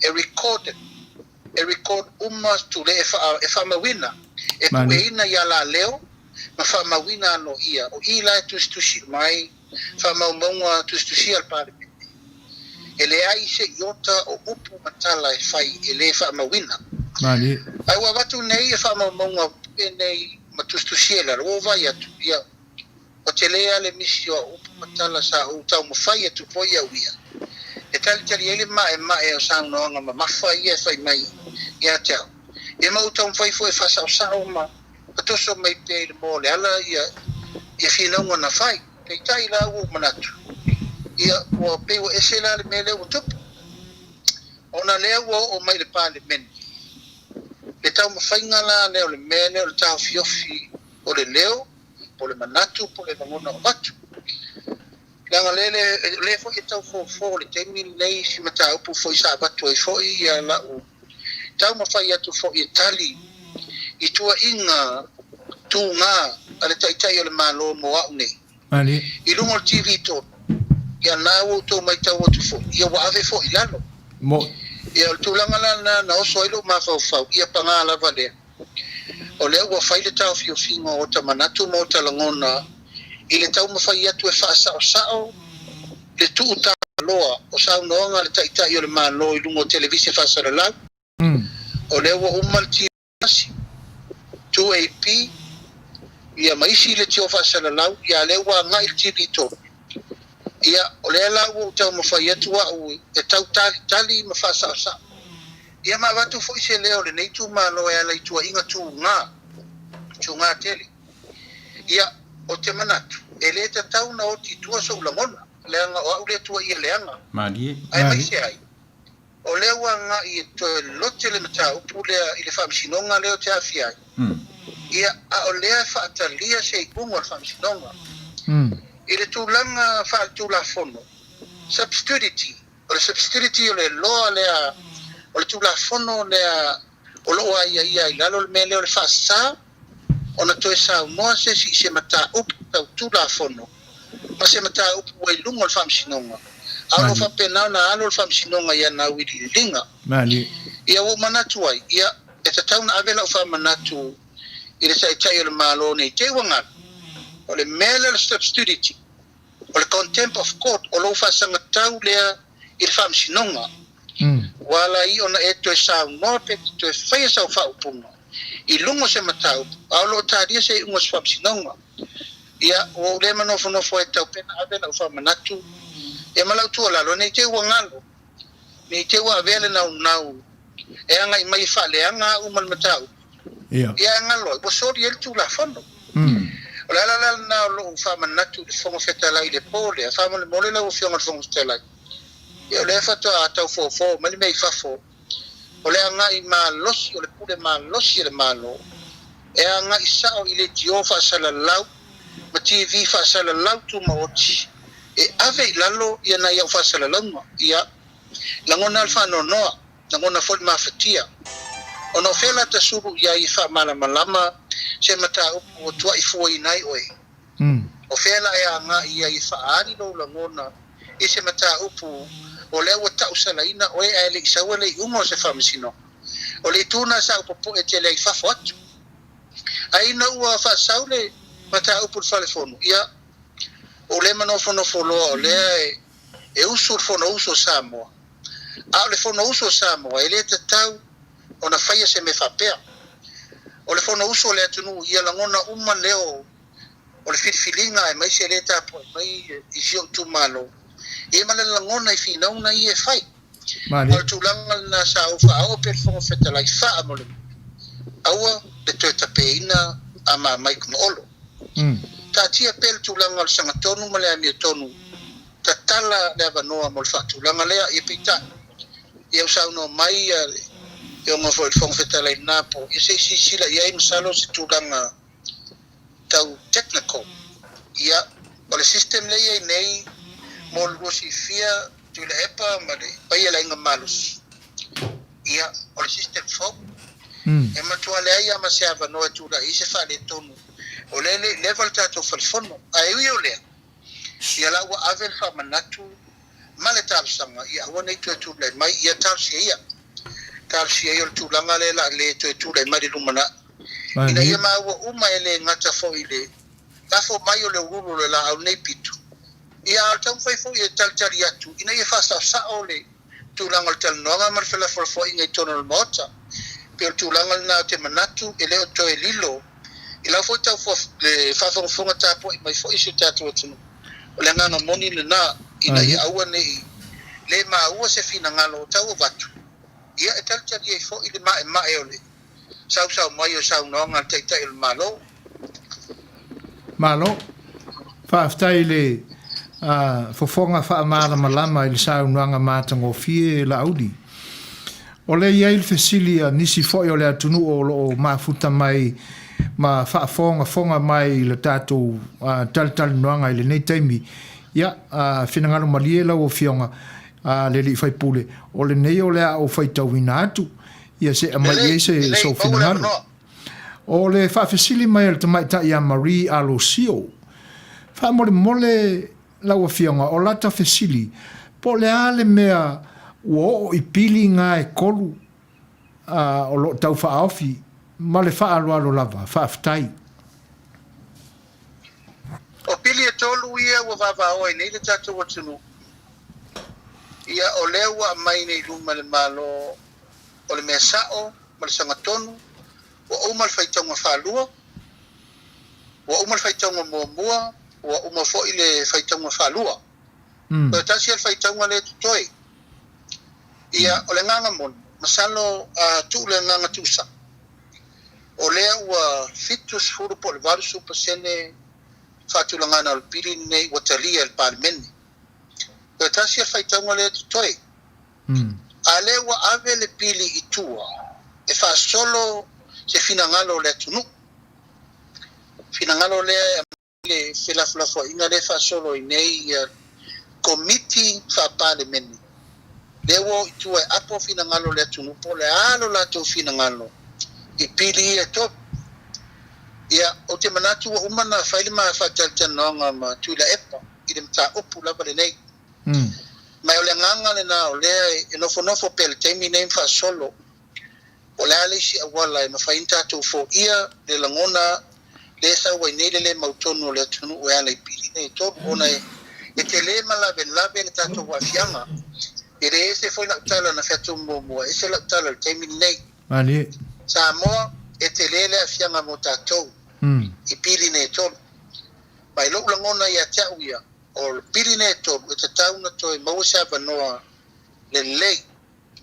e recorded, e record uma tule e e faamauina, e pueina i alaleo ma faamauina aloaia. O i la e tusitusi uma ai faamaumauga tusitusia a le Palemene. E leai se iota o upu ma tala e fai e le faamauina. Ae ua avatu nei e faamaumauga pue nei ma tusitusia i lalo, ua ou vaai atu, ia, ua tele lava le misi o au upu ma tala sa ou taumafai atu foi au ia e talitali ai le maemae o saunoaga mamafa ia e fai mai ia te au. Ia ma ou taumafai foi e faasaosao ma toso mai pea i le moa o le ala ia ia finauga na fai. Peitai la ua ou manatu, ia ua pei ua ese la le mea lea ua tupu. Ona lea ua oo mai i le Palemene, le taumafaiga la lea o le mea lea o le taofiofi o le leo, po o le manatu, po o le lagona o avatu. Leaga lea, lea foi e tau fofo i le taimi lenei si mataupu foi sa avatu ai foi ia lau taumafai atu foi e tali i tuuaiga tuga a le Taitai o le Malo mo au nei i luga o le TV 3, ia na ua outou maitau atu foi, ia ua ave foi i lalo. Ia o le tulaga la lena na oso ai lou mafaufau, ia paga lava lea. O lea ua fai le taofiofiga o ota manatu ma ota lagona i le taumafai atu e faasaosao le tuutaloa o saunoaga a le Taitai o le Malo i luga o televise faasalalau. O lea ua uma le T1, 2AP, ia ma isi leitio faasalalau, ia a lea ua agai i le TV3. Ia, o lea la ua ou taumafai atu au e tau talitali ma faasaosao. Ia ma avatu foi se leo o lenei itumalo e ala i tuuaiga tuga, tuga tele. Ia, ou te manatu, e le tatau ona oti i tua sou lagona, leaga o au lea tuuaia leaga. Malie. Aemaise ai, o lea ua agai e toe lote le mataupu lea i le faamasinoga lea ou te aafia ai. Ia, a o lea e faatalia se iuga o le Faamasinoga i le tulaga faaletulafono, substitutity, o le substitutity o le loa lea, o le tulafono lea o lo o aiaia ai i lalo le mea lea o le faasa ona toe saunoa se isi i se mataupu tau tulafono ma se mataupu ua i luga o le Faamasinoga, a o lo o faapena ona alo le Faamasinoga i ana auiliiliga. Ia ua ou manatu ai, ia, e tatau ona ave lau faamanatu i le Taitai o le Malo nei te i ua galo, o le mea lea o le substitutity, o le contempt of court, o lou faasagatau lea i le Faamasinoga, ua ala ai ona e toe saunoa pe te toe faia sau faaupuga i luga o se mataupu, a o lo o talia se iuga o se Faamasinoga. Ia, ua ou le manofonofo ai tau pe na ave lau faamanatu, ia ma lau tuualalo, nei te i ua galo, Ne i te i ua avea le naunau e agai mai e faaleaga au ma le mataupu, ia e galo ai, ua soli ai le Tulafono. O le ala la lena o lou faamanatu i le Fofoga Fetalai i le po lea, faamolemole lau Afioga i le Fofoga Fetalai, ia o lea faatoa tau foofoo mai le mea i fafo, o le agai malosi, o le pule malosi a le Malo e agai sao i leitio faasalalau ma TV faasalalau tumaoti e ave i lalo ia nai au faasalalauga. Ia, lagona le faanoanoa, lagona foi le mafatia. Ona o fea la ta sulu i ai e faamalamalama se mataupu ua tuai fuaina ai oe? O fea la e agai i ai e faaali lou lagona i se mataupu o lea ua tausalaina oe ae le i saua le iuga o se faamasinoga? O le itu lena sa ou popoe tele ai i fafo atu. Ae ina ua faasau le mataupu i le Fale Fono, ia, ua le manofonofo loa o lea e usu le Fonousu a Samoa. A o le Fonousu a Samoa, e le tatau ona faia se mea faapea. O le Fonousu a le atunuu, ia lagona uma leo o le filifiliga aemaise lea e tapuai mai i si ou itumalo, ia ma le lagona i finauga ia e fai. O le tulaga lena sa ou faaoo pea le Fofoga Fetalai faamolemole, aua le toe tapeina a ma Mike ma Olo. Taatia pea le tulaga o le sagatonu ma le amiotonu, tatala le avanoa mo le faatulaga lea. Ia peitai, ia ua saunoa mai le Afioga foi i le Fofoga Fetalai i lena po, ia se i silasila i ai masalo o se tulaga tau technical. Ia, o le system lea e i ai nei mo le lua silafia Tuilaepa ma le paia o le aiga malosi, ia, o le system fou. E matua leai lava ma se avanoa e tulai ai se faaletonu, o lea e le i leva le tatou fale fono. Ae ui o lea, ia la ua ave le faamanatu ma le talosaga, ia aua ne i toe tulai mai, ia talosia ia. Talosia ia o le tulaga lea o le a le toe tulai mai i le lumanai, ina ia maua uma e le gata foi i le lafo mai o le ululu o le laau nei pito, Ia, a o le taumafai foi e talitali atu ina ia faasaosao le tulaga o le talanoaga ma le felafolafoaiga i totonu o le Maota. E pei o le tulaga lena ou te manatu e le o toe lilo i lau foi tau le faafogafoga tapuai mai foi i si o tatou atunuu. O le agaga moni lena ina ia aua ne i le maua se finagalo o tau avatu, ia e talitali ai foi le maemae o le sausau mai o saunoaga a le Taitai o le Malo. Malo. Faafetai i le fofoga faamalamalama i le saunoaga matagofie Laauli. O lea e i ai le fesili a nisi foi o le atunuu o lo o mafuta mai ma faafogafoga mai i le tatou talatalanoaga i lenei taimi. Ia, finagalo malie lau Afioga le sui usufono, o lenei o le a ou faitauina atu Ia se aumai i ai se sou finagalo. O le faafesili mai a le tamaitai ia Marie Alosio, Faamolemole lau Afioga, o lata fesili, po o le a le mea ua oo i pili ga e kolu o lo o tau faaofi ma le faaaloalo lava? Faafetai. O pili e tolu ia ua vavao ai nei le tatou atunuu. Ia, o lea ua aumai nei i luma e le Malo o le mea sa'o ma le sagatonu, ua uma le faitauga faalua, ua uma le faitauga muamua, ua uma foi le faitauga faalua. Toe tasi lava le faitauga lea e totoe. Ia, o le agaga moni, masalo a tuu le agaga tuusa'o, o lea ua 70 po o le 80% faatulagana o le pili lenei ua talia e le Palemene. Toe tasi lava le faitauga lea e totoe. A lea ua ave le pili i tua e faasolo se finagalo o le atunuu. finagalo lea e aumai le felafolafoaiga lea e faasolo ai nei ia Komiti Faa-Palemene lea ua o i tua e apo finagalo o le atunuu po o le a lo latou finagalo i pili ia e tolu. Ia, ou te manatu ua uma ona fai le ma faatalatalanoaga ma Tuilaepa i le mataupu lava lenei. Ma o le agaga lena o lea e nofonofo pea i le taimi nei ma faasolo Po o le a le isi auala e mafai ona tatou foia le lagona lea e sau ai nei le le mautonu o le atunuu e ala i pili nei e tolu, ona e tele ma lavelave le tatou aafiaga. E le ese foi lau tala na featu muamua, ese lau tala i le taimi lenei. Malie. Samoa, e tele le aafiaga mo tatou i pili nei e tolu. Ma i lou lagona ia te au ia, o pili nei e tolu e tatau ona toe maua se avanoa lelei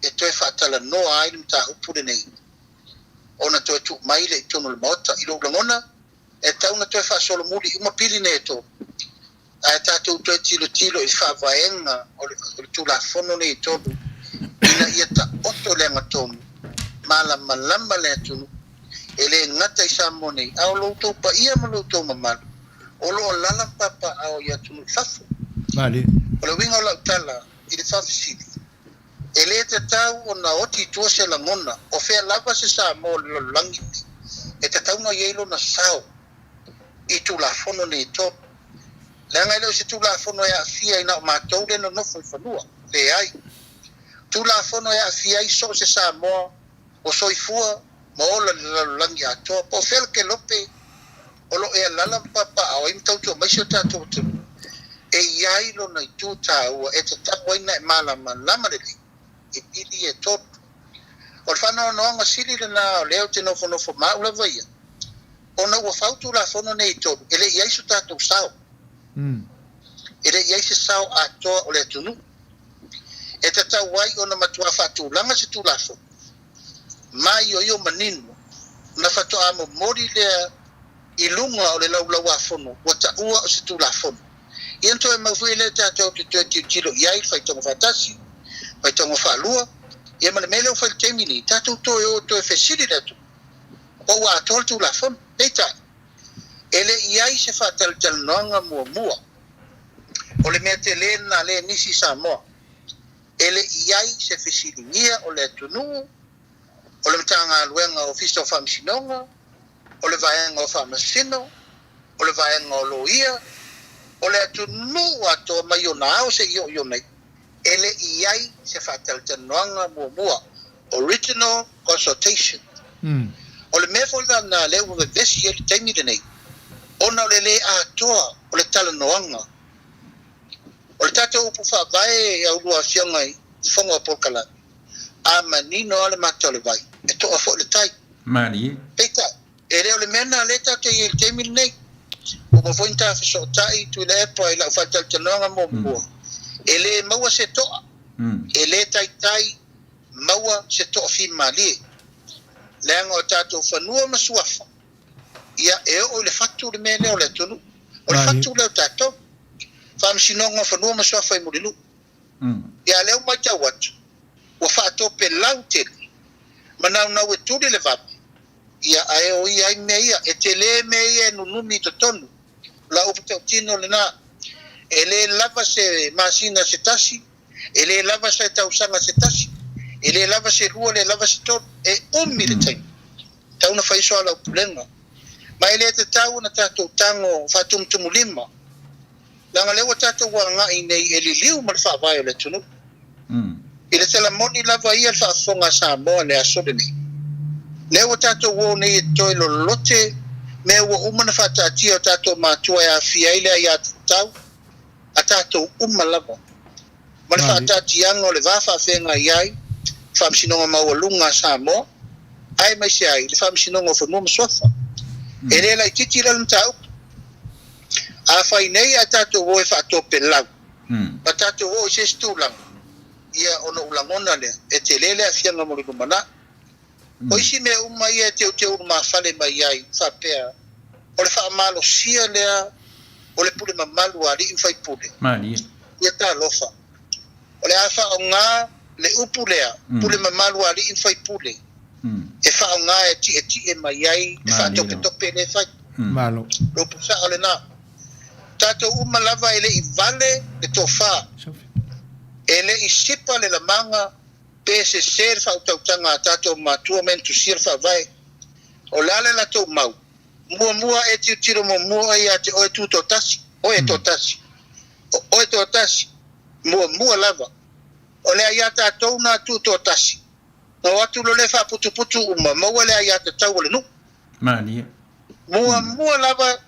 e toe faatalanoa ai le mataupu lenei ona toe tuu mai lea i totonu o le Maota. I lou lagona, e tatau ona toe faasolomuli uma pili nei e tolu, ae tatou toe tilotilo i faavaega o le Tulafono nei e tolu ina ia taoto le agatonu, malamalama le atunuu, e le gata i Samoa nei, a o lo outou paia ma lo outou mamalu o lo o alaala ma papaaao i atunuu i fafo. O le uiga o lau tala i le faafesili, E le tatau ona oti i tua se lagona, o fea lava se Samoa o le lalolagi lenei e tatau ona i ai lona sao i Tulafono nei e tolu. Leaga e le o se Tulafono e aafia ai na o matou lea e nonofo i fanua, leai. Tulafono e aafia ai so o se Samoa o soifua ma ola i le lalolagi atoa, po o fea le kelope o lo o e alaala ma papaaao ai ma tautua mai si o tatou atunuu, e i ai lona itu taua e tatau ai ona e malamalama lelei i pili ia e tolu. O le faanoanoaga sili lena o lea ou te nofonofo ma au lava ia, ona ua fau Tulafono nei e tolu, e le i ai so tatou sao. E le i ai se sao atoa o le atunuu. E tatau ai ona matua faatulaga se Tulafono maioio manino ona faatoa momoli lea i luga o le Laulau-a-Fono ua taua o se Tulafono. Ia ona toe mau foi lea tatou te toe tilotilo i ai i le faitauga faatasi, faitauga faalua, ia ma le mea lea ua fai i le taimi nei, tatou toe o e toe fesili le atunuu po ua atoa le Tulafono. Peitai, e le i ai se faatalatalanoaga muamua. O le mea tele lena lea e misi i Samoa. E le i ai se fesiligia o le atunuu, o le Matagaluega Ofisa o Faamasinoga, o le Vaega o Faamasino, o le Vaega o Loia, o le atunuu atoa mai ona ao seia oo i ona iu, e le i ai se faatalatalanoaga muamua, original consultation. O le mea foi lena lea ua vevesi ai le taimi lenei, ona o le le atoa o le talanoaga. O le tatou upu faavae a ulua afioga i fofoga o polokalame, a manino lava le mata o le vai, e toa foi le tai. Malie. Peitai, e le o le mea lena lea tatou te i ai i le taimi lenei. Ua uma foi ona ta fesootai Tuilaepa i lau faatalatalanoaga muamua, e le maua se toa, e le taitai maua se toafimalie, leaga o tatou fanua ma suafa, ia e oo i le fatu le mea lea o le atunuu. O le fatu lea o tatou. Faamasinoga o Fanua ma Suafa i Mulinuu. Ia a lea ua matau atu, ua faatopelau tele, ma naunau e tuli le vave, ia ae o ia ai mea ia. E tele mea ia e nunumi i totonu. O lau upu tautino lena. E le lava se masina se tasi, e le lava se tausaga se tasi, e le lava se lua, le lava se tolu. E umi le taimi. Tatau ona fai soalaupulega. Ma e le tatau ona tatou tago faatumutumulima, leaga lea ua tatou agai nei e liliu ma le faavae o le atunuu. I le tala moni lava ia le faafofoga a Samoa i le aso lenei, lea ua tatou o nei e toe lolote mea ua uma ona faataatia e o tatou matua e aafia ai le aiatatau a tatou uma lava ma le faataatiaga o le va faafeagai ai le Faamasinoga Maualuga a Samoa aemaise ai le Faamasinoga o Fanua ma Suafa. E le laitiiti la le mataupu. Afai nei ae tatou o e faatopelau ma tatou oo i se isi tulaga, ia ona ou lagona lea, e tele le aafiaga mo le lumanai. O isi mea uma ia e teuteu ulumafale mai ai faapea o le faamalosia lea o le pule mamalu a alii ma faipule. Malie. Ia talofa. O le a faaaoga le upu lea, pule mamalu a alii ma faipule, e faaaoga e tietie mai ai le faatopetope lea e fai. Malo. Le upu sa'o lenā. Tatou uma lava e le i vale le tofa, e le i sipa le lamaga pe sesē le faautautaga a tatou matua ma entusia le Faavae. O le a le latou mau? Muamua e tilotilo muamua oe ia te oe tutoatasi, oe e toatasi. O oe toatasi, muamua lava. O le aiatatau na tutoatasi. Na o atu loa le faaputuputu uma, maua le aiatatau a le nuu. Malie. Muamua lava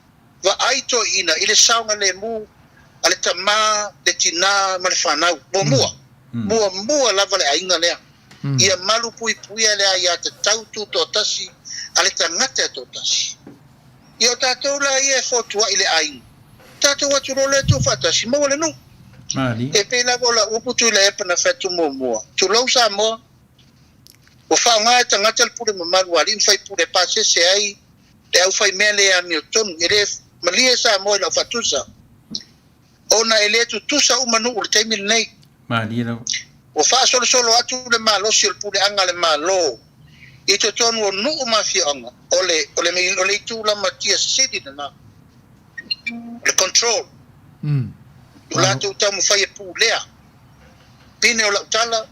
vaai toeaiina i le saogalemu a le tama, le tina ma le fanau. Muamua. Muamua lava le aiga lea. Ia malupuipuia le aiatatau tutoatasi a le tagata e toatasi. Ia o tatou la ia e fotuai i le aiga, tatou atu loa lea tuufaatasi, maua le nuu. Malie. E pei lava o lau upu Tuilaepa na fai atu muamua, tulou Samoa, Ua faaaoga e tagata le pule mamalu a alii ma faipule e pasese ai le aufaimea le amiotonu. E le malie Samoa i lau faatusa, ona e le tutusa uma nuu i le taimi lenei. Malie lava. Ua faasolosolo atu le malosi o le puleaga a le Malo i totonu o nuu ma afioaga, o le, o le, o le itu lamatia sili lena, o le control, o latou taumafai e pulea. Pine o lau tala,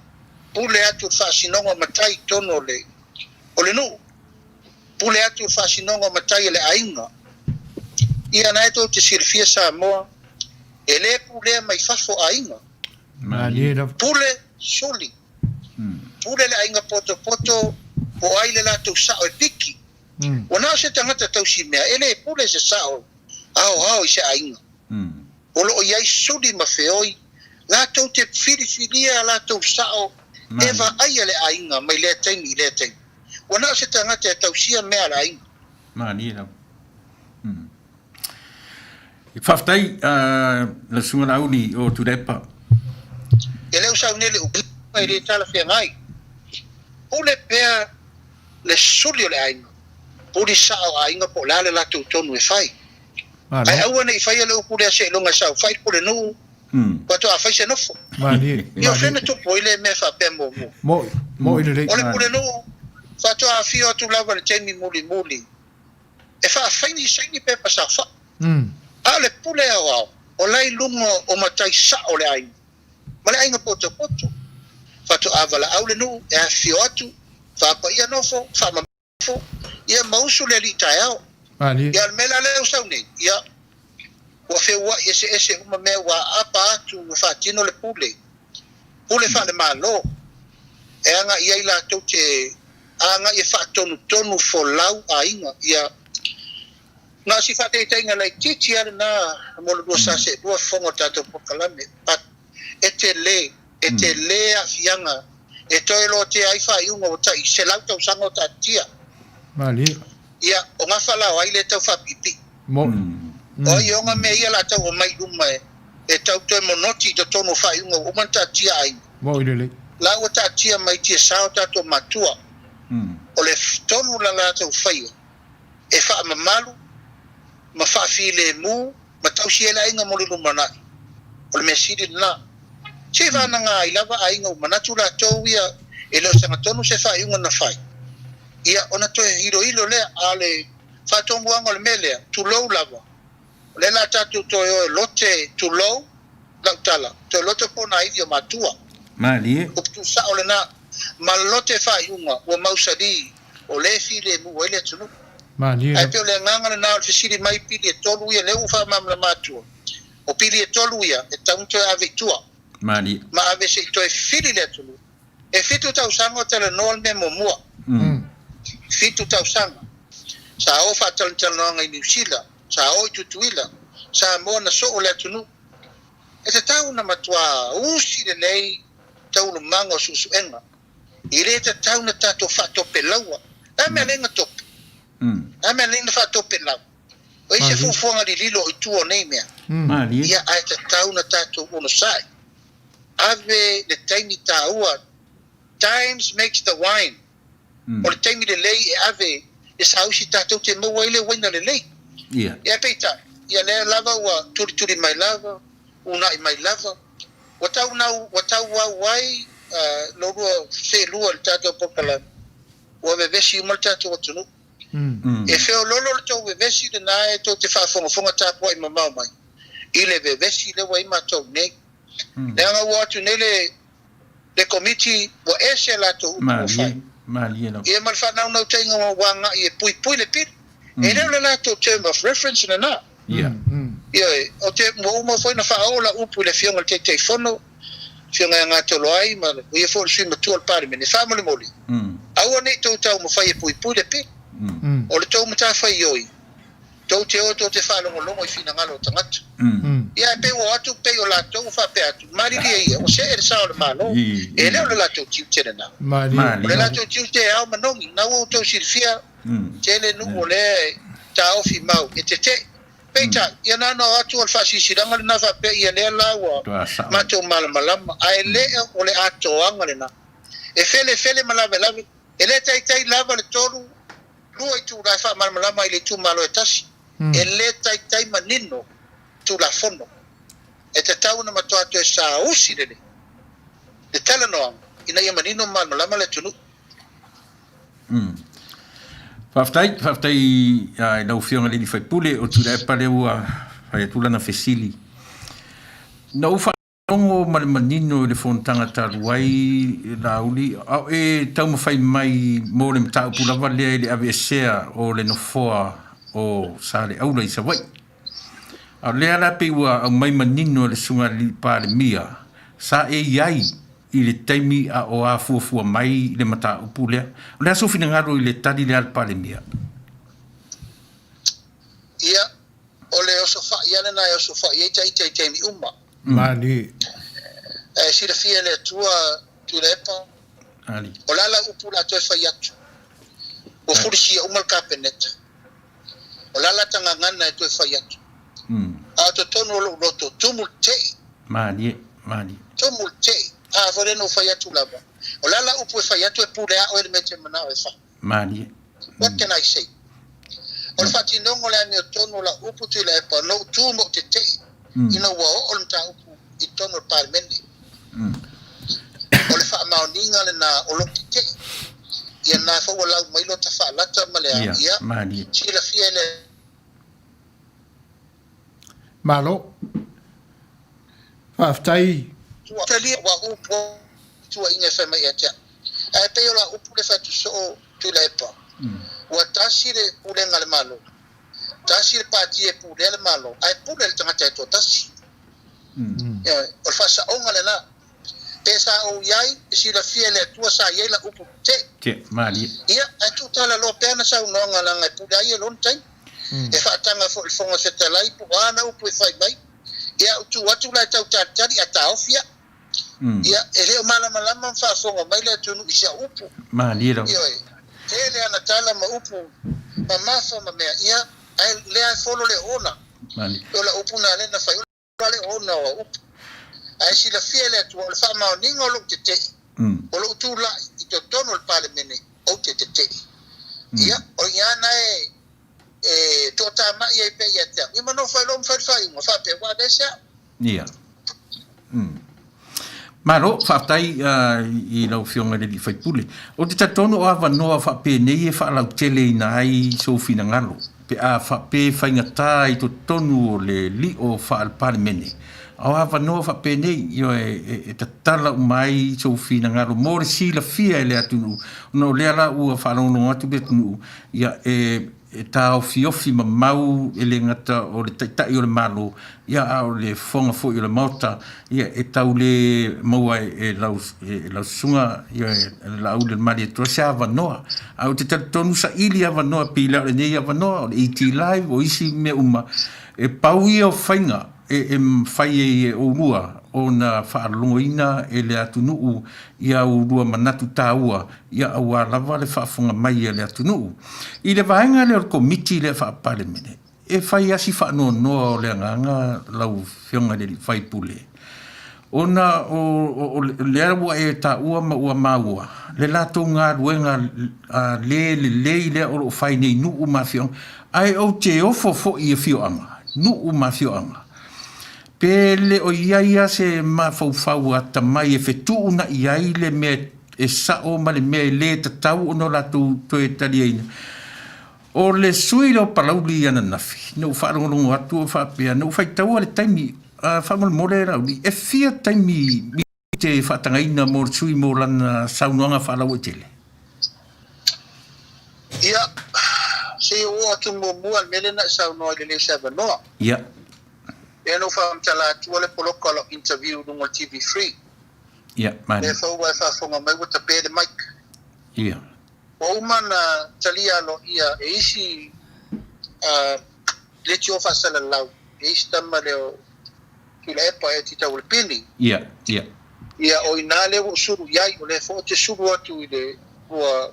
Pule atu le faasinoga o matai i totonu o le o le nuu. Pule atu le faasinoga o matai a le aiga. Ia na e tou te silafia Samoa, e le pulea mai fafo aiga. Malie lava. Pule suli. Pule le aiga potopoto po o ai le latou sao e piki. Ua na o se tagata tausi mea, e le pule se sao aoao i se aiga. O lo o i ai suli ma feoi, latou te filifilia a latou sao e vaaia le aiga mai lea taimi i lea taimi. Ua na o se tagata e tausia mea a le aiga. Malie lava. Faafetai lau Susuga Laauli o Tuilaepa. E le o sauni le upu e le talafeagai. Pule pea le suli o le aiga, puli sao aiga po o le a le latou tonu e fai. Ae aua ne i faia le upu lea seiloga e saofai le pulenuu faatoa fai se nofo. Ia o fea na tupu ai lea mea faapea muamua? Mo'i lelei. O le pulenuu faatoa afio atu lava i le taimi mulimuli e faafaini saini pepa saofai. A o le pule aoao, o la i luga o matai sao o le aiga ma le aiga potopoto. Faatoa valaau le nuu e afifio atu, faapaia nofo, faamamalu. Ia ma usu le alii taeao. Ia o le mea la lea ua sau nei, ia, ua feuai eseese uma mea ua aapa atu e faatino le pule, pule faale-Malo, e agai ai latou te agai e faatonutonu folau aiga. Ia, na o si faataitaiga laitiiti lava lena mo le 242 fofoga o le tatou polokalame, but e tele, e tele aafiaga e toe lotea ai faaiuga ua tai 100 tausaga o taatia. Malie. Ia, o gafa la o ai lea e tau faapiipii? Moni. O ai e ona mea ia la tau omai i luma e tau toe monoti i totonu o faaiuga ua uma ona taatia aiga? Moni lelei. La ua taatia mai tiasa o tatou matua. O le tonu la latou faia e faamamalu ma faafilemu ma tausi ai le aiga mo le lumanai. O le mea sili lena. Se i vanaga ai lava aiga ua manatu latou ia e le o sagatonu se faaiuga na fai, ia ona toe iloilo lea. A o le faatomuaga o le mea lea, tulou lava, o lea o le a tatou toe o e lote, tulou lau tala, toe lote ponaivi o matua. Malie. Upu tuusao lena, ma lote faaiuga ua mausali o lea e filemu ai le atunuu. Malie. Ae pei o le agaga lena o le fesili mai pili e tolu ia, lea ua faamalamalama atua, o pili e tolu ia e tatau ona toe ave i tua. Malie. Ma ave se i toe fili le atunuu. E fitu tausaga o talanoa le mea muamua. Fitu tausaga. Sa o faatalatalanoaga i Niu Sila, sa o i Tutuila, Samoa na soo le atunuu. E tatau ona matua usi lelei taualumaga o suesuega. E le tatau ona tatou faatopelaua. O le a mea lea na tope? O le a mea lea na faatopelau? O ai se fuafuaga lililo i tua o nei mea? Ia, ae tatau ona tatou onosai. Ave le taimi taua. Times makes the wine. O le taimi lelei e ave e saausi tatou te maua ai le uaina lelei. Ia. Ia peitai, ia lea lava ua tulituli mai lava, uunai mai lava, ua tau nau, ua tauau ai lolua felua i le tatou polokalame, ua vevesi uma le tatou atunuu. E feoloolo le tou vevesi lenā e tou te faafogafoga tapuai mamao mai i le vevesi lea ua i ai matou nei. Leaga ua o atu nei le le Komiti ua ese a latou upu ua fai. Ia ma le faanaunautaiga ua agai e puipui le pili. E le o le latou term of reference lenā. Ioe, ou te, ua uma foi ona faaoo lau upu i le Afioga i le Taitaifono, Afioga ia Gatoloai ma o ia foi o le sui matua o le Palemene, faamolemole, aua ne i tou taumafai e puipui le pili. O le tou matafaioi, tou te o tou te faalogologo i finagalo o tagata. Ia ae pei ua o atu pei o latou ua faapea atu, malilie ia, ua see le sa o le Malo, e le o le latou tiute lena. O le latou tiute e ao manogi, na ua outou silafia, tele nuu o lea e taofi mau e tetee. Peitai, ia na ona o atu o le faasilasilaga lena faapea ia lea la ua matou malamalama, ae le o le atoaga lena. E felefele ma lavelave, e le taitai lava le tolu, lua itula e faamalamalama i le itumalo e tasi. E le taitai manino Tulafono. E tatau ona matua toe saausi lelei le talanoaga ina ia manino ma malamalama le atunuu. Faafetai, faafetai i lau Afioga i le sui usufono o Tuilaepa lea ua fai atu lana fesili. Na ou faalogo ma le manino i le fonotaga talu ai Laauli, a o e taumafai mai mo le mataupu lava lea i le aveesea o le nofoa o Saleaula i Savaii. A o lea la pei ua aumai manino e le Susuga i le Palemia, sa e i ai i le taimi a o afuafua mai le mataupu lea. O le a sou finagalo i le tali lea a le Palemia? Ia, o le osofai lava lena e osofai ai ta ita i taimi uma. Malie. E silafia e le Atua Tuilaepa, o le a lau upu o le a toe fai atu? Ua fulisia uma le Kapeneta. O le a lata gagana e toe fai atu? A o totonu o lou loto, tumu le tei. Malie, malie. Tumu le tei. A foi lea na ou fai atu lava. O le a lau upu e fai atu e pule a oe le mea e te manao e fai. Malie. What can I say? O le faatinoga o le amiotonu o lau upu Tuilaepa, na ou tu ma ou tetee ina ua oo le mataupu i totonu o le Palemene. O le faamaoniga lena o lou tetee. Ia na foi ua lau mai lota faalata ma le a, ia, silafia e le. Malo. Faafetai. Talia ua upu tuuaiga e fai mai ia te au. Ae pei o la upu le fai atu soo Tuilaepa, ua tasi le pulega a le Malo, tasi le pati e pulea le Malo, ae pule le tagata e toatasi. Ioe, o le faasaoga lena. Pe sa ou i ai, e silafia e le Atua sa i ai la upu te. Te, malie. Ia, ae tuutalaloa pea ana saunoaga leaga e pule ai e lona taimi. E faataga foi i le Fofoga Fetalai po o a ana upu e fai mai. Ia, ou tu atu la e tau talitali ae taofi au. Ia, e le o malamalama ma faafofoga mai le atunuu i si au upu. Malie lava. Ioe, tele ana tala ma upu mamafa ma mea, ia, ae lea e folo le oona. Malie. O lau upu na lea na fai, o le oona o au upu. Ae silafia e le Atua, o le faamaoniga o lou tetee, o lou tulai i totonu o le Palemene, ou te tetee. Ia, o i ina e e toatamai ai pea ia te au. Ia ma nofo ai loa ma fai le faaiuga, faapea, ua aveese au. Ia. Malo, faafetai i lau Afioga i le sui usufono. Ou te talitonu o avanoa faapenei e faalauteleina ai sou finagalo pe a faapea e faigata i totonu o le lio faale-Palemene. A o avanoa faapenei, ioe, e tatala uma ai sou finagalo mo le silafia e le atunuu, ona o lea la ua faalogologo atu le atunuu, ia, e e taofiofi mamau e le gata o le Taitai o le Malo, ia a o le Fofoga foi o le Maota, ia e tau le maua e lau e lau susuga ia e Laauli o le Malietoa se avanoa. Ae ou te talitonu saili avanoa pei la o lenei avanoa o le ET Live o isi mea uma, e pau ia o faiga e e mafai ai e oulua ona faalogologoina e le atunuu ia oulua manatu taua ia auā lava le faafofoga mai a le atunuu. I le vaega lea o le Komiti lea Faa-Palemene, e fai lava si faanoanoa o le agaga lau Afioga i le sui usufono, ona o lea ua e taua ma ua maua le latou galuega le lelei lea o lo o fai nei i nuu ma afioaga, ae ou te ofo foi i afioaga, nuu ma afioaga, pe le o i ai lava se mafaufau atamai e fetuunai ai le mea e sao ma le mea e le tatau ona latou toe taliaina. O le sui lea o Palauli ananafi, na ou faalogologo atu o faapea, na ou faitaua le taimi, faamolemole Laauli, e fia taimi minute e faatagaina mo le sui mo lana saunoaga faalauaitele? Ia, se i ou oo atu muamua i le mea lea na e saunoa ai i le le o se avanoa. Ia. Lea na ou faamatala atua le poloka o lau interview i luga o le TV3. Ia, Lea foi ua e faafofoga mai ua tape le mic. Ia. Ua uma ona talia aloaia e isi leitio faasalalau, e isi tama lea o Tuilaepa e Titaualepini. Ia, ia. Ia, o i ina lea ua ou sulu i ai, o lea foi ou te sulu atu i le ua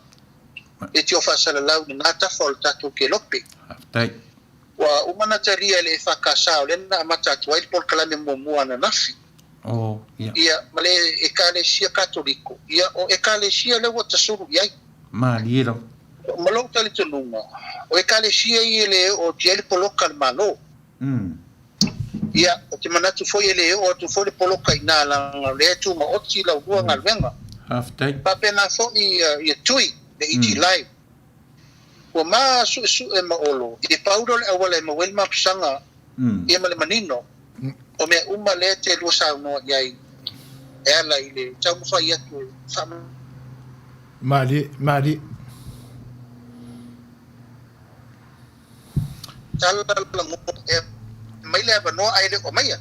leitio faasalalau i lena tafa o le tatou kelope. Faafetai. Ua uma ona talia e le EFKS, o lea na amata atu ai le polokalame muamua ananafi. Oh, ia. Ia, ma le Ekalesia Katoliko. Ia, o Ekalesia lea ua tasulu i ai. Malie lava. Ma lou talitonuga, o Ekalesia ia e le oo atu i ai le poloka a le Malo. Ia, ou te manatu foi e le oo atu foi le poloka i ina leaga o lea e tumaoti laulua galuega. Faafetai. Faapena foi ia Tui, le ET Live. Ua ma suesue ma Olo, i pau lea o le auala e maua ai le mapusaga ia ma le manino o mea uma lea e te lua saunoa i ai e ala i le taumafai atu e faa. Malie, malie. Tala lagona e aumai le avanoa ae le o aumaia.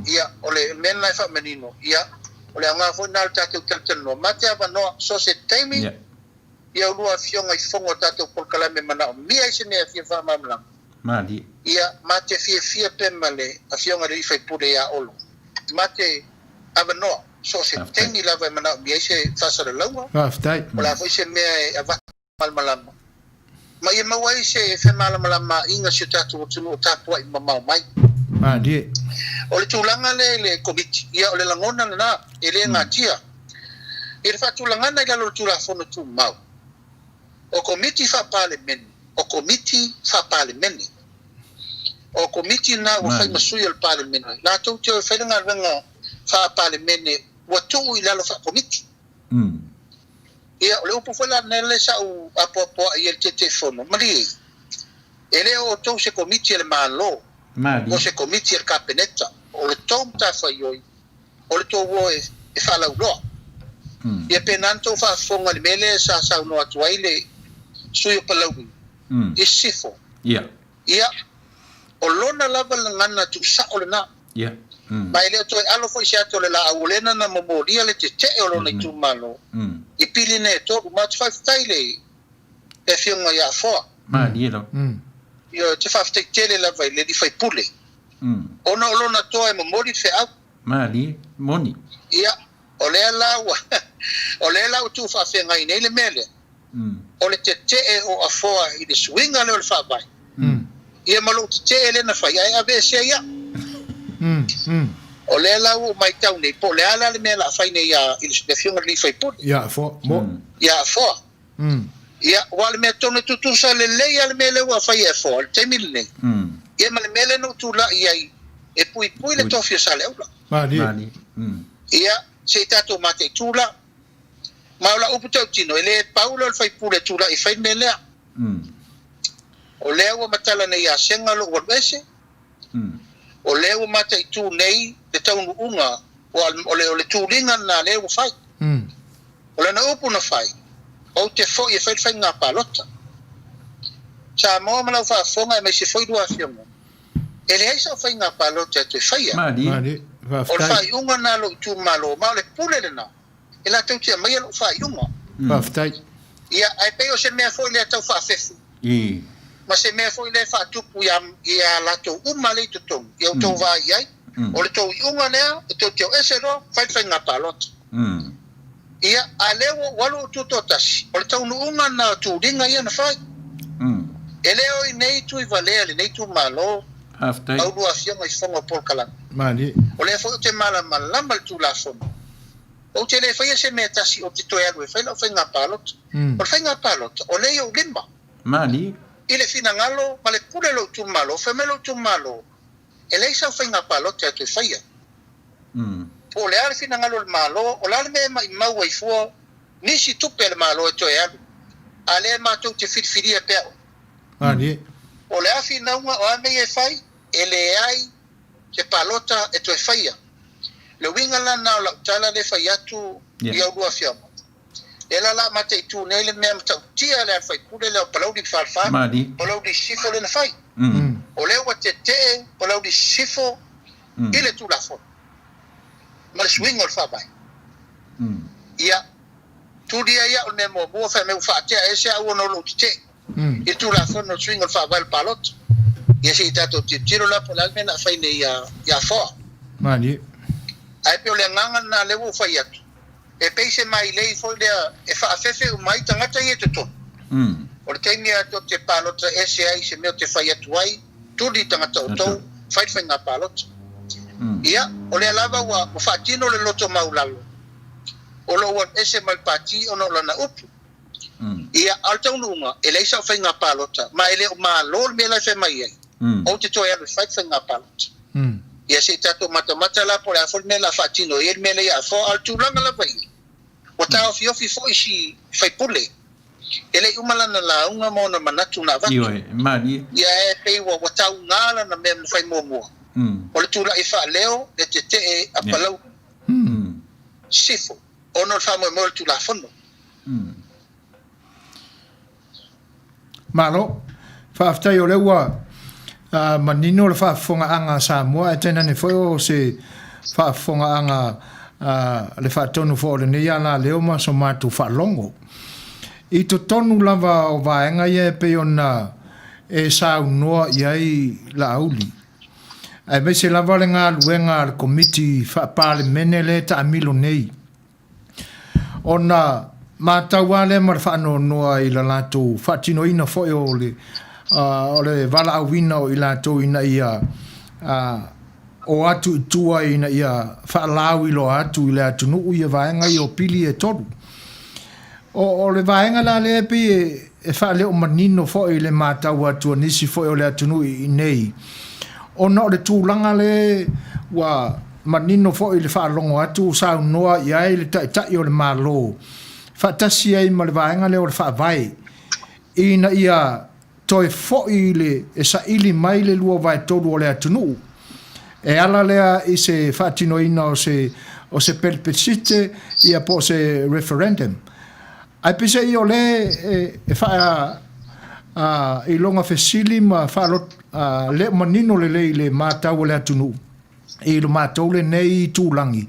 Ia, o le mea lena e faamanino, ia, o le aoga foi lena o le tatou talatalanoa, ma te avanoa so se taimi. Ia ulua afioga i fofoga o tatou polokalame manaomia ai se mea e fia faamalamalama. Malie. Ia, ma te fiafia pe ma le afioga i le alii faipule ia Olo. Ma te avanoa, so o se taimi lava e manaomia ai se faasalalauga. Faafetai. O le a foi se mea e avatu malamalama, ma ia maua ai se femalamalamaaiga si o tatou atunuu o tapuai mamao mai. Malie. O le tulaga lea i le Komiti, ia o le lagona lena, e le gatia. I le faatulagaga i lalo o le Tulafono Tumau, o Komiti Faa-Palemene, o Komiti Faa-Palemene, o Komiti na ua fai ma sui o le Palemene, latou te o e fai le galuega Faa-Palemene ua tuu i lalo faa-Komiti. Ia, o le upu foi la lena sa ou apoapoai ai i le Taitaifono, malie, e le o outou se Komiti a le Malo, po o se Komiti a le Kapeneta, o le tou matafaioi, o le tou o e faalauiloa. Ia pe na tou faafofoga i le mea lea sa saunoa atu ai le sui o Palauli i Sisifo. Ia, o lona lava lagana tuusao lena. Ma e le o toe alo foi se ata o le laau, o lea na na momolia le tetee o lona itumalo i pilina e tolu. Ma ou te faafetai i le Afioga ia Afoa. Ia, ou te faafetai tele lava i le alii faipule. Ona o lona toa e momoli le feau. Malie, moni. Ia, o lea la ua, o lea la ua tuufaafeagai nei le mea lea, o le tetee o Afoa i le suiga lea o le Faavae, ia ma lou tetee lea na fai, ae aveesea ia. O lea la ua ou matau nei, po o le a la le mea o le a fai nei ia, i le Afioga i le alii faipule. Ia Afoa, moni. Ia Afoa. Ia, aua o le mea tonu e tutusa lelei lava le mea lea ua fai e Afoa i le taimi lenei, ia ma le mea lea na ou tulai ai e puipui le tofi o Saleaula. Malie. Ia, se i tatou mataitu la. Ma o lau upu tautino, e le pau lea o le faipule e tulai e fai le mea lea. O lea ua matala nei ia Sega lou alu ese, o lea ua mataitu nei le taunuuga, o le, o le tuliga lena lea ua fai. O lana upu na fai, Ou te foi e fai le faiga palota. Samoa ma lau faafofoga aemaise foi lua afioga, e leai sau faiga palota e toe faia. Malie. O le faaiuga lena a lou itumalo, ma o le pule lena e latou te aumaia lou faaiuga. Faafetai. Ia, ae pei o se mea foi lea tau faafefu, ma se mea foi lea e faatupu ia, ia latou uma lea i totonu, ia outou vaai i ai, o le tou iuga lea, e tou te o ese loa, fai le faiga palota. Ia, a lea ua ou alu ou tutoatasi, o le taunuuga lena o tuliga ia na fai. E le o i nei Tuivalea lenei itumalo, a ulua afioga i fofoga o polokalame. Malie. O lea foi ou te malamalama i le Tulafono. Ou te le faia se mea e tasi ou te toe alu e fai lau faiga palota. O le faiga palota, o lea i ou lima. Malie. I le finagalo ma le pule o lou itumalo, fai mai lou itumalo, e leai sau faiga palota e toe faia. Po o le a le finagalo o le Malo, o le a le mea e maimau ai fua nisi tupe a le Malo e toe alu, a lea matou te filifilia pea oe. Malie. O le a finauga o a mea ia e fai, e leai se palota e toe faia. Le uiga la lena o lau tala lea e fai atu i a oulua afioga, lea la o le a mataitu nei le mea matautia lea a le faipule lea o Palauli le Falefa, Palauli Sisifo lea na fai. O lea ua tetee Palauli Sisifo i le Tulafono ma le suiga o le Faavae. Ia, tuli ai au i le mea muamua fai mai ua faatea ese au ona o lou tetee i le Tulafono o le suiga o le Faavae o le Palota. Ia se i tatou tilotilo la po o le a le mea na fai nei ia Foa. Malie. Ae pei o le agaga lena lea ua ou fai atu, e pei se mailei foi lea e faafefe uma ai tagata ia i totonu. O le taimi lava tou te palota ese ai i se mea ou te fai atu ai, tuli tagata outou, fai le faiga palota. Ia, o lea lava ua faatino le loto maulalo o lou alu ese mai le pati ona o lana upu. Ia, a o le taunuuga, e leai sau faiga palota, ma e le o malo le mea la e fai mai ai, ou te toe alu e fai le faiga palota. Ia, se i tatou matamata la po o le a foi le mea o le a faatino ai le mea lea ia Afoa, a o le tulaga lava ia, ua taofiofi foi si faipule, e le i uma lana lauga ma ona manatu na avatu. Ioe, malie. Ia, e pei ua tauga lana mea na fai muamua, o le tulai faaleo le tetee a Palauli Sisifo ona o le faamoemoe o le Tulafono. Malo. Faafetai o lea ua manino le faafofogaaga a Samoa ae tainane foi o se faafofogaaga a le faatonu foi o lenei alaleo ma so matou faalogo. I totonu lava o vaega ia e pei ona e saunoa i ai Laauli, aemaise lava le galuega a le Komiti Faa-Palemene lea e taamilo nei, Ona matau lava lea ma le faanoanoa i le latou faatinoina foi o le o le valaauina o i latou ina ia o atu i tua ina ia faalauiloa atu i le atunuu ia vaega ia o pili e tolu. O le vaega la lea e pei e faaleo manino foi i le matau atu a nisi foi o le atunuu i inei, ona o le tulaga lea ua manino foi i le faalogo atu ua saunoa i ai le Taitai o le Malo faatasi ai ma le vaega lea o le Faavae ina ia toe foi le e saili mai le 2/3 o le atunuu. E ala lea i se faatinoina o se o se pelipesite ia po o se referendum. Ae peiseai o lea e faa iloga fesili ma faalot le manino lelei i le matau a le atunuu i lo matou lenei itulagi,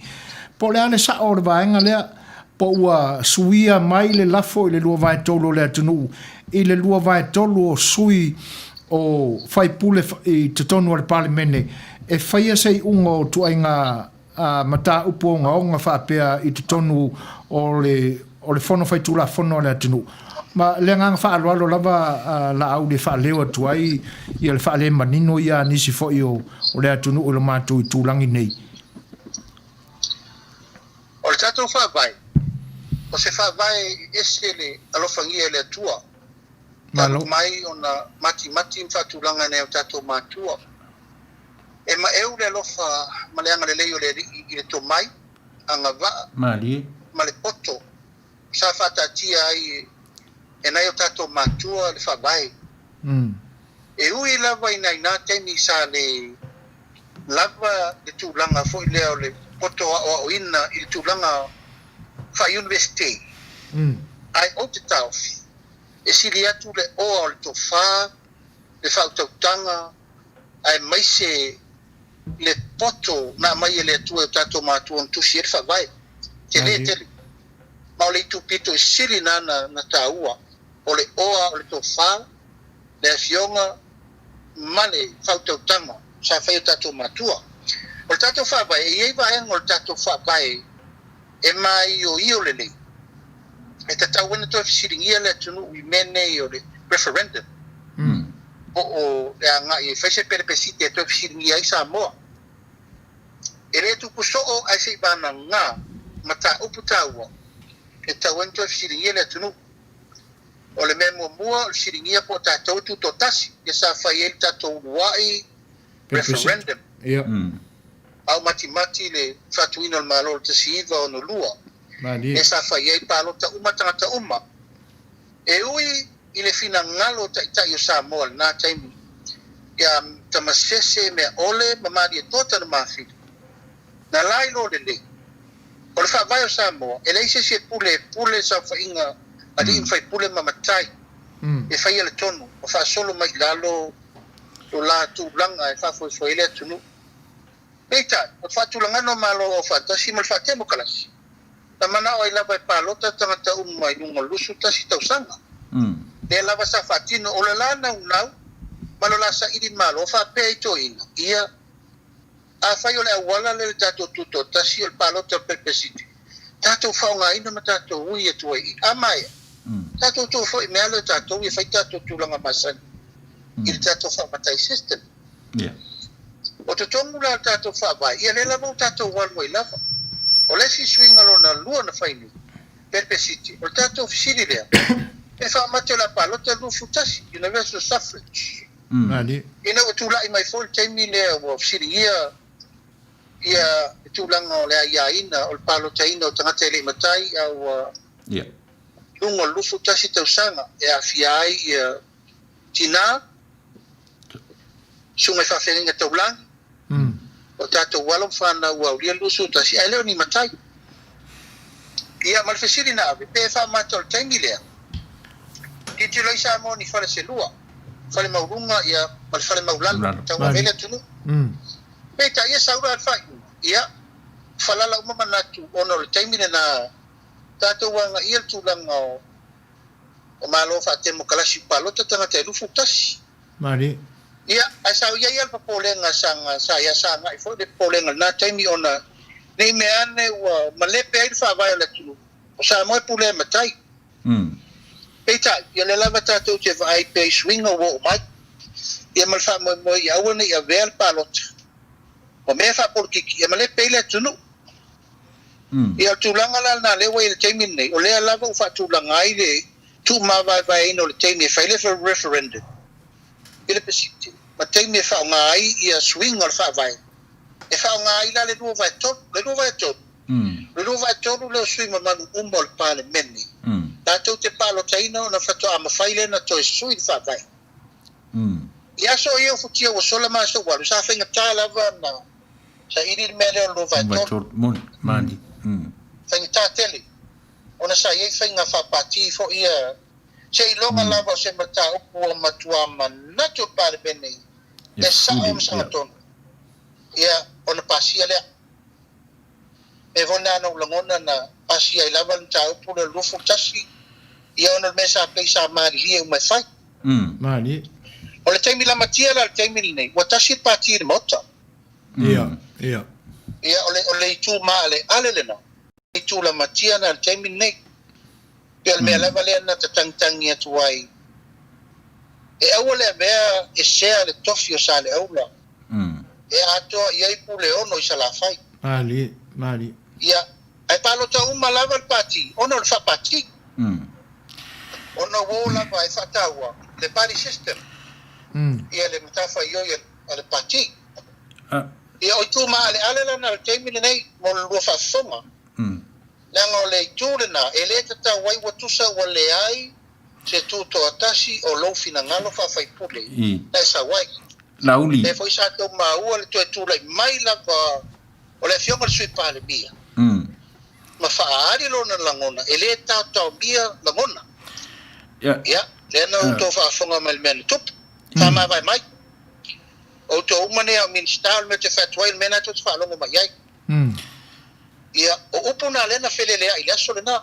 po o le a le sao o le vaega lea, po ua suia mai le lafo i le 2/3 o le atunuu i le 2/3 o sui o faipule i totonu o le Palemene e faia se iuga o ituaiga mataupu ogaoga faapea i totonu o le o le Fono Faitulafono a le atunuu. Ma le agaga faaaloalo lava Laauli e faaleo atu ai ia le faalemanino ia a nisi foi o le atunuu i lo matou itulagi nei. O le tatou Faavae, o se Faavae e ese le alofagia e le Atua, talu mai ona matimati ma faatulaga e nai o tatou matua. E maeu le alofa ma le agalelei o le Alii i le tomai, agavaa ma le poto sa faataatia ai e nai o tatou matua le Faavae. E ui lava ina i na taimi sa le lava le tulaga foi lea o le poto aoaoina i le tulaga faa-Iunivesite, ae ou te taofi, e sili atu le oa o le tofa, le faautautaga aemaise le poto na aumai e le Atua i o tatou matua na tusi ai le Faavae. Tele tele. Ma o le itu pito i sili na na taua, o le oa o le tofa, le afioga ma le faautautaga sa fai e o tatou matua. O le tatou Faavae, e i ai vaega o le tatou Faavae e maioio lelei, e tatau ai ona toe fesiligia le atunuu i mea nei o le referendum. Po o le agai e fai se pelepesite e toe fesiligia ai Samoa. E le tupu soo ae se i vagana mataupu taua e tatau ai ona toe fesiligia le atunuu. O le mea muamua o le fesiligia po o tatou e tutoatasi, lea sa fai ai le tatou uluai referendum. A o matimati le faatuina o le Malo i le 1962, lea sa fai ai palota uma tagata uma. E ui. i le finagalo o Taitai o Samoa i lena taimi, ia Tamasese Meaole ma Malietoa Tanumafili, na la iloa lelei, o le Faavae o Samoa, e leai se isi e pule e pule le saofaiga a alii ma faipule ma matai e faia le tonu ma faasolo mai i lalo lo la tulaga e faafoefoe ai le atunuu. Peitai, o le faatulagana o Malo Aufaatasi ma le faatemokalasi, na manao ai lava e palota tagata uma i luga o le 21 tausaga. Lea lava sa faatino, o le la naunau ma lo la saili malo faapea i toeaiina, ia, afai o le auala lea i le tatou tutoatasi o le palota o le pelepesite, tatou faaaogaina ma tatou ui atu ai i i. A maea, tatou tuu foi i mea lea o tatou ia fai tatou tulaga masani i le tatou faamatai system. O totonu la o le tatou Faavae, ia lea lava ua tatou alu ai lava. O le isi suiga lona lua na fai nei, Pelepesite, o le tatou fesili lea, pe faamate o le a palota le 21, universal suffrage. Ina ua tulai mai foi le taimi lea ua fesiligia ia le tulaga o le aiaina o le palotaina o tagata e le i matai a ua luga o le 21 tausaga e aafia ai ia tinā, susuga i faafeagaiga taulagi, o tatou alo ma fanau ua aulia le 21 ae le o ni matai. Ia, ma le fesili na ave, pe faamata o le taimi lea, tilotilo ai Samoa ni fale se lua, fale maualuga ia ma le fale maulalo, tau ave ai le atunuu. Peitai, ia sau la le faaiuga, ia, falala uma manatu ona o le taimi lena tatou agaia le tulaga o o Malo faatemokalasi palota tagata e 21. Malie. Ia, ae sa i ai lava le popolega sa sa ia sa agai foi le popolega i lena taimi ona ne i mea ane ua malepe ai le faavae o le atunuu o Samoa e pulea e matai. Peitai, ia lea lava tatou te vaai pea i suiga ua oo mai, ia ma le faamoemoe ia aua ne i avea le palota ma mea faapolokiki e malepe ai le atunuu. Ia, o le tulaga la lena lea ua i ai i le taimi lenei, o lea lava ua faatulaga ai le tuumavaevaeina o le taimi e fai ai le referendum i le Pesite ma taimi e faaaoga ai ia suiga o le Faavae, e faaaoga ai la le 2/3. Le 2/3, o le 2/3 lea o sui mamalu uma o le Palemene, latou te palotaina ona faatoa mafai lea ona toe sui le Faavae. I aso ia o futia ua sola ma aso ua alu, sa faigata lava ona saili le mea lea o le 2/3. Faigata tele ona sa i ai faiga faapati foi ia seiloga lava o se mataupu ua matua manatu le Palemene e sao ma sagatonu ia ona pasia lea. Mea foi lena na ou lagona na pasia ai lava le mataupu lea o le 21 ia ona o le mea sa pei sa malilie uma e fai. Malie. O le taimi lamatia la i le taimi lenei ua tasi le pati i le Maota. Ia, ia. Ia o le o le itu maaleale lena. Itu lamatia na i le taimi lenei. Pei o le mea lava lea na ta tagitagi atu ai, e aua le avea e sea le tofi o Saleaula e atoa i ai Puleono i Salafai. Malie, malie. Ia, ae palota uma lava le pati ona o le faapati. Ona ua o lava e faataua le party system, ia le matafaioi a le pati. Ia, o itu maaleale la na o le taimi lenei mo le lua faafofoga. Leaga o le itu lena e le tatau ai ua tusa ua leai se tutoatasi o lou finagalo faafaipule na e sau ai. Lauli. Lea foi sa tou maua le toe tulai mai lava o le Afioga i le Sui Palemia ma faaali lona lagona e le taotaomia lagona. Ia, lea na outou faafofoga mai i le mea na tupu. Faamavae mai. Outou uma nei a o Minisita o le mea ou te fai atu ai o le mea lena tou te faalogo mai ai. Ia, o upu na lea na feleleai i le aso lena.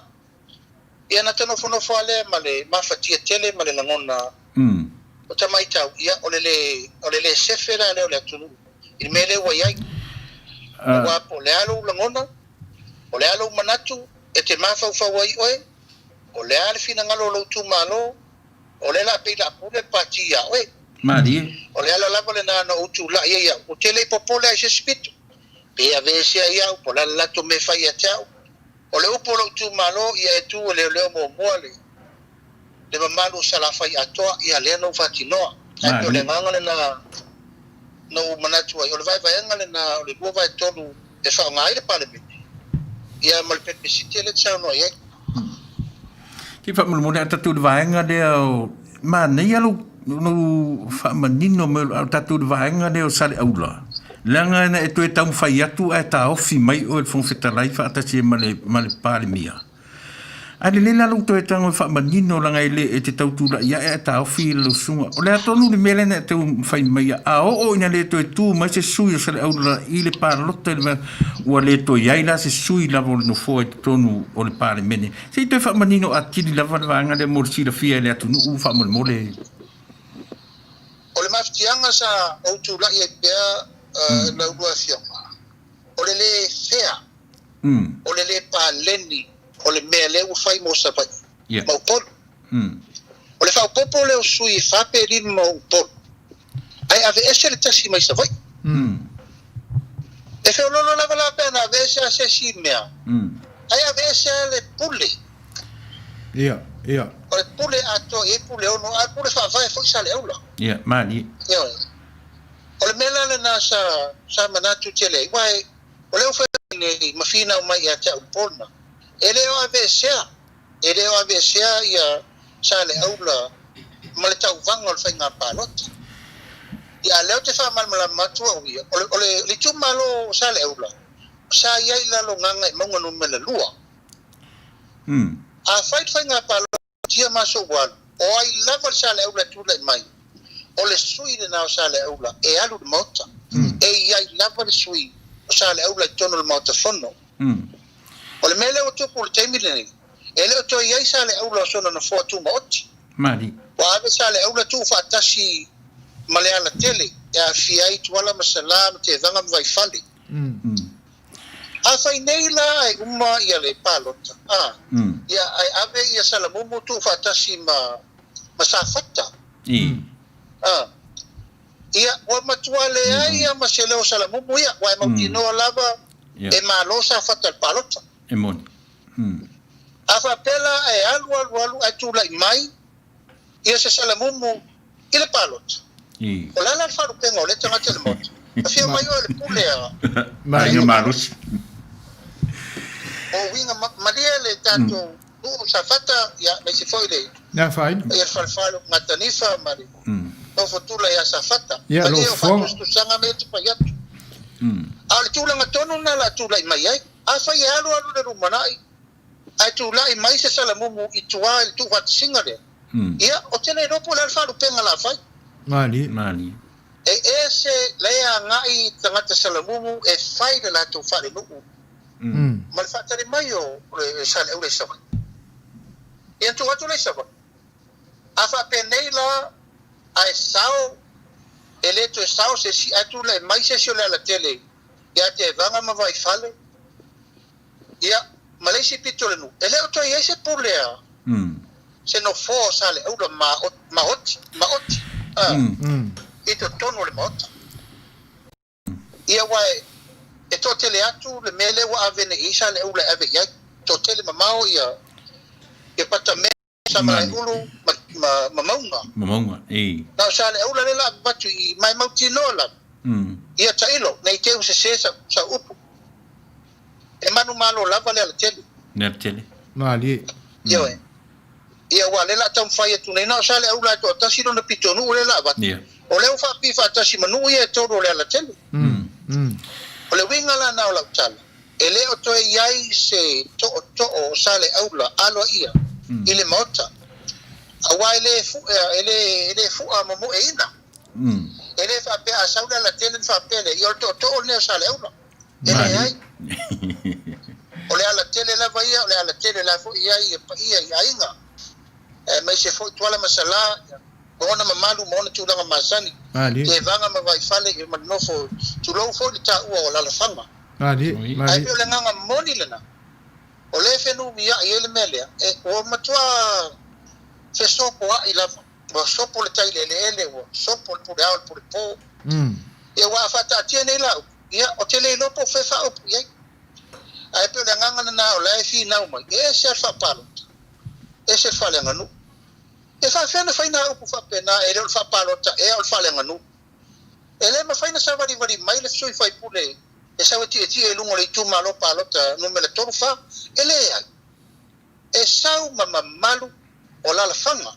Ia, na ta nofonofo lava lea ma le mafatia tele ma le lagona o ta matau, ia, o le le, o le le sefe la lea o le atunuu i le mea lea ua i ai. Aua po o le a lou lagona, o le a lou manatu e te mafaufau ai oe, o le a le finagalo o lou itumalo, O lea la pei la pule le pati ia oe. Malie. O le ala lava lena na ou tulai ai au, ou te le i popole lava i se isi pito. Pe aveese ai au, po o le a le latou mea e fai ia te au. O le upu o lou itumalo, ia e tu e leoleo muamua le le mamalu o Salafai atoa, ia lea na ou faatinoa. Ae pei o le agaga lena na ou manatu ai, o le vaevaega lena o le 2/3 e faaaoga ai le Palemene, ia ma le Pelepesite lea e te saunoa i ai. Ki faamolemole a tatou i le vaega lea o manaia lou lou faamanino mai o tatou i le vaega lea o Saleaula, leaga na e toe taumafai atu ae taofi mai oe e le Fofoga Fetalai faatasi ai ma le ma le Palemia. Ae lelei la lou toe tago e faamanino leaga e le e te tau tulai ae ae taofi lau susuga. O le a tonu le mea lea na e taumafai mai a oo ina le toe tu mai se sui o Saleaula i le palota i le ua le toe i ai la se sui lava o le Nofoa i totonu o le Palemene. Se i toe faamanino atili lava le vaega lea mo le silafia e le atunuu faamolemole. O le mafatiaga sa ou tulai ai pea lau lua afioga, o le lē fea, o le lē paleni o le mea lea ua fai mo Savaii ma Upolu. O le faaopoopo lea o sui e fa pe lima o Upolu, ae aveese le tasi mai Savaii. E feoloolo lava la pe ana aveese a se isi mea, ae aveese a le pule. Ia, ia. O le pule atoa e i ai Puleono, a o le pule faavae foi Saleaula. Ia, malie. Ioe. O le mea la lena sa, sa manatu tele ai, aua o lea ua fai nei ma finau mai ia te au i le po lena, e le o aveesea, e le o aveesea ia Saleaula ma le tauvaga o le faiga palota. Ia, a o lea ou te faamalamalama atu au ia, o le, o le, o le itumalo o Saleaula, sa i ai i lalo o Gagaemauga numera 2. A fai le faiga palota i ma aso ua alu, o ai lava le Saleaula e tulai mai, o le sui lena o Saleaula e alu i le Maota. E i ai lava le sui o Saleaula i totonu o le Maota Fono. O le mea lea ua tupu i le taimi lenei, e le o toe i ai Saleaula o sona nofoa tumaoti. Ua ave Saleaula tuufaatasi ma Lealatele e aafia ai Tuala ma Salā ma Tevaga ma Vaifale. Afai nei la ae uma ia le palota, a, ia ae ave ia Salamumu tuufaatasi ma, ma Safata. A, ia ua matua leai ia ma se leo Salamumu ia, ua e mautinoa lava e malo Safata i le palota. E moni. A faapea la ae alu alu alu ae tulai mai ia se Salamumu i le palota. O le a la le faalupega o lea tagata i le Maota? Afio mai oe le pule a Aiga malosi. O uiga malie le tatou nuu o Safata, ia, aemaise foi le Le afaina. ia le falefale o Gatanifa ma le Nofotula ia Safata. Ia, Malie lou o fofoga. faatusatusaga mea e te fai atu. A o le tulaga tonu lena o le a tulai mai ai. Afai e alu alu le lumanai, ae tulai mai se salamumu i tua i le tuufaatasiga lea, ia, ou te le iloa po o le a le faalupega o le a fai. Malie. Malie. E ese la e agai i tagata salamumu e fai le latou faalenuu ma le faatali mai o le Saleaula i Savaii. Ia na tuu atu lea i Savaii. A faapenei la ae sao, e le toe sao se isi, ae tulai mai se isi o Lealatele ia Tevaga ma Vaifale, Ia, ma le isi pito o le nuu, e le o toe i ai se pule a se nofoa o Saleaula maoti, maoti, a, i totonu o le Maota. Ia, aua e toatele atu le mea lea ua ave nei i ai Saleaula e ave i ai. Toatele mamao ia, ia Patamea, Samalaeulu ma, ma, ma Mauga. Ma Mauga, e. Na o Saleaula lea la avatu i i, ma e mautinoa lava, ia tailo, ne i te i ua sese sau, sau upu. E manumalo lava le alatele. Le alatele. Malie. Ioe. Ia aua o lea la a taumafai atu nei, na o Saleaula e toatasi lona pitonuu lea la avatu. Ia. O lea ua faapipii faatasi ma nuu ia e tolu o le alatele. O le uiga la na o lau tala, e le o toe i ai se tootoo o Saleaula aloaia i le Maota, aua e le fuʻa, e le, e le fuʻa momoeina. E le faapea a sau le alatele ona faapea lea, ia o le tootoo lenei o Saleaula. E leai. O le alatele lava ia, o le alatele la foi i ai e paia i aiga, aemaise foi Tuala ma Salā, ma ona mamalu ma ona tulaga masani, Tevaga ma Vaifale, ia ma le nofo, tulou foi le taua o Alalafaga. Ae pei o le agaga moni lena, o lea e fenumiai ai le mea lea, e, ua matua fesopoai lava, ua sopo le tai i le eleele, ua sopo le pule ao i le pule po. Ia ua a faataatia nei la upu, ia, ou te le iloa po o fea faaupu i ai. Ae pei o le agaga lena o la e finau mai, e ese lava le faapalota, ese le faaleaganuu. E faafefea ona fai nā upu faapena e le o le faapalota ea o le faaleaganuu? E le mafai ona savalivali mai le sui faipule e sau e tietie i luga o le itumalo palota numera 3 4. E leai. E sau ma mamalu o alalafaga.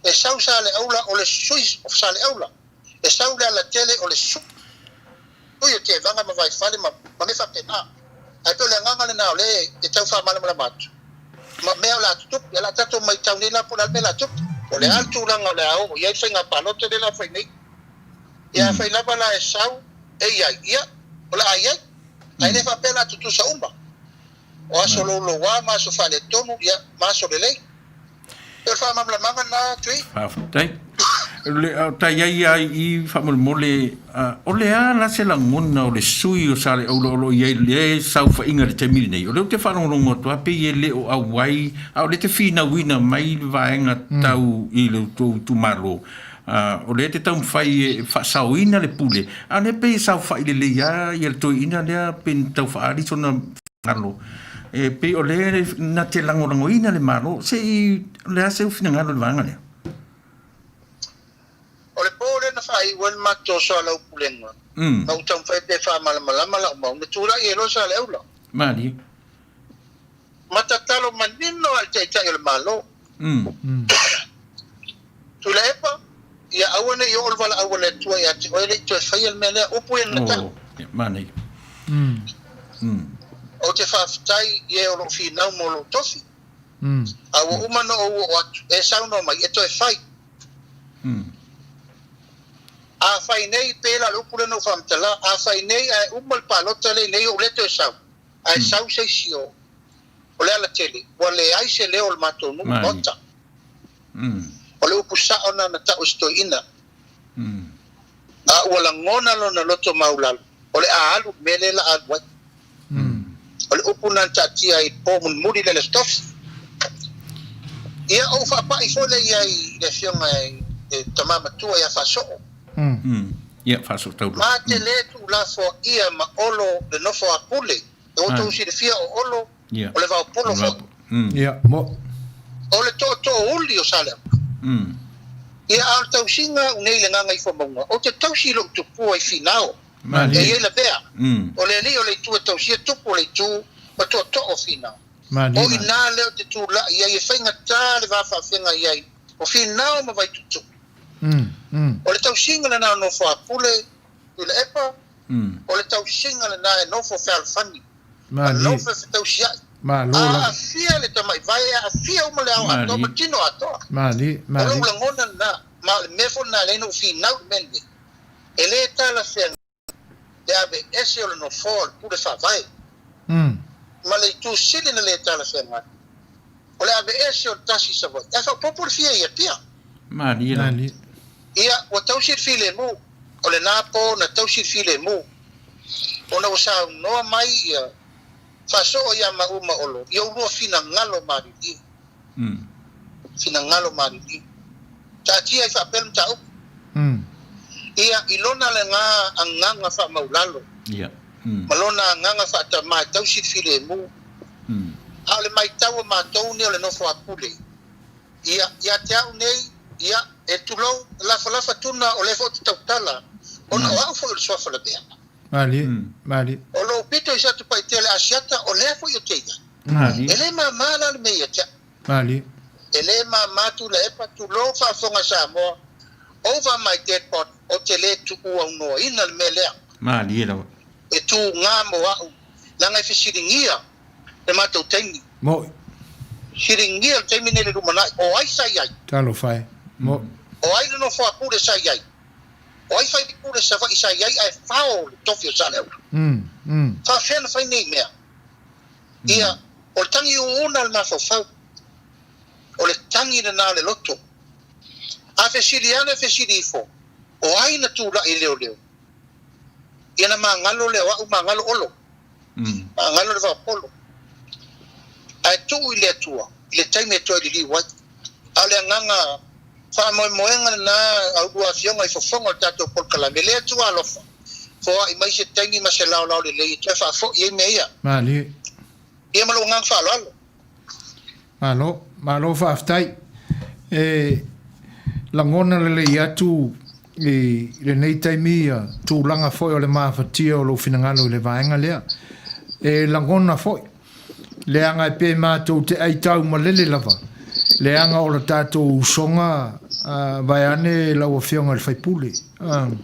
E sau Saleaula o le sui o Saleaula. E sau Lealatele o le sui o Tevaga ma Vaifale ma ma mea faapena. Ae pei o le agaga lena o lea e tau faamalamalama atu ma mea o le a tutupu. Ia o le a tatou maitau nei la po o le a le mea o le a tupu. Po o le a le tulaga o le a oo i ai le faiga palota lea o le a fai nei. Ia afai lava la e sau e i ai, ia, o le a i ai. Ae le faapea o le a tutusa uma. O aso louloua ma aso faaletonu, ia, ma aso lelei. E o le faamalamalamaga lena, Tui. Faafetai. Le, o tai ai lava i i faamolemole, o le a la se lagona o le sui o Saleaula o lo o i ai i le saofaiga i le taimi lenei? O lea ou te faalogologo atu lava pei e le o auai, a o lea e te finauina mai le vaega tau i le tou itumalo, o lea e te taumafai e faasaoina le pule, a o lea pei e saofai lelei lava le toeaina lea pei na tau faaali sona finagalo, e pei o lea na te lagolagoina le Malo. Se i, o le a seu finagalo i le vaega lea? O le po lea na faaiu ai le matou soalaupulega, na ou taumafai atu e faamalamalama lau mau, na tulai ai loa Saleaula. Malie. Ma tatalo manino lava i le Taitai o le Malo. Tuilaepa, ia aua ne i oo le valaau a le Atua ia te oe, le i toe faia le mea lea. Upu ia na tau. Manaia. Ou te faafetai i e o lo o finau mo lou tofi, a ua uma ona ou oo atu, e saunoa mai, e toe fai. A fai nei, pēlā le upu lea na ou faamatala, a fai nei ae uma le palota lea i nei ou le toe sau, ae sau se isi o Lealatele, ua leai se leo o le matou nuu, Maota. O le upu sao na na tau e se toeaina, a ua lagona lona loto maulalo, o le a alu i le mea lea la alu ai. O le upu na na taatia ai i le po mulimuli lea i le Aso Tofi. Ia, ou faapai foi lea i ai i le afioga i le tama matua ia Faasoo. Ia, Faasoo Taulolo. Ma te le tuulafoaia ma Olo le nofo a Pule. E outou silafia o Olo o le vaopolo foi. Ia, mo. O le tootoouli o Saleaula. Ia, a o le tausiga au nei i le Gagaifomauga, ou te tausi i lou tupua i Finao, e i ai lavea, o le alii o le itu e tausia tupu o le itu ma tootoo o Finao. O i ina lea ou te tulai ai e faigata le va faafeagai ai o Finao ma Vaituutuu. O le tausiga lena o nofo a Pule, Tuilaepa, o le tausiga lena e nofo fealofani. Alofa fetausiai. Malo lava. Aafia le tamaivae, aafia uma le ao atoa ma tino atoa. Malie, malie. O lou lagona lena, ma o le mea foi lena e ala ai ona ou finau i le mea lenei, e le talafeagai le aveese o le nofoa o le pule faavae, ma le itu sili na le talafeagai, o le aveese o le tasi i Savaii, ae faaopoopo le fia i Apia. Malie lava. Malie. Ia, ua tausi le filemu, o lena po na tausi le filemu. Ona ua saunoa mai ia Faasoo ia maʻu ma Olo i ou lua finagalo maliliu. Finagalo maliliu. Taatia ai faapea le mataupu. Ia, i lona lena agaga faamaulalo, ma lona agaga faatamā e tausi le filemu. A o le maitau a matou nei o le nofo a pule, ia, ia te au nei, ia, e tulou, lafalafa tuna o lea foi ou te tautala, ona o au foi o le suafa lavea. Malie, malie. O lou pito i Satupaitea le Asiata, o lea foi ou te i ai. Malie. E le māmā la le mea ia te au. Malie. E le māmā Tuilaepa, tulou faafofoga Samoa, over my dead body, ou te le tuuaunoaina le mea lea. Malie lava. E tūgā mō au, leaga e fesiligia le matou taimi. Moʻi. Fesiligia le taimi nei le lumanai, o ai sa i ai? Talofa e. Moʻi. O ai le nofo a Pule sa i ai? O ai faipule Savaii sa i ai ae fao le tofi o Saleaula? Faafefea na fai nei mea? Ia, o le tagi uuna o le mafaufau. O le tagi lena o le loto. A fesili ane fesili ifo, o ai na tulai i leoleo? Ia na magalo lea o au magalo Olo. Magalo le vaopolo. Ae tuu i le Atua i le taimi e toe liliu ai. A o le agaga faamoemoega lena a ulua afioga i fofoga o le tatou polokalame, le Atua alofa, foai mai se taimi ma se laolao lelei e toe faafoi ai mea ia. Malie. Ia ma lou agaga faaaloalo. Malo, malo faafetai. E lagona lelei atu i lenei taimi ia tulaga foi o le mafatia o lou finagalo i le vaega lea. E lagona foi, leaga e pe matou te aitau malele lava, leaga o le tatou usoga Vaeane lau Afioga i le sui usufono.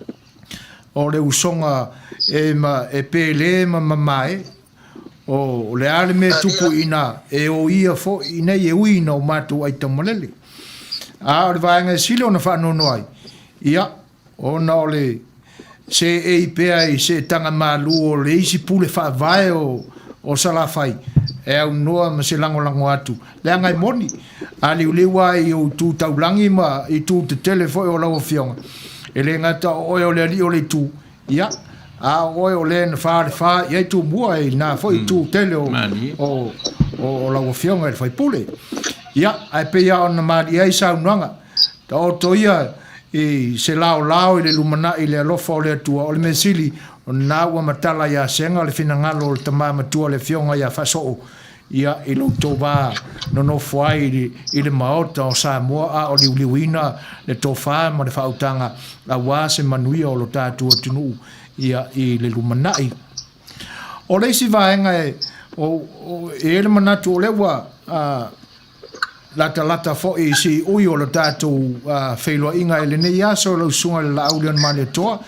O le usoga e ma e pele ma mamae, o le a le mea e tupu i ina, e o ia foi nei e ui ina o matou aitaumalele. A o le vaega e sili ona faanoanoa ai, ia, ona o le seei pea i seetaga malu o le isi pule faavae o Salafai e aunoa ma se lagolago atu, leaga e moni, a liuliu lava i ou itu taulagi ma itu tetele foi o lau Afioga, e le gata o oe o le alii o le itu, ia, a o oe o le na falefa i ai Tumua i na foi itu tele o lau Afioga i le sui usufono. Ia, ae pei lava ona malie ai saunoaga, Taoto ia i se laolao i le lumanai i le alofa o le Atua, o le mea sili, o lena ua matala ia Sega le finagalo o le tama matua le afioga ia Faasoo, ia, i lo outou va nonofo ai i le Maota o Samoa a o liuliuina le tofa ma le faautaga aua se manuia o lo tatou atunuu, ia, i le lumanai. O le isi vaega e, o, e i ai le manatu o lea ua, a, Latalata foi i siui o le tatou feiloaiga i lenei aso lau Susuga i le Laau Leonemalietoa,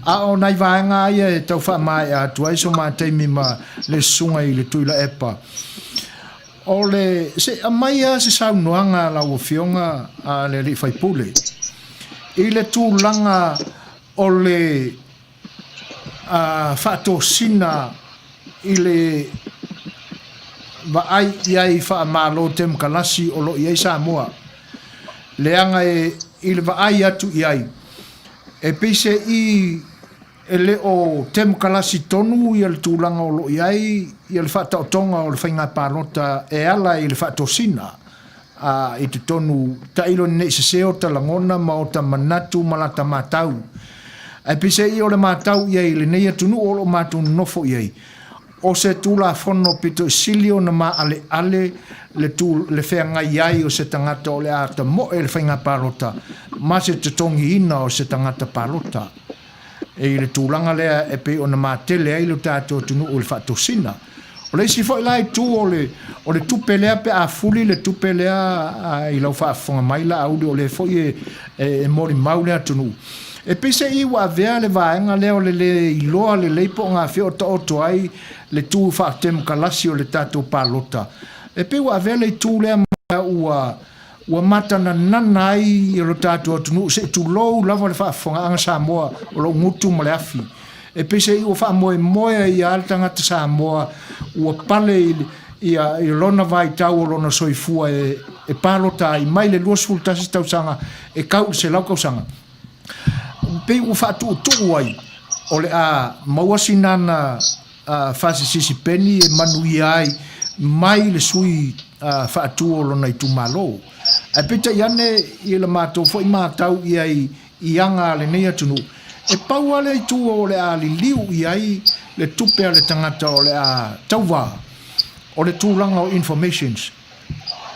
a o nai vaega lava ia e tau faamaea atu ai so ma taimi ma le Susuga i le Tuilaepa. O le, se i aumai lava se saunoaga a lau Afioga a le alii faipule i le tulaga o le faatosina i le vaai i ai faa-Malo Temokalasi o lo o i ai Samoa, leaga e i le vaai atu i ai, e pei se i e le o temokalasi tonu ia le tulaga o lo o i ai ia le faataotoga o le faiga palota e ala i le faatosina a i totonu tailo nei sese o ta lagona ma o ta manatu ma lata matau. Ae peiseai o le matau i ai i lenei atunuu o lo o matou nonofo i ai, o se Tulafono pito i sili ona maaleale le tu le feagai ai o se tagata o le a tamoe le faiga palota ma se totogiina o se tagata palota. E i le tulaga lea e pei ona matele ai lo tatou atunuu i le faatosina. O le isi foi la itu o le, o le tupe lea pe a fuli le tupe lea i lau faafofoga mai Laauli o lea foi e, e, e molimau le atunuu. E pei se i ua avea le vaega lea o le le iloa lelei po o gafea o taoto ai le tu faatemokalasi o le tatou palota. E pei ua avea le itu lea ma ua Ua matananana ai lo tatou atunuu se i tulou lava le faafofogaaga Samoa o lou gutu ma le afi. E peiseai ua faamoemoe ai lava le tagata Samoa ua pale i ia i lona vaitau o lona soifua e e palota ai mai le 21 tausaga e kau i le 100 tausaga. Pei ua faatuutuu ai o le a maua sinana fasisisi peni e manuia ai mai le sui faatu o lona itumalo. Ae peitai ane i la matou foi matau i ai i aga a lenei atunuu, e pau lava le itu o le a liliu i ai le tupe a le tagata o le a tauva, o le tulaga o informations,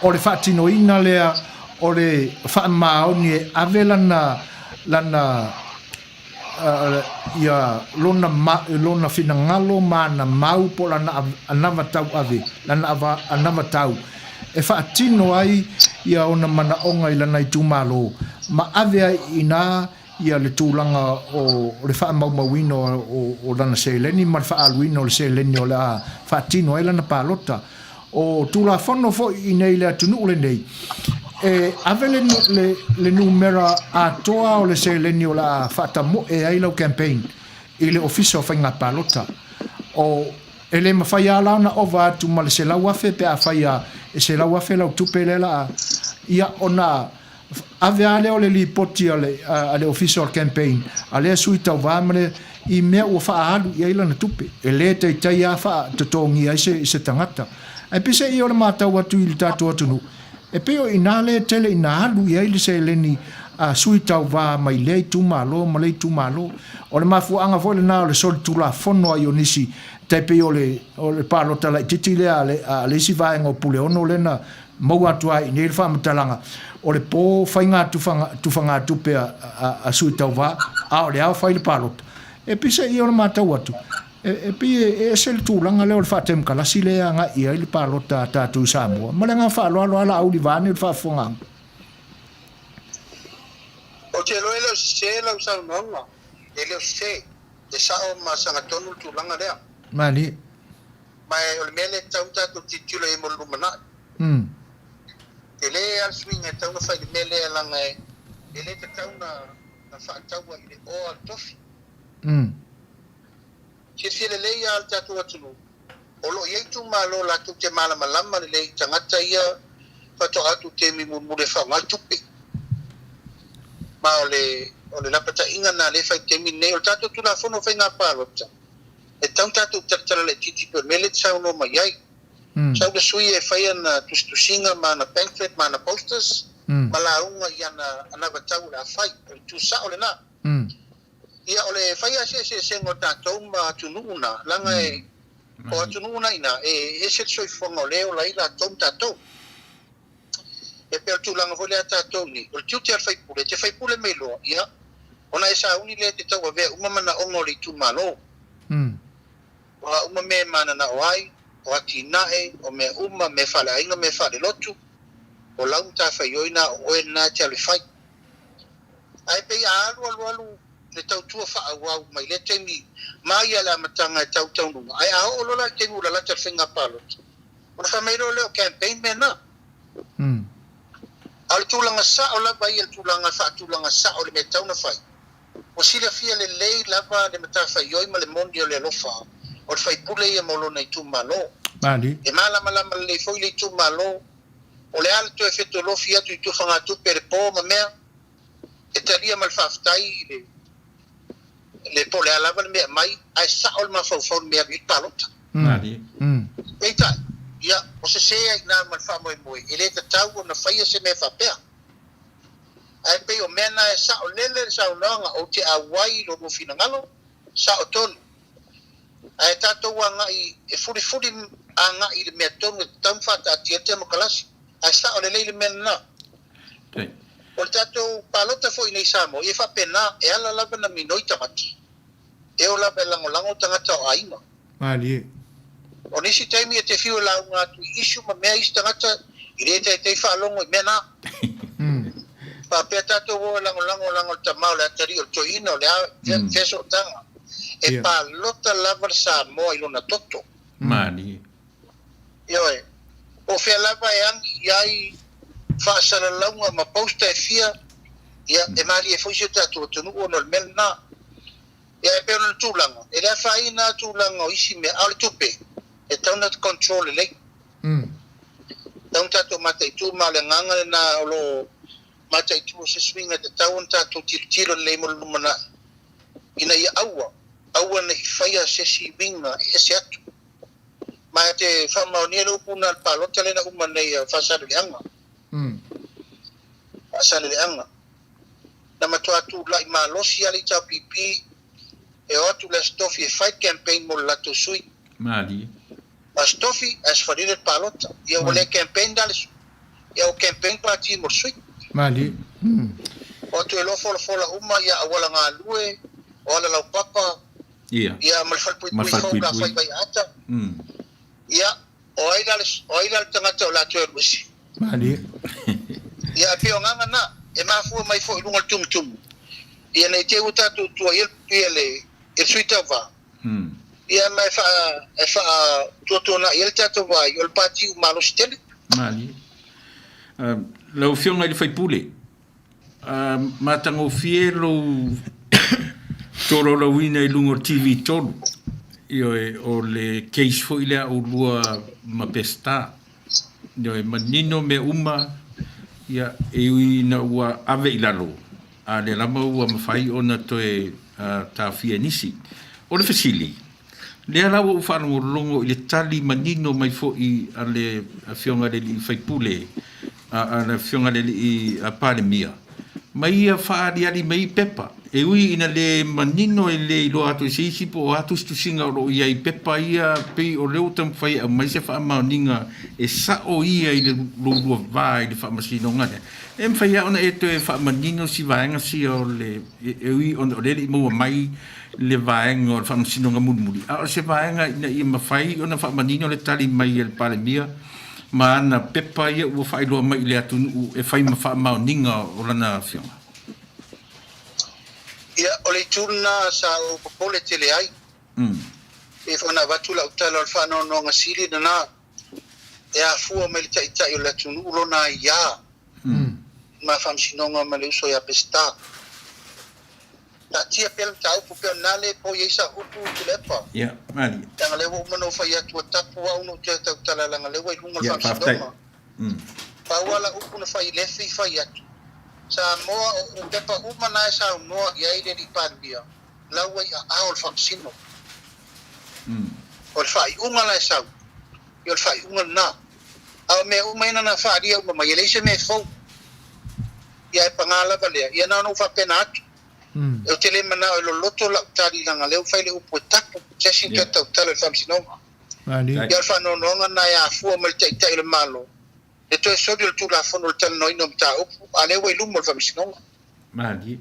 o le faatinoina lea o le faamaoni e ave lana lana ia lona lona finagalo ma ana mau po o lana anava tauave, lana anava tau e faatino ai ia ona manaoga i lana itumalo ma ave ai i ina ia le tulaga o le faamaumauina o lana seleni ma le faaaluina o le seleni o le a faatino ai lana palota. O Tulafono foi i inei i le atunuu lenei, e ave le, le, le numera atoa o le seleni o le a faatamoe ai lau campaign i le Ofisa o Faiga Palota. O, e le mafai lava la ona ova atu ma le $100,000 pe afai a e $100,000 lau tupe lea la a, ia ona Ave lava lea o le lipoti a le, a le Ofisa o le Campaign a lea sui tauva ma le, i mea ua faaalu i ai lana tupe. E le taitai lava faatotogia ai se, se tagata. Ae peiseai o le matau atu i le tatou atunuu, e pei o i ina lea e tele ina alu i ai le seleni a sui tauva mai lea itumalo ma lea itumalo. O le mafuaaga foi lena o le solitulafono ai o nisi, tai pei o le, o le palota laitiiti lea a le, a le isi vaega o Puleono lea na Maua atu ai i nei le faamatalaga, o le po faiga tufagatupe a sui tauva, a o le ao fai le palota. E peiseai o le matau atu, e pei e ese le tulaga lea o le faatemokalasi lea e agai i ai le palota a tatou i Samoa. Ma le agaga faaaloalo lava Laauli vaeane le faafofogaaga. Ou te iloa e le o sese lau saunoaga, e le o sese, e sao ma sagatonu le tulaga lea. Malie. Ma o le mea lea e tatau ona tatou tilotilo i ai mo le lumanai. Tele lava le suiga e tatau ona fai i le mea lea leaga e le tatau ona faataua i le oa le tofi. Silafia lelei lava le tatou atunuu, o lo o i ai itumalo latou te malamalama lelei i tagata ia faatoa atu i taimi mulimuli e faaaoga le tupe. Ma o le, o le lapataiga lena lea e fai i le taimi lenei. O le tatou Tulafono o Faiga Palota, e tatau ona tatou talatala laitiiti pei o le mea lea e te saunoa mai ai. Sau le sui e fai ana tusitusiga ma ana pamphlet ma ana posters ma lauga i ana anavatau o le a fai. O le itu sao lena. Ia, o le fai lava se eseesega o tatou ma atunuu na, leaga e, o atunuu na i ina, e ese le soifuaga o lea e ola ai latou ma tatou. E pei o le tulaga foi lea a tatou nei, o le tiute a le faipule, e te faipule mai loa, ia, ona e sauni lea e te tauavea uma manaoga o le itumalo. O a uma mea e mananao ai, o atinae, o mea uma, mea faaleaiga, mea faalelotu, o lau matafaioi na, o oe lena e te alu e fai. Ae pei a alu alu alu le tautua faaauau mai lea taimi mai lava i le amataga e tau taunuuga, ae a oo loa la i le taimi ua lalata le faiga palota, ona fai mai loa lea o campaign mea na. A o le tulaga sao lava ia, le tulaga faatulaga sao i le mea e tatau ona fai, ua silafia lelei lava le matafaioi ma le moni o le alofa o le faipule ia mo lona itumalo. E malamalama lelei foi le itumalo O le a le toe fetolofi atu i tufagatupe i le po ma mea, e talia ma le faafetai i le le po o le a lava le mea e aumai, ae sao le mafaufau i le mea e alu i ai le palota. Peitai, ia, o sese ai i ina ma le faamoemoe, e le tatau ona faia se mea faapea. Ae pei o mea na e saolele le saunoaga, ou te auai i lo lua finagalo, sao tonu. Ae tatou agai e fulifuli agai i le mea tonu e tatau ona faataatia ai le temokalasi. Ae sao lelei le mea lena. O le tatou palota foi nei i Samoa, ia e faapena, e ala lava ona minoi tagata, e o lava e lagolago tagata o aiga. Malie. O nisi taimi e te fiu e lauga atu i issue ma mea isi tagata e le taitai faalogo i mea na. Faapea tatou o e lagolago laga o le tama o le atalii o le toeaina o le a fea sootaga. E palota lava le Samoa i lona toto. Malie. Ioe. Po o fea lava e agi i ai faasalalauga ma poster e fia, ia e malie foi si o tatou atunuu ona o le mea lena. Ia e pei ona le tulaga, e le afaina lava tulaga o isi mea, a o le tupe, e tatau ona control lelei. Tatau ona tatou mataitu, ma o le agaga lena o lo o mataitu o se suiga e tatau ona tatou tilotilo lelei mo le lumanai, ina ia aua, aua ne i faia se isi uiga e ese atu. Ma e te faamaonia le upu lena i le palota lea na uma nei a Faasaleleaga. Faasaleleaga. Na matua tulai malosi lava le HRPP e o atu i le Aso Tofi e fai le campaign mo le latou sui. Malie. Aso Tofi, ae sefalile le palota. Ia ua le campaign la le sui, ia ua campaign pati mo le sui. Malie. O atu e loa folafola uma ia auala galue, o ala laupapa, Ia. ia ma le falepuipui fou la fai Vaiaata. Ia, o ai la le, o ai la le tagata o le a toe alu ese? Malie. Ia, e pei o agaga na, e mafua mai foi i luga o le tumutumu, ia ne i te i ua tatou tuuaia le, le, le sui tauva, ia ma e faa, e faatuatuanai ai le tatou vaai, o le pati ua malosi tele. Malie. Lau Afioga i le sui usufono, Matagofie lou tolaulauina i luga o le TV 3. Ioe, o le case foi lea a oulua ma Peseta. Ioe, manino mea uma, ia, e ui ina ua ave i lalo, a o lea lava ua mafai ona toe taofia e nisi. O le fesili, lea la ua ou faalogologo i le tali manino mai foi a le Afioga i le alii faipule, a le Afioga i le alii Palemia, ma ia faaaliali mai pepa. E ui ina le manino e le iloa atu e se isi po o a tusitusiga o lo o i ai i pepa ia, pei o lea ua taumafai e aumai se faamaoniga e sao ia i le lua va i le faamasinoga lea. E mafai lava ona e toe faamanino si vaega sia o le, e ui ona o lea e le i maua mai le vaega o le faamasinoga mulimuli, a o se vaega ina ia mafai ona faamanino le tali mai a le Palemia ma ana pepa ia ua faailoa mai i le atunuu e fai ma faamaoniga o lana afioga. Ia, o le itu lena sa ou popole tele ai. E pei foi ona avatu lau tala o le faanoanoaga sili lena e afua mai i le Taitai o le atunuu lona aia ma Faamasinoga ma le uso ia Peseta. Taatia pea le mataupu pea o lena le poi ai sau upu Tuilaepa. Ia, malie. Leaga lea ua uma ona ou fai atu ua tapu au ona ou toe tautala leaga lea ua i luga o le Faamasinoga. Pau lava lau upu na fai i le fi fai atu, Samoa o pepa uma na e saunoa i ai le Alii Palemia, la ua i aao o le Faamasino. O le faaiuga la e sau, ia o le faaiuga lena. A o mea uma ia na na faaalia uma mai, e leai se mea e fou. Ia ae paga lava lea, ia na ona ou faapena atu. Ou te le manao e loloto lau tali leaga lea ua fai le upu e tapu, se isi toe tautala i le Faamasinoga. Ia o le faanoanoaga lena e afua mai i le Taitai o le Malo, le toe soli o le Tulafono o le talanoaina o mataupu, a o lea ua i luma o le Faamasinoga. Malie.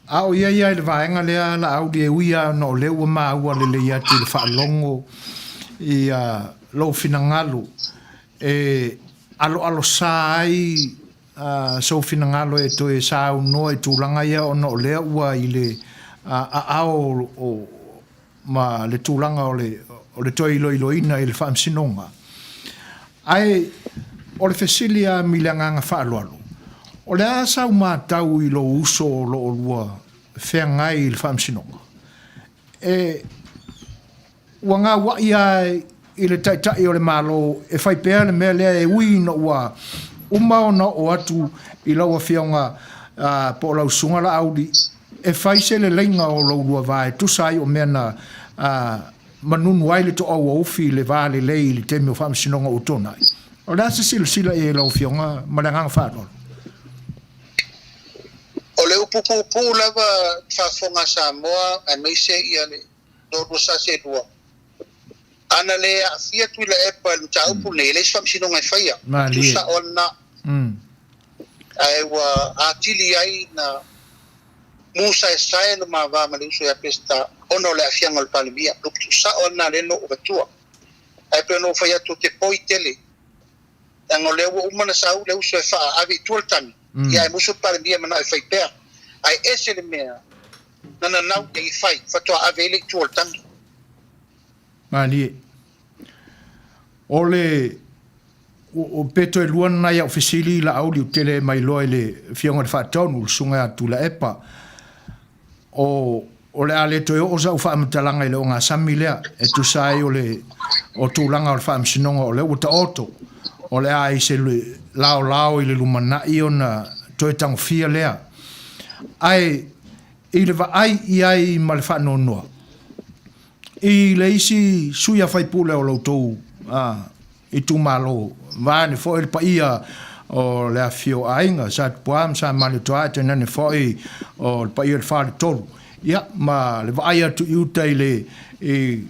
A o ia ia i le vaega lea Laauli e ui lava ona o lea ua maua lelei atu i le faalogo i lou finagalo e aloalosa ai sou finagalo e toe saunoa i tulaga ia ona o lea ua i le aao o ma le tulaga o le o le toe iloiloina i le Faamasinoga. Ae o le fesili lava mi le agaga faaaloalo, o le a sau matau i lou uso o lo o lua feagai i le Faamasinoga? E ua gaua'i lava i le Taitai o le Malo e fai pea le mea lea e ui ina ua uma ona oo atu i lau Afioga po o lau Susuga Laauli e fai se leleiga o lou lua va e tusa ai o mea na manunu ai le toauaufi i le va lelei i le taimi o faamasinoga ua tuanai. O le a se silasila i ai lau Afioga ma le agaga faaaloalo? O le upu puupuu lava faafofoga a Samoa aemaise ia le 2272. Ana le aafia Tuilaepa i le mataupu lenei, e leai se faamasinoga e faia. Malie. Tuusao lena. Ae ua atili ai na musaesae lo ma va ma le uso ia Peseta ona o le aafiaga o le Palemia. O le upu tuusao lena lea na ou avatua. Ae pei ona ou fai atu, ou te poi tele, leaga o lea ua uma ona sau le uso e faaave i tua le tagi, ia ae musu le Palemia e manao e fai pea. Ae ese le mea na nanau i ai e fai, faatoa ave ai lea i tua o le tagi. Malie. O le o pe toe lua nai au fesili Laauli ou te le mailoa i le Afioga i le Faatonu, le Susuga ia Tuilaepa. O o le a le toe oo sau faamatalaga i le ogasami lea e tusa ai o le o tulaga o le Faamasinoga o lea ua taoto, o le a i se laolao i le lumanai ona toe tagofia lea. Ae i le vaai i ai ma le faanoanoa i le isi sui a faipule o lo outou itumalo, vaeane foi le paia o le afifio o aiga, Sa Tupua ma Sa Malietoa, tainane foi o le paia o le Faletolu, ia, ma le vaai atu i uta i le, i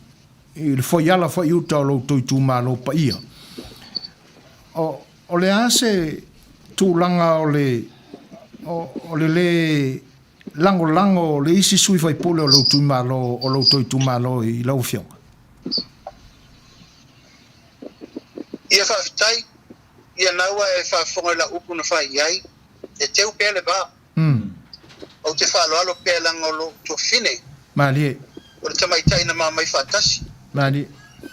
le foiala foi i uta o lo outou itumalo paia. O, o le a se tulaga o le, o, o le lē lagolago o le isi sui faipule o lou itumalo, o lo outou itumalo i lau Afioga? Ia faafetai, ia na ua e faafofoga i lau upu na fai i ai, e teu pea le va. Ou te faaaloalo pea leaga o lou tuafafine. Malie. O le tamaitai na mamai faatasi. Malie.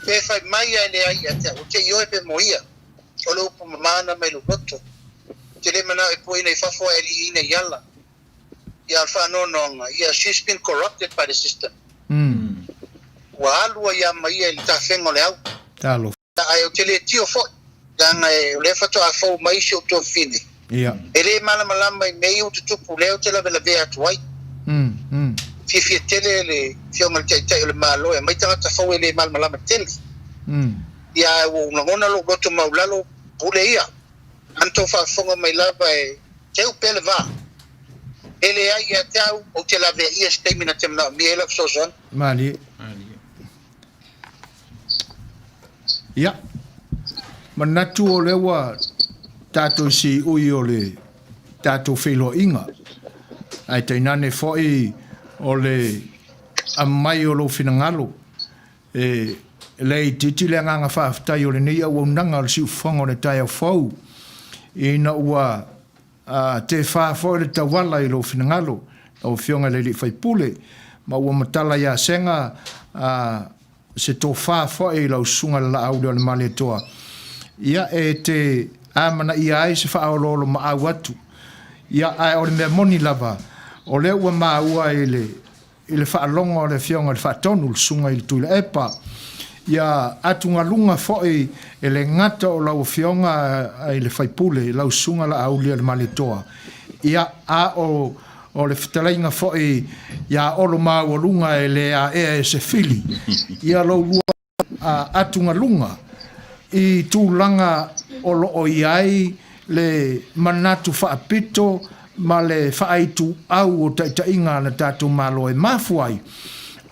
Pe fai mai ae leai ia te au, ou te ioe pe mo ia. O le upu mama na mai lou loto. Ou te le manao e puaina i fafo ae liiina i ala. Ia o le faanoanoaga, ia she's been corrupted by the system. Ua alu ai lava ma ia i le tafega o le au. Talofa. Ae ou te le tio foi, leaga o lea faatoa fou mai si ou tuafafine. Ia. E le malamalama i mea ia ua tutupu, lea ou te lavelavea atu ai. Fiafia tele le Afioga i le Taitai o le Malo e aumai tagata fou e le malamalama tele. Ia ae ua ou lagona lou loto maulalo, pule ia. Ana tou faafofoga mai lava e teu pea le va. E leai ia te au, ou te laveaia se taimi na te manaomia ai lau fesoasoani. Malie. Ia, manatu o lea ua tatou siui o le tatou feiloaiga, ae tainane foi o le aumai o lou finagalo e le itiiti le agaga faafetai o lenei auaunaga o le siufofoga o le taeao fou ina ua. Tefa foi le tauala i lou finagalo, lau Afioga i le Alii Faipule, ma ua matala ia Sega se tofa foi i lau Susuga i le Laauli o le Malietoa, ia e te amanaia ai se faaoloolomaau atu. Ia, ae o le mea moni lava, o lea ua maua i le i le faalogo a le Afioga i le Faatonu, le Susuga i le Tuilaepa, ia atugaluga foi e le gata o lau Afioga i le Faipule, lau Susuga Laaulialemalietoa, ia, a o o le fetalaiga foi ia Olo Maualuga e le aea e se fili, ia lou lua atugaluga i tulaga o lo o i ai le manatu faapito ma le faaituau o taitaiga a le tatou Malo e mafua ai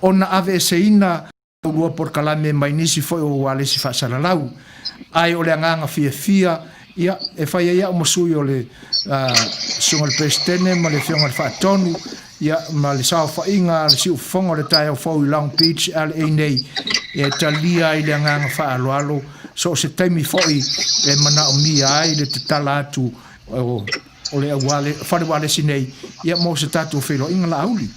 ona aveeseina lua polokalame mai nisi foi o ualesi faasalalau. Ae o le agaga fiafia, ia, e fai ai au ma sui o le Susuga i le Peresetene ma le Afioga i le Faatonu, ia, ma le saofaiga a le siufofoga o le taeao fou i Long Beach, LA nei, e talia ai le agaga faaaloalo, so o se taimi foi e manaomia ai le tatala atu o, o le auale, fale ualesi nei, ia, mo se tatou feiloaiga Laauli.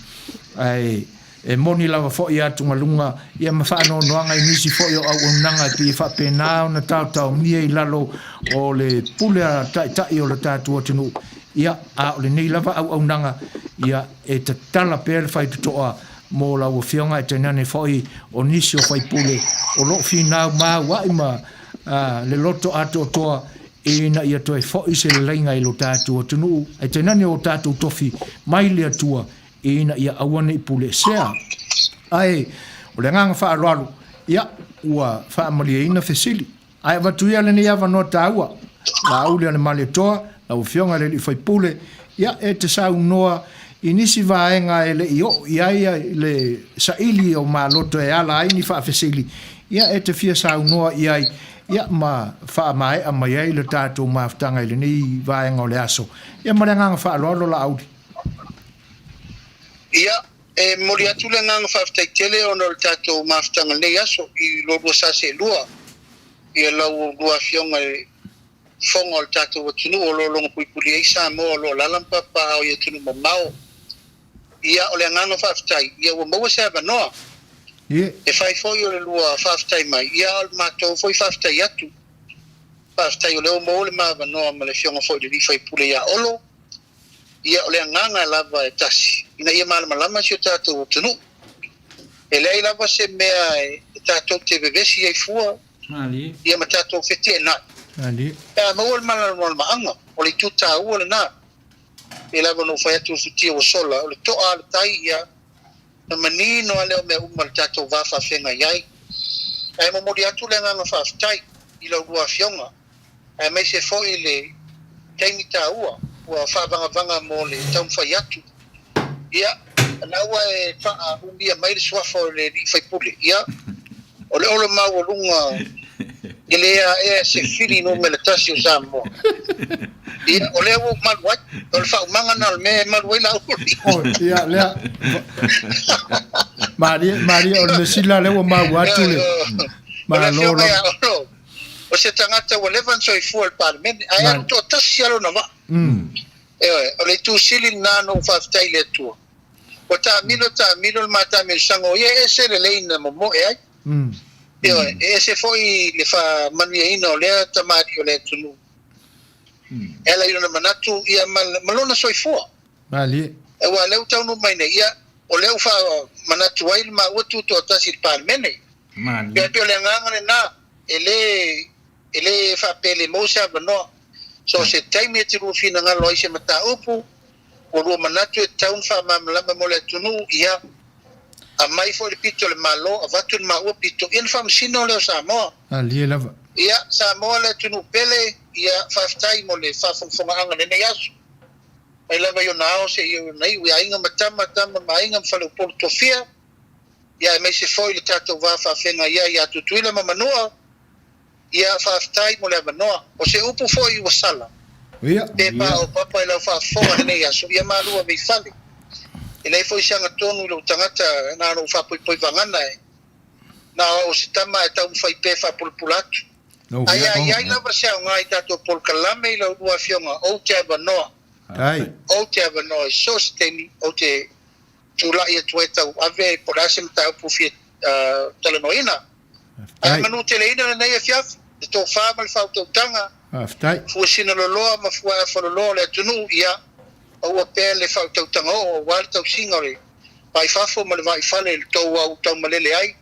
Ae E moni lava foi atugaluga ia ma faanoanoaga i nisi foi o auaunaga e pei e faapena ona taotaomia i lalo o le pule a taitai o le tatou atunuu, ia, a o lenei lava auaunaga, ia, e tatala pea le faitotoa mo lau Afioga, ae tainane foi o nisi o faipule o lo o finau maua'i ma le loto atoatoa ina ia toe foi se leleiga i lo tatou atunuu, ae tainane o tatou tofi mai le Atua ina ia aua ne i puleesea. Ae o le agaga faaaloalo, ia, ua faamalieina fesili. Ae avatu ia lenei avanoa taua, Laauli a le Malietoa, lau Afioga i le Alii Faipule, ia, e te saunoa i nisi vaega e le i oo i ai le saili o maloto e ala ai ni faafesili, ia, e te fia saunoa i ai, ia, ma faamaea mai ai le tatou mafutaga i lenei vaega o le aso. Ia, ma le agaga faaaloalo, Laauli. Ia, e momoli atu le agaga faafetai tele ona o le tatou mafutaga i lenei aso i lo lua sa seelua i lau lua afioga i fofoga o le tatou atunuu o lo o logo puipuli ai Samoa o lo o alaala ma papaaao i atunuu mamao. Ia, o le agaga faafetai, ia ua maua se avanoa e fai foi o le lua faafetai mai, ia a o le matou foi faafetai atu. Faafetai o lea ua maua le ma avanoa ma le afioga foi i le sui usufono ia Olo. Ia, o le agaga lava e tasi, ina ia malamalama si o tatou atunuu. E leai lava se mea e tatou te vevesi ai fua, ia ma tatou feteenai, pe a maua le malamalamaaga. O le itu taua lena. Pei lava ona ou fai atu i le futia ua sola, o le toa a le tai, ia, ona manino lava lea o mea uma i le tatou va faafeagai ai. Ae momoli atu le agaga faafetai i la oulua afioga. aemaise foi le taimi taua ua faavagavaga mo le taumafai atu. Ia, na ua e faaumia mai le suafa o le alii faipule, ia, o le olo maualuga e le aea se fili numera tasi o Samoa. Ia, o lea ua ou malu ai, o le faaumaga lena o le mea e malu ai Laauli. Oh, ia, lea. Malie, malie, o le mea sili la lea ua maua atu le Malo lava. O se tagata ua leva ona soifua i le Palemene, ae alu toatasi lava lona vaa. Ioe, o le itu sili lena na ou faafetai i le Atua. Ua taamilo taamilo le ma taamilosaga o ia e ese lelei na momoe ai. Ioe, e ese foi le faamanuiaina o lea tamalii o le atunuu e ala i lona manatu ia ma lona soifua. Malie. Aua o lea ua taunuu mai nei, ia, o lea ua faamanatu ai le maua tutoatasi i le Palemene. Ia, e pei o le agaga lena, e le, e le faapea e le maua se avanoa. So o se taimi e te lua finagalo ai i se mataupu, ua lua manatu e tatau ona faamalamalama mo le atunuu, ia, aumai foi le pito a le Malo, avatu le maua pito, ia ona faamasino lea o Samoa. Malie lava. Ia, Samoa le atunuu pele, ia, faafetai mo le faafogafogaaga i lenei aso. Mai lava i ona ao seia i ona iu, i aiga ma tama, tama ma aiga ma faleupolu tofia, ia aemaise foi le tatou va faafeagai ai ia Tutuila ma Manua, ia faafetai mo le avanoa. O se upu foi ua sala, pe paopapa i lau faafofoga i lenei aso, ia malu ave i fale. E leai foi se agatonu i lou tagata na ona ou faapoipoi vagana e na o au o se tama ae taumafai pea e faapulapula atu. Ae a i ai lava se aoga i tatou polokalame i la oulua afioga, ou te avanoa. Faafetai. Ou te avanoa i so o se taimi, ou te tulai atu ai tauave po o le a se mataupu fia talanoaina. Ae manuteleina lenei afiafi, le tofa ma le faautautaga, Faafetai. fuasina loloa ma fuaeafa loloa o le atunuu, ia aua pea le faautautaga oo aua le tausiga o le va i fafo ma le va i fale i le tou au taumalele ai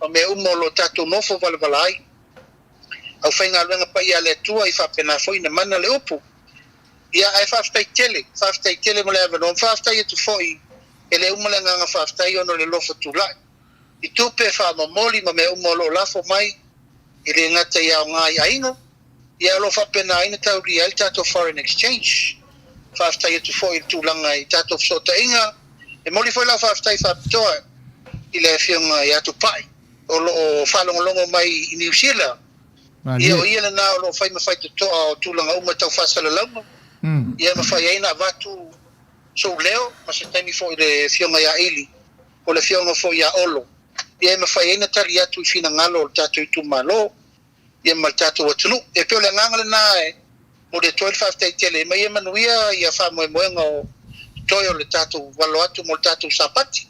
ma mea uma o lo o tatou nofo valavala ai. Aufaigaluega paia a le Atua i faapena foi na mana le upu. Ia, ae faafetai tele, faafetai tele mo le avanoa, ma faafetai atu foi, e le uma le agaga faafetai ona o le alofa tulai i tupe faamomoli ma mea uma o lo o lafo mai, e le gata i aoga i aiga, ia ae o lo o faapena ai na taulia ai le tatou foreign exchange. Faafetai atu foi i le tulaga i tatou fesootaiga. E momoli foi lau faafetai faapitoa i le Afioga ia Tupai o lo o faalogologo mai i Niu Sila. Ia o ia lena o lo o fai ma faitotoa o tulaga uma tau faasalalauga, ia ma fai ai ona avatu sou leo ma se taimi foi i le Afioga ia Ili po o le Afioga foi ia Olo, ia e mafai ai ona tali atu i finagalo o le tatou itumalo ia ma le tatou atunuu. E pei o le agaga lena e momoli atu ai le faafetai tele ma ia manuia ia faamoemoega o totoe o le tatou alo atu mo le tatou Sapati.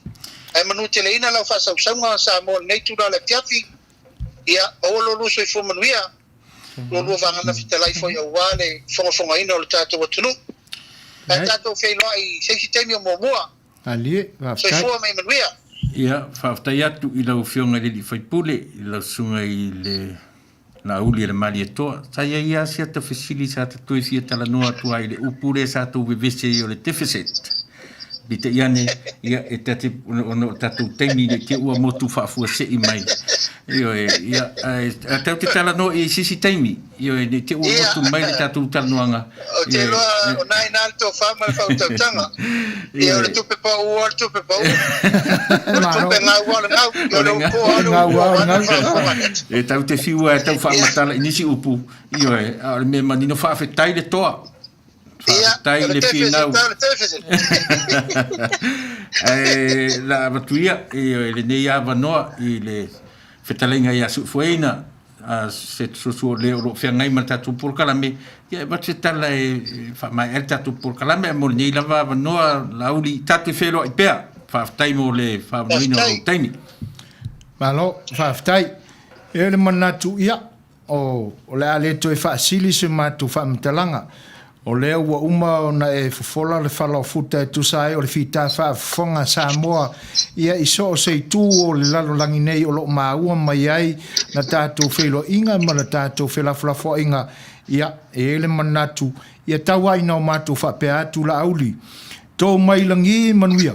Ae manuteleina lau faasausauga Samoa i lenei itula o le afiafi. Ia, maua lo lua soifua manuia, lo lua vagana fetalai foi aua le fogafogaina o le tatou atunuu. Ae tatou feiloai i se isi taimi o muamua. Malie, faafetai. Soifua ma ia manuia. Ia, faafetai atu i lau Afioga i le Alii Faipule, i lau Susuga i le Laauli e le Malietoa. Sa i ai lava si ata fesili sa ta toe fia talanoa atu ai i le upu lea sa tou vevese ai o le deficit. Peitai ane, ia, e ta te, ona o le tatou taimi ne i te i ua motu faafuasei mai. Ioe, ia, ae tatou te talanoa i se isi taimi. Ioe, ne i te i ua motu mai le tatou talanoaga. Ou te iloa o na ina le tofa ma le faautautaga. Ia, o le tupe pau o le tupe pau. O le tupe gau o le gau. Ia, o le upu o le upu o le faafofoga. E tatou te fiu lava e tau faamatala i nisi upu, ioe, a o le mea manino, faafetai le toa. Faafetai le finau. Ae la avatu ia i lenei avanoa i le fetalaiga ia Suefueina se fesoasoani o le o lo o feagai ma le tatou polokalame, ia e avatu se tala e faamaea ai le tatou polokalame. Ae mo lenei lava avanoa, Laauli, tatou te feiloai pea. Faafetai mo le faaavanoaina o lou taimi. Malo, faafetai. E i ai le manatu, ia, O le a le toe faasili se matou faamatalaga. O lea ua uma ona e fofola le falaofuta e tusa ai o le fita faafofoga a Samoa ia i so o se itu o le lalolagi nei o lo o maua mai ai la tatou feiloaiga ma la tatou felafolafoaiga. Ia, e i ai le manatu, ia tau lava ina o matou faapea atu Laauli, Tou mai lagi manuia,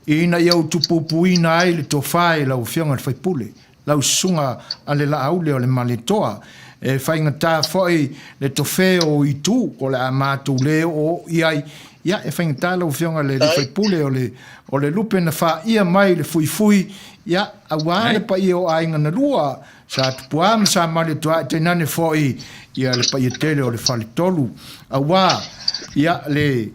ina ia utupupuina ai le tofa i lau Afioga i le sui usufono. Lau susuga a le Laaule o le Maletoa, e faigata foi le tofe o itu o le a matou le oo i ai. Ia, e faigata lau Afioga i le sui usufono o le, o le lupe na faia mai le fuifui, ia, aua le paia o aiga na lua, Sa Tupua ma Sa Malietoa, ae tainane foi ia le paia tele o le Faletolu. Aua, ia, le,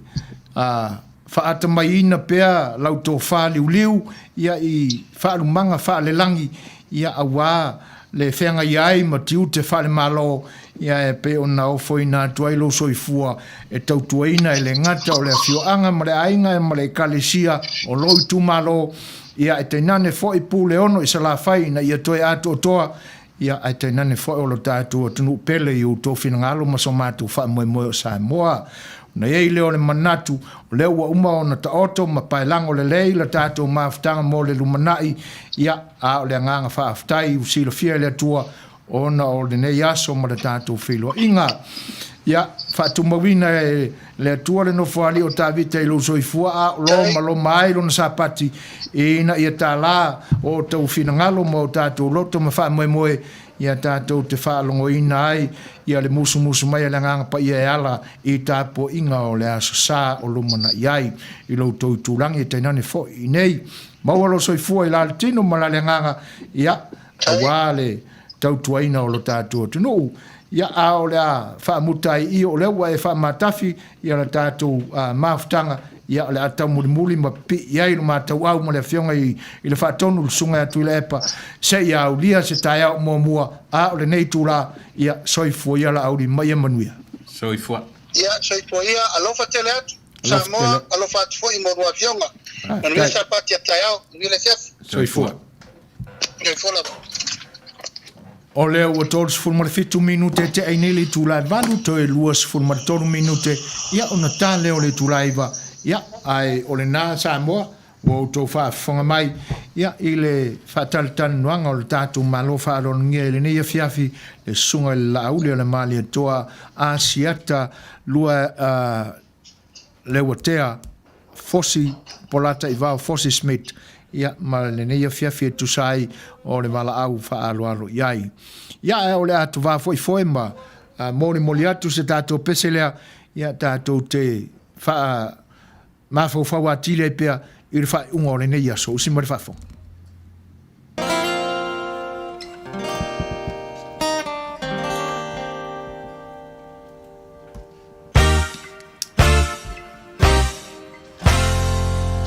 a, Faatamaiina pea lau tofa liuliu ia i faalumaga faalelagi ia auā le feagai ai ma tiute faalemalo ia e pei ona ofoina atu ai lou soifua e tautuaina e le gata o le afioaga ma le aiga ma le ekalesia o lou itumalo ia e tainane foi Puleono i Salafai ina ia toe atoatoa ia ae tainane foi o lo tatou atunuu pele i outou finagalo ma so matou faamoemoe o Samoa. Ona i ai lea o le manatu, o lea ua uma ona taoto ma paelago lelei la tatou mafutaga mo le lumanai, ia, a o le agaga faafetai ua silafia e le Atua ona o lenei aso ma le tatou feiloaiga. Ia, faatumauina e le Atua le nofoalii o Tavita i lou soifua, a o lo ma loma ai lona sapati, ina ia tālā o outou finagalo ma o tatou loto ma faamoemoe, ia tatou te faalogoina ai ia le musumusu mai a le Agaga Paia e ala i tapuaiga o le Aso Sa o lumanai ai i lo outou itulagi e tainane foi i nei. Maua lou soifua i la le tino ma la le agaga, ia, aua le tautuaina o lo tatou atunuu. Ia, a o le a faamuta ai i, o lea ua e faamatafi ia le tatou mafutaga, ia, o le a taumulimuli ma pipii ai lo matou au ma le Afioga i le Faatonu, le Susuga ia Tuilaepa, seia aulia se taeao muamua, a o lenei itula, ia, soifua ia Laauli ma ia manuia. Soifua. Ia. Soifua ia, alofa tele atu. Samoa, alofa atu foi mo lua afioga. Manuia Sapati a taeao, manuia le afiafi. Soifua. Soifua lava. O lea ua 37 minute e tea i nei le itula e 8, toe 23 minute, ia ona ta lea o le itula e 9. Ia, ae o lena Samoa, ua outou faafofoga mai, ia, i le faatalatalanoaga o le tatou Malo faaaloalogia i lenei afiafi, le Susuga i le Laauli o le Malietoa Asiata Lua, uh, Leuatea Fosi Polataivao Fosi Smith, ia, ma lenei afiafi e tusa ai o le valaau faaaloalo i ai. Ia, ae o le a tovā foi foe ma molimoli atu se tatou pese lea, ia, tatou te faa mafaufau atili ai pea i le faaiuga o lenei aso. Usi mai le faafofoga.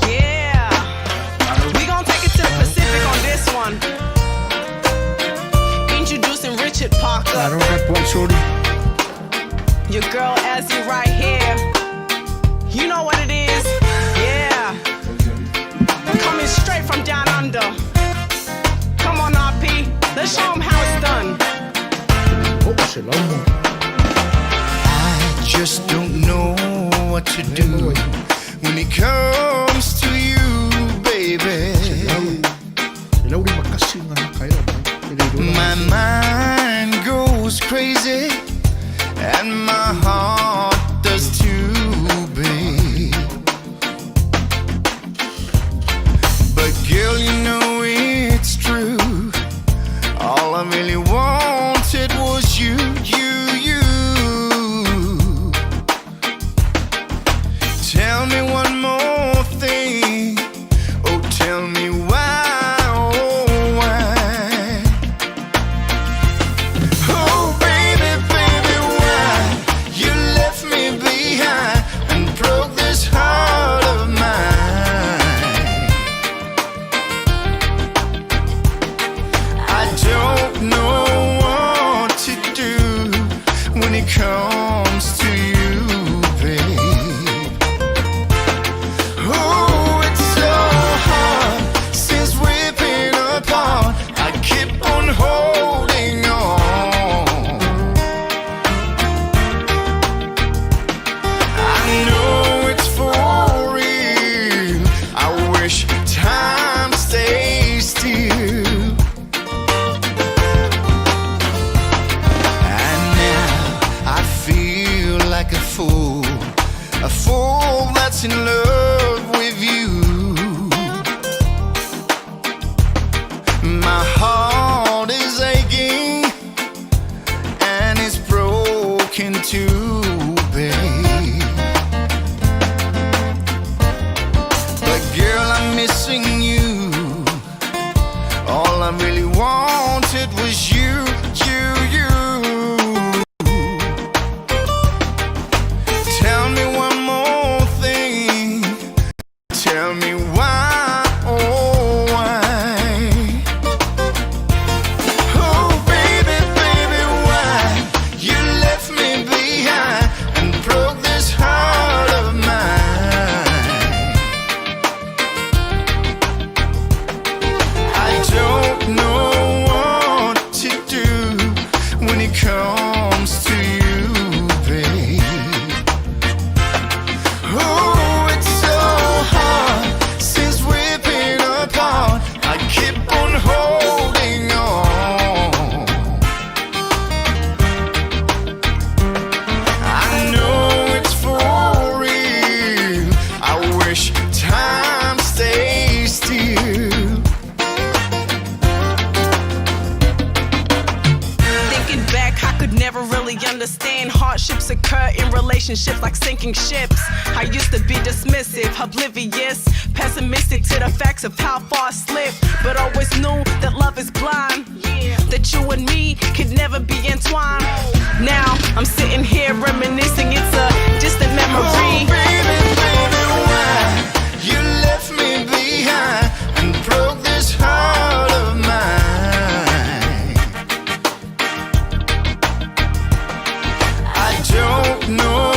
Yeah. We gonna take it to the Pacific on this one. Introducing Richard Parker. Your girl Azzy right here. You know what it is? Yeah. Coming straight from down under. Come on, RP. Let's show 'em how it's done. I just don't know what to do when it comes to you, baby. My mind goes crazy and my heart does too, babe. But girl, you know it's true. All I really wanted was you, you, you. Tell me one more thing. Oh, tell me why, oh, why? Oh, baby, baby, why you left me behind and broke this heart of mine? I don't know what to do when it comes to you, babe. Oh, it's so hard since we've been apart. I keep on holding on. I know it's for real. I wish time stays still. And now I feel like a fool that's in love with you. My heart is aching and it's broken too, babe. But girl, I'm missing you. All I really wanted was you, you, you. Tell me one more thing. Tell me why, oh why? Oh baby, baby, why you left me behind and broke this heart of mine? I don't know what to do when it comes to you, babe. Oh, it's so hard since we've been apart. I keep on holding on. I know it's for real. I wish time stays still. Thinking back, I could never really understand hardships occur in relationships like sinking ships. I used to be dismissive, oblivious, pessimistic to the facts of how far I slipped, but always knew that love is blind. That you and me could never be entwined. Now I'm sitting here reminiscing, it's a distant memory. Oh, baby, baby, why you left me behind and broke this heart of mine? I don't know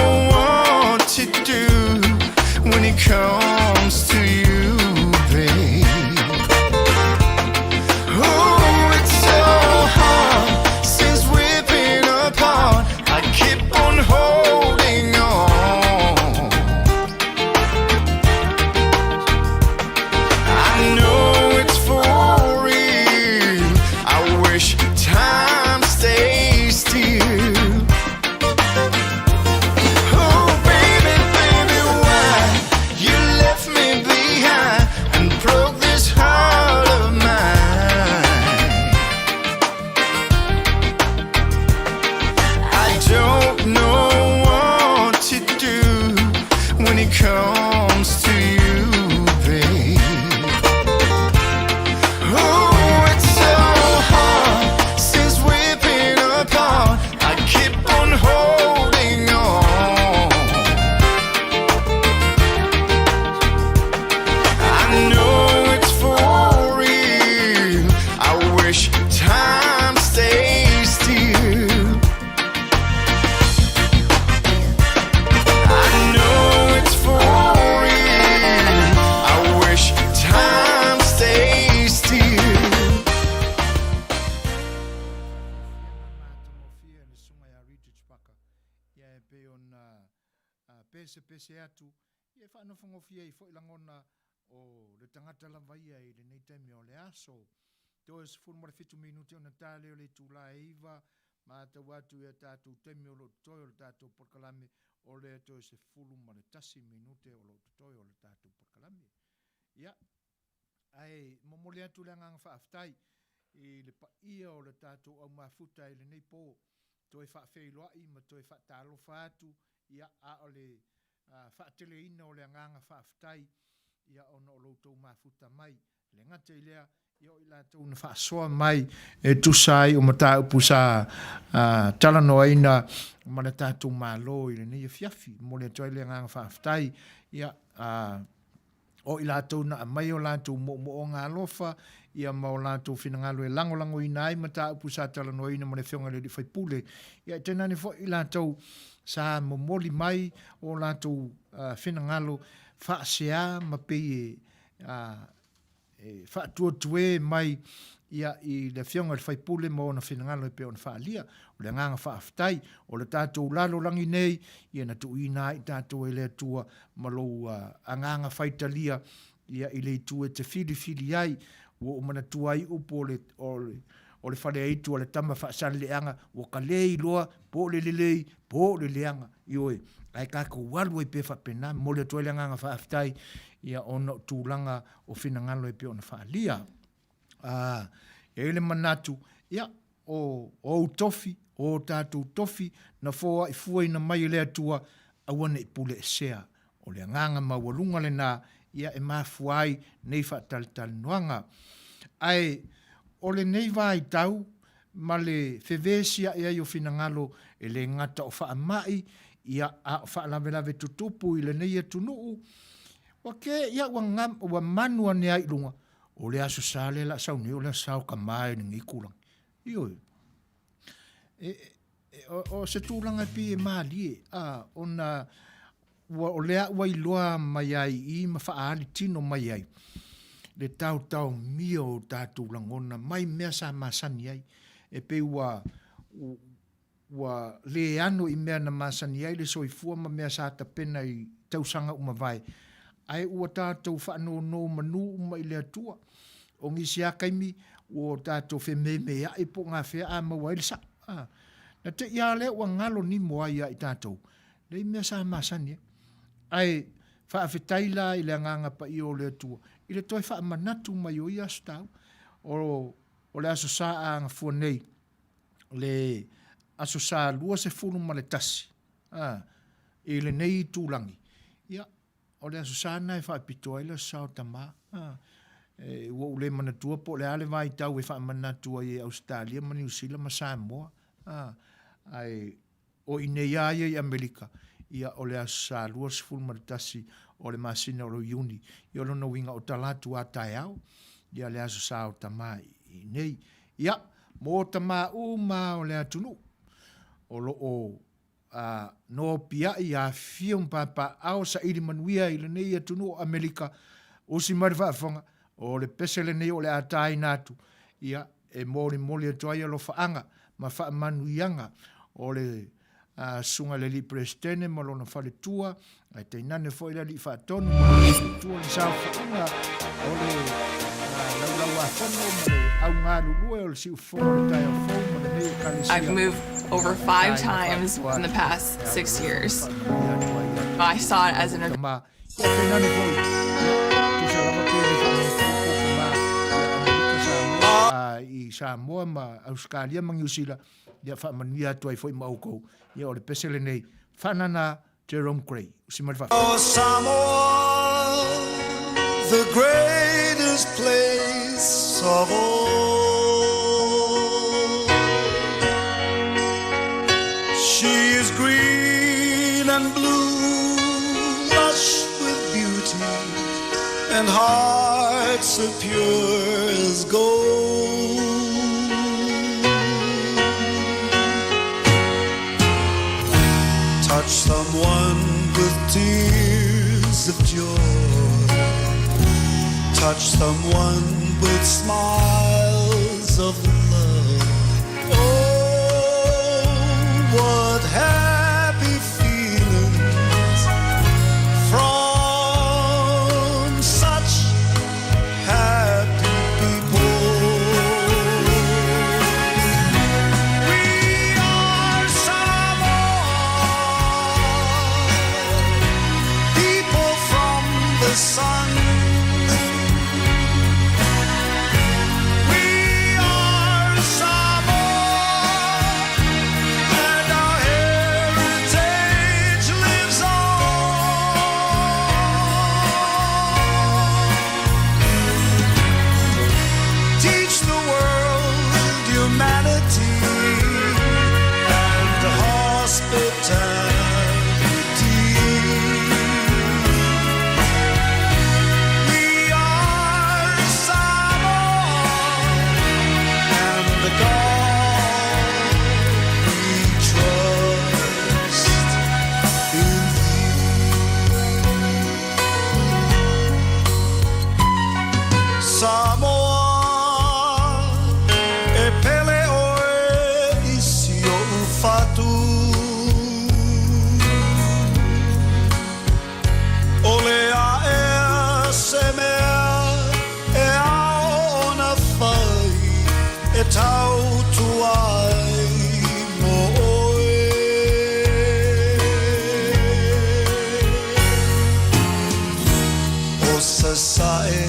it comes to you, babe. Oh, it's so hard since we've been apart. I keep on holding on. I know it's for real. I wish time stays still. Oh, baby, baby, why you left me behind and broke this heart of mine? I don't know what to do when it comes to you, babe. Oh, it's so hard since we've been apart. I keep on holding on. I know it's for real. I wish time stays still. I know it's for real. I wish time stays still. Ia e pei ona pesepese atu, ia e faanofogofie ai foi lagona o le tagata lava ia i lenei taimi o le aso. Toe 17 minute ona ta lea o le itula e 9, matau atu i a tatou taimi o lo o totoe o le tatou polokalame, o lea toe 11 minute o lo o totoe o le tatou polokalame. Ia, ae momoli atu le agaga faafetai i le paia o le tatou au mafuta i lenei po, toe faafeiloai ma toe faatalofa atu, ia, a o le faateleina o le agaga faafetai, ia, ona o lo outou mafuta mai. E le gata i lea, ia o i latou na faasoa mai e tusa ai o mataupu sa talanoaina ma le tatou Malo i lenei afiafi. Momoli atu ai le agaga faafetai, ia, o i latou na aumai o latou moomooga alofa, ia ma o latou finagalo e lagolagoina ai mataupu sa talanoaina ma le Afioga i le Alii Faipule. Ia e tainane foi i latou sa momoli mai o latou finagalo faasea ma pei e e faatuatuē mai ia i le Afioga i le Faipule ma ona finagalo e pei ona faaalia. O le agaga faafetai o le tatou lalolagi nei, ia na tuuina ai tatou e le Atua ma lou agaga faitalia ia i le itu e te filifili ai. Ua ou manatua ai upu o le, o le, o le faleaitu a le tama faasaleleaga, ua ka le iloa po o le lelei po o le leaga. Ioe, ae tatou alu ai pea faapena. Momoli atu ai le agaga faafetai ia ona o tulaga o finagalo e pei ona faaalia. A, e i ai le manatu, ia, o ou tofi, o o tatou tofi, na foaifuaina mai e le Atua, aua ne i puleesea. O le agaga maualuga lena, ia e mafua ai nei faatalatalanoaga. Ae o lenei vaitau ma le fevesia'i ai o finagalo e le gata o faamai, ia, a o faalavelave tutupu i lenei atunuu, ua ke, ia, ua, ua manu ane ai i luga, o le Aso Sa lea o le a sau nei, o le Aso Sa o Kamā i lenei itulagi. Ioe. E, e, o, o se tulaga e pei e mālie, a, ona ua, o lea ua iloa mai ai i i ma faaali tino mai ai le taotaomia o tatou lagona mai mea sa masani ai. E pei ua, ua le ano i mea na masani ai le soifua ma mea sa tapena i tausaga ua mavae, ae ua tatou faanonomanu uma i le Atua. O nisi lava taimi ua tatou fememea'i po o gafea a maua ai le sa'o. A, na te i lava lea ua galo nimo ai ia i tatou, leai mea sa masani ai. Ae faafetai la i le Agaga Paia o le Atua i le toe faamanatu mai o ia aso taua. O, o le Aso Sa a Gafua nei, le Aso Sa 21, a, i lenei itulagi, ia, O le Aso Sa lena e faapito ai le Aso Sa o Tamā. E, ua ou le manatua po o le a le vaitau e faamanatu ai e Ausetalia ma Niu Sila ma Samoa. A, ae o i inei lava ia i Amerika, ia o le Aso Sa 21 o le masina o Iuni. Ia o lona uiga o talaatu a taeao, ia le Aso Sa o Tamā i inei. Ia, mo tamā uma o le atunuu, o lo o a nopiai afifio ma papaaao saili manuia i lenei atunuu o Amerika, usi mai le faafofoga, o le pese lenei o le a taina atu, ia, e molimoli atu ai alofaaga ma faamanuiaga o le susuga i le Alii Peresetene ma lona faletua, ae tainane foi le Alii Faatonu ma lona faletua, le saofaiga o le Laulauafono ma le augalulue o le Siufofoga o le Taeao Fou ma lenei Ekalesia. I've moved over five times in the past 6 years. I saw it as an Tama, ia tainane foi, ia, tusa lava pe le faamanuiaina ma ia Amerika Samoa, i Samoa ma Ausetalia ma Niu Sila, ia faamanuia atu ai foi ma oukou. Ia o le pese lenei, Faanana Jerome Gray, usi mai le faafofoga. Oh Samoa, the greatest place of all. She is green and blue, lush with beauty, and hearts are pure as gold. Touch someone with tears of joy. Touch someone with smiles of love. Oh, what happy feelings from such happy people. We are Samoa, people from the sun. We are Samoa, and our heritage lives on. Teach the world humanity and hospitality. We are Samoa, and the God we trust in thee. Samoa, e pele oe i si o'u fatu. O le aea se mea e ao ona fai e tautua ai mo oe. O Sasae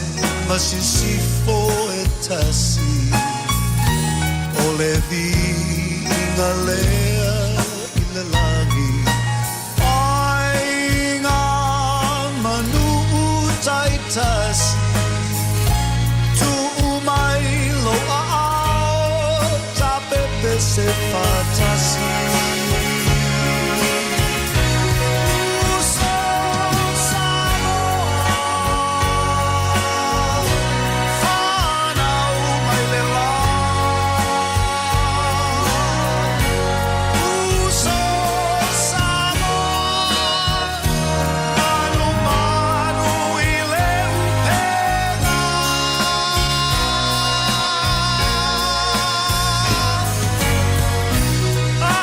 ma Sisifo e tasi, o le viiga lea i le lagi. Aiga ma nuu taitasi, tuu mai lou aao, tapepese faatasi. Uso Samoa, fanau mai le la. Uso Samoa, malumalu i le upega. A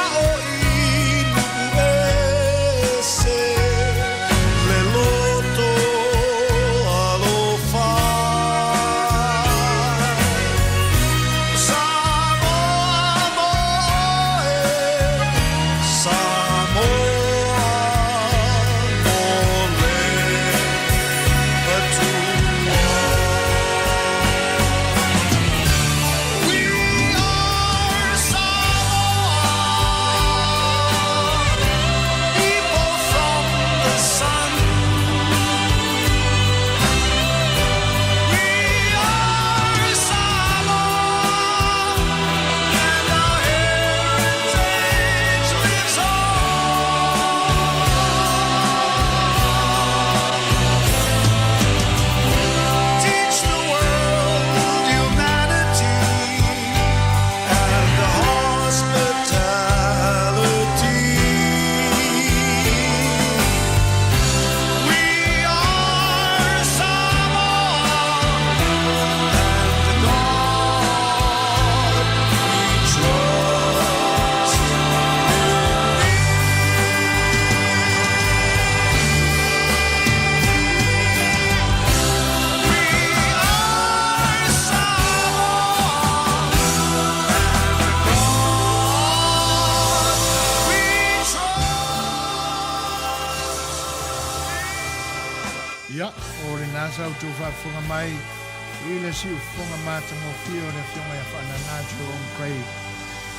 Ia, o lena sa outou faafofoga mai i le siufofoga matagofie o le Afioga ia Faanana Jerome Craig.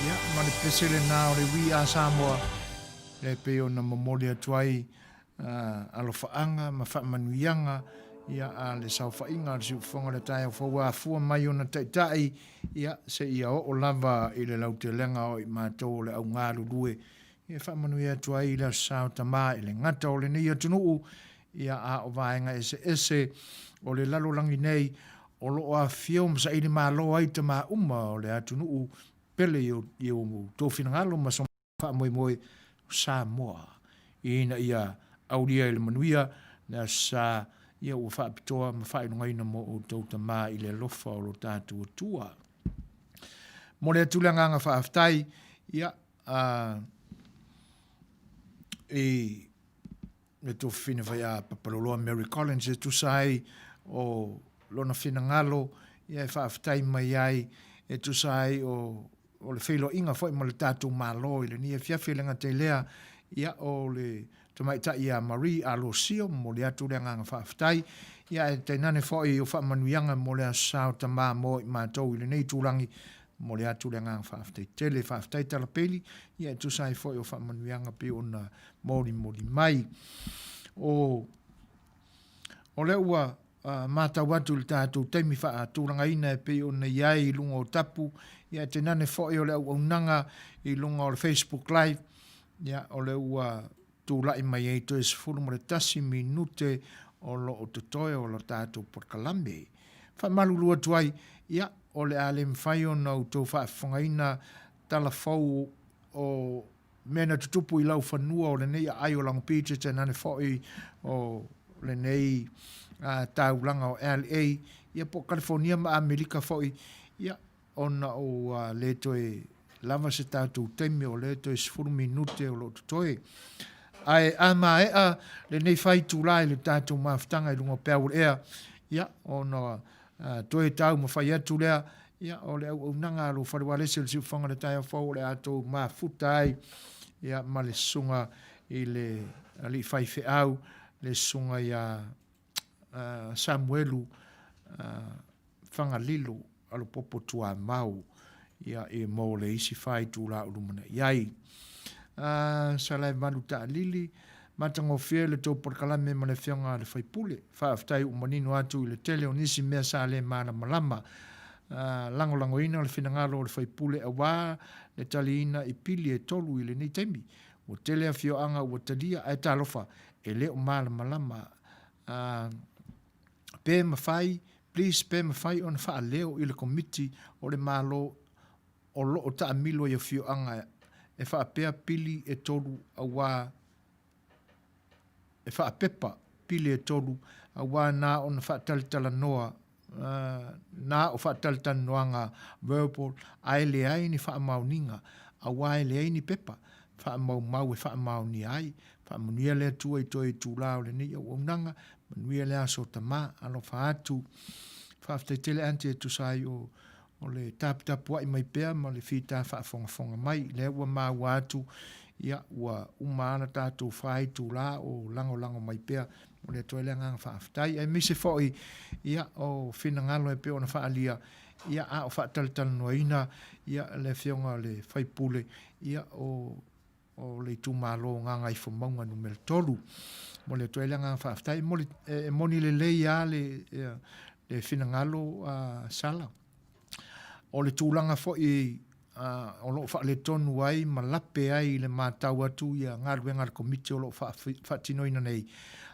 Ia, ma le pese lena o le We Are Samoa, e pei ona momoli atu ai alofaaga ma faamanuiaga ia a le saofaiga a le siufofoga o le taeao fou a afua mai ona taitai ia seia oo lava i le lautelega o i matou o le au galulue e faamanuia atu ai i le Aso Sa o Tama i le gata o lenei atunuu ia a o vaega eseese o le lalolagi nei o lo o afifio ma saili malo ai tama uma o le atunuu pele i outou finagalo ma so faamoemoe o Samoa ina ia aulia i le manuia le Aso Sa ia ua faapitoa ma faailogaina mo outou tama i le alofa o lo tatou Atua. Momoli atu le agaga faafetai ia a i le tuafafine fai a Papaloloa Mary Collins e tusa ai o lona finagalo ia e faafetai mai ai e tusa ai o o le feiloaiga foi ma le tatou Malo i lenei afiafi. E le gata i lea, ia, o le tamaitai ia Marie Alosio, momoli atu le agaga faafetai, ia ae tainane foi o faamanuiaga mo le Aso Sa o Tama mo i matou i lenei itulagi, momoli atu le agaga faafetai tele. Faafetai Talapeli, ia e tusa ai foi o faamanuiaga pei ona molimoli mai. O, o lea ua matau atu i le tatou taimi faatulagaina e pei ona i ai i luga o tapu, ia e tainane foi o le auaunaga i luga o le Facebook Live, ia o lea ua tulai mai ai toe 11 minute o lo o totoe o le tatou polokalame. Faamalulu atu ai, ia o le a le mafai ona outou faafofogaina tala fou o mea na tutupu i laufanua o lenei aai o Long Beach e tainane foi o lenei taulaga o LA, ia po o Kalifonia ma Amerika foi, ia, ona ua le toe lava se tatou taimi, o lea toe 10 minute o lo o totoe. Ae a maea lenei faitula i le tatou mafutaga i luga o peau o le ea, ia, ona toe taumafai atu lea, ia, o le auaunaga a lou fale ualesi o le siufofoga o le taeao fou o le a tou mafuta ai, ia, ma le susuga i le alii faifeau, le susuga ia Samuelu Fagalilo Alopopo Tuamau, ia, e mo le isi faitula o lumanai ai. Salaevalu Taalili, matagofie le tou polokalame ma le afioga a le faipule. Faafetai ua manino atu i le tele o nisi mea sa le malamalama. Lagolagoina le finagalo o le faipule aua le taliina i pili e tolu i lenei taimi. Ua tele afioaga ua talia ae talofa e le o malamalama. Pe mafai, please pe mafai ona faaleo i le Komiti o le Malo o lo o taamilo i afioaga e faapea pili e tolu auā e faapepa pili e tolu auā na ona faatalitalanoa na o faatalitalanoaga verbal ae leai ni faamaoniga auā e leai ni pepa faamaumau e faamaonia ai. Faamanuia le Atua i toe itulā o lenei auaunaga. Manuia le aso o Tama. Alofa atu. Faafetai tele aunty e tusa ai o o le taputapuai mai pea ma le fita faafogafoga mai. Lea ua maua atu, ia, ua uma lava la tatou fa itula o lagolago mai pea. Momoli atu ai le agaga faafetai. Aemaise foi, ia, o finagalo e pei ona faaalia, ia, a o faatalatalanoaina, ia, le Afioga i le sui usufono, ia, o o le itumalo o Gagaifomauga numera 3. Momoli atu ai le agaga faafetai. E moni lelei lava le, le finagalo a Sala. O le tulaga foi o lo o faaletonu ai ma lape ai i le matau atu ia galuega a le Komiti o lo o faatinoina nei.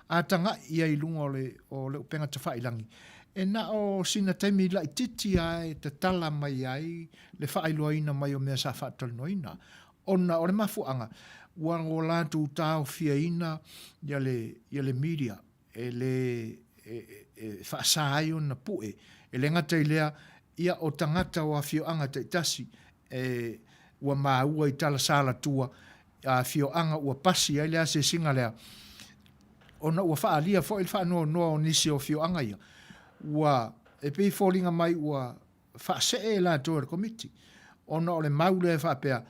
A tagai ia i luga o le, o le upega tafailangi, e na o sina taimi laitiiti lava e tatala mai ai le faailoaina mai o mea sa faatalanoaina. Ona o le mafuaaga, ua o latou taofiaina ia le, ia le media e le e faasa ai ona pue. E le gata i lea, ia o tagata o afioaga taitasi e ua maua i tala salatua a afioaga ua pasi ai le asiasiga lea, ona ua faaalia foi le faanoanoa o nisi o afioaga ia, ua e pei e foliga mai ua faasee latou e le Komiti, ona o le mau lea e faapea,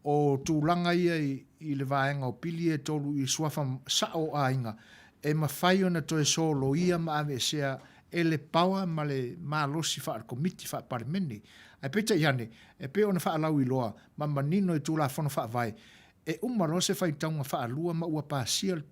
o tulaga ia i le vaega o pili e tolu i suafa sao o aiga, e mafai ona toe soloia ma aveesea e le paoa ma le malosi faale-Komiti Faa-Palemene. Ae peitai ane, e pei ona faalauiloa ma manino i Tulafono Faavae, e uma loa se faitauga faalua ma ua pasia le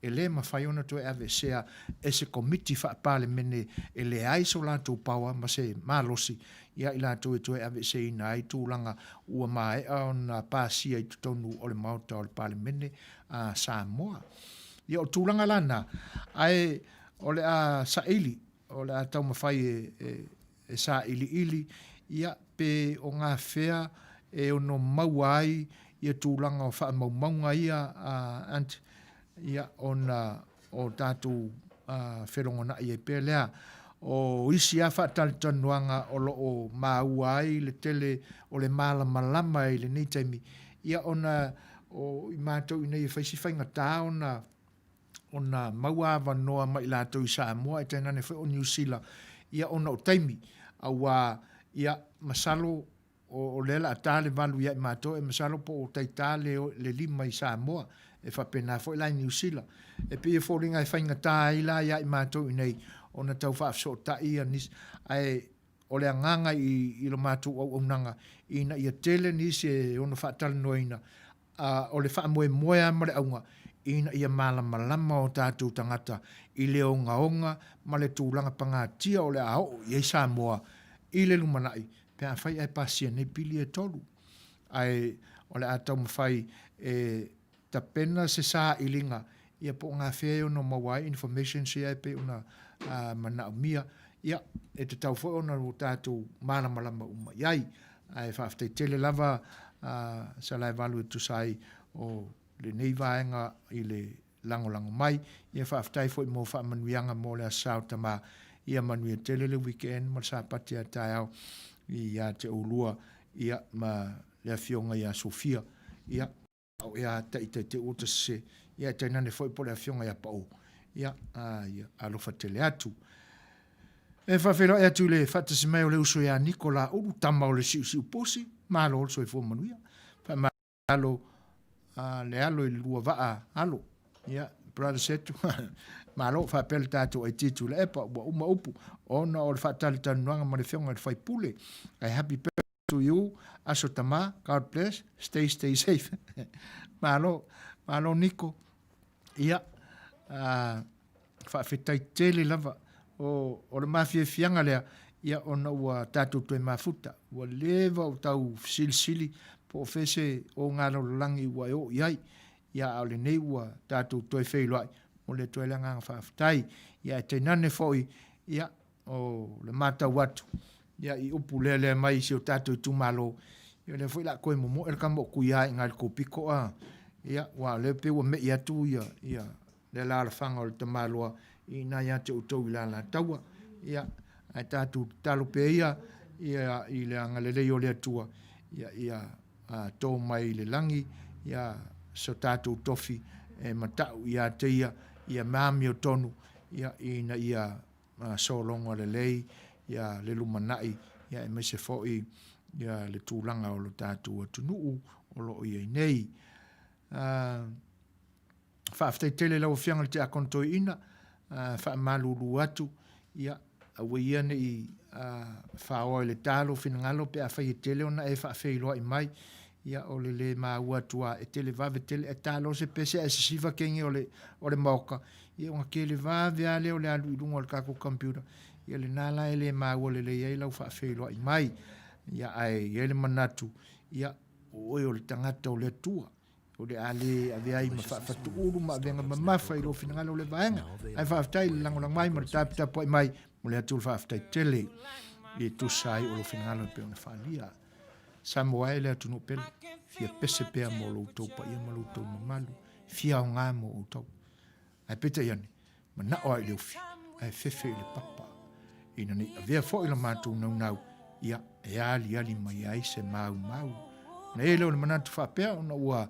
e le mafai ona toe aveesea e se Komiti Faa-Palemene e leai so latou paoa ma se malosi ia i latou e toe aveeseina ai tulaga ua maea ona pasia i totonu o le Maota o le Palemene a Samoa. Ia o tulaga la na, ae o le a saili, o le a taumafai e, e, e sailiili, ia pe o gafea e ono maua ai ia tulaga o faamaumauga ia a Aunt, ia ona o tatou felogonai ai pea lea. O isi lava faatalatalanoaga o lo o maua ai le tele o le malamalama i lenei taimi, ia ona o i matou i inei e fai si faigata ona ona maua avanoa mai i latou i Samoa ae tainane foi o Niu Sila, ia ona o taimi, auā, ia, masalo o lea o le a ta le valu ia i matou, e masalo po o tai ta le 5 i Samoa, e faapena foi la i Niu Sila. E pei e foliga e faigata ai la ia i matou i inei ona tau faafesootai ia nisi, ae o le agaga i lo matou auaunaga ina ia tele nisi e ono faatalanoaina, a o le faamoemoe lava ma le auga ina ia malamalama o tatou tagata i le ogaoga ma le tulaga pagatia o le a oo i ai Samoa i le lumanai pe afai ae pasia nei pili e tolu. Ae o le a taumafai e tapena se sailiga ia po o gafea e ono maua ai informations ia e pei ona manaomia, ia e tatau foi ona ua tatou malamalama uma i ai. Ae faafetai tele lava Salaevalu e tusa ai o lenei vaega i le lagolago mai. Ia faafetai foi mo faamanuiaga mo le Aso Sa o Tama. Ia manuia tele le weekend ma le Sapati a taeao ia te oulua ia ma le Afioga ia Sofia. Ia. O ea taita te uta sese, ia e tainane foi po o le afioga ia Pau. Ia, a, ia, alofa tele atu. E faafeiloai atu i le faatasi mai o le uso ia Niko Laulu, tama o le siusiu pusi, malo le soifua manuia. Faamalo a, le alo i le lua vaa alo. Ia, brother Setu, malo faapea le tatou IT Tuilaepa, ua uma upu, ona o le faatalitalinuaga ma le afioga i le faipule. Ae happy birthday to you aso tama God bless stay stay safe malo malo Niko ia faafetai tele lava o o le mafiafiaga lea ia ona ua tatou toe mafuta ua leva o tau fesilisili po o fea se ogalalolagi ua e oo i ai ia a o lenei ua tatou toe feiloai momoli atu ai le agaga faafetai ia ae tainane foi ia O le matau atu ia i upu lealea mai i si o tatou itumalo, ia o lea foi o le a toe momoe le tama o Tuia i ina i le tou pito a, ia, aua o lea pei ua me'i atu ia, ia le alaalafaga o le tamaloa i ina ia te outou i le Alataua. Ia, ae tatou tatalo pea ia, ia i le agalelei o le Atua, ia, ia to mai i le lagi, ia so tatou tofi e mata'u ia te ia, ia maamiotonu, ia, ina ia sologa lelei ia le lumanai ia aemaise foi ia le tulaga o lo tatou atunuu o lo o i ai nei. Faafetai tele i lau Afioga i le Tiakono Toeaina, faamalulu atu, ia aua ia ne i faoa i le ta lou finagalo pe afai e tele ona e faafeiloai mai, ia o le le maua atu lava e televave tele, e ta loa se pese ae sisifa kege o le, o le maoka, ia ona televave lava lea o le alu i luga o le tatou computer, ia lena la e le maua lelei ai lau faafeiloai mai. Ia ae i ai le manatu, ia o oe o le tagata o le Atua, o le a le avea ai ma faafatuulu ma avega mamafa i lou finagalo o le vaega. Ae faafetai i le lagolago mai ma le taputapuai mai, momoli atu le faafetai tele e tusa ai o lou finagalo e pei ona faaalia. Samoa e le atunuu pele, fia pese pea mo lo outou paia ma lo outou mamalu, fia aoga mo outou. Ae peitai ane, manao lava i le ufi, ae fefe i le papa. Ina nei avea foi la matou naunau, ia, e aliali mai ai se maumau. Ona i ai lea o le manatu faapea, ona ua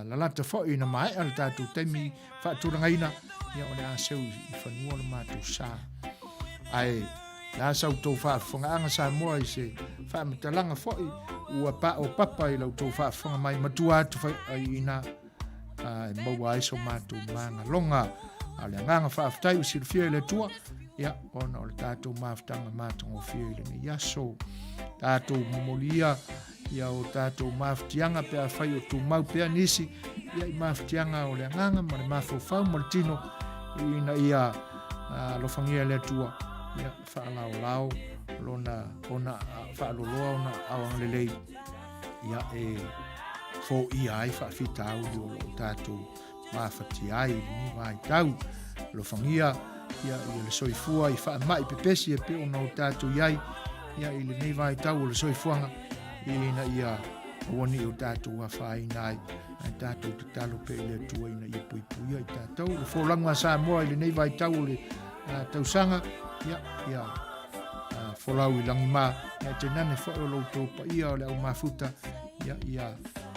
lalata foi ina maea le tatou taimi faatulagaina, ia o le a seu i fanua le matou sa. Ae le a sa outou faafofogaaga Samoa i se faamatalaga foi ua paopapa i la outou faafofoga mai matua atu i ina e maua ai so matou magaloga. A o le agaga faafetai ua silafia e le Atua, ia, ona o le tatou mafutaga matagofie i lenei aso. Tatou momolia ia o tatou mafutiaga pe afai o tumau pea nisi, ia i mafutiaga o le agaga ma le mafaufau ma le tino, ina ia alofagia e le Atua, ia faalaolao lona ona faaloloa ona aao agalelei, ia e foia ai faafitauli o lo o tatou mafatia ai i lenei vaitau. Alofagia ia, ia le soifua i faamai pepesi e pei ona o tatou i ai ia, i lenei vaitau o le soifuaga ina ia aua ne i o tatou afaina ai ae tatou tatalo pea i le Atua ina ia puipuia i tatou. Le folauga a Samoa i lenei vaitau o le tausaga, ia, ia folau i lagima, ia tainane foi o lo outou paia o le au mafuta, ia, ia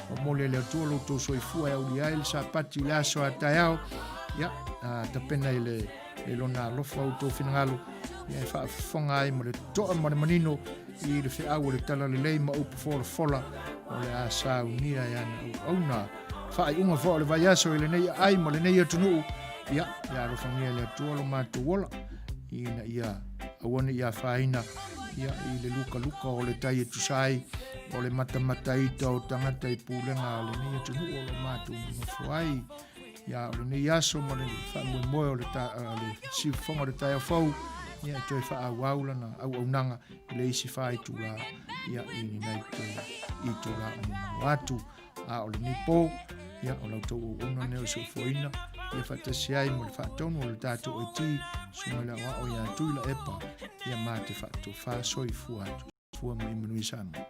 momoli e le Atua lo outou soifua e aulia ai le Sapati i le aso a taeao, ia, tapena i le i lona alofa outou finagalo, ia e faafofoga ai ma le toa ma le manino i le feau o le talalelei ma upu folafola o le a saunia e ana auauna. Faaiuga foi o le vaiaso i lenei aai ma lenei atunuu, ia, ia alofagia e le Atua lo matou ola, ina ia aua ne i afaina ia, i le lukaluka o le tai e tusa ai o le matamataita o tagata i pulega a lenei atunuu o lo matou nonofo ai. Ia, o lenei aso ma le faamoemoe o le, ta, le siufofoga o le taeao fou, ia, e toe faaauau lana auaunaga i le isi faaitula, ia, i ni nai itula o muamua atu. A o lenei po, ia, o la outou auauna lenei o le soifuaina, ia faatasi ai ma le faatonu o le tatou AT, Susuga i le Aoao ia Tuilaepa, ia ma te faatofa soifua atu. Fua ma ia manuia Samoa.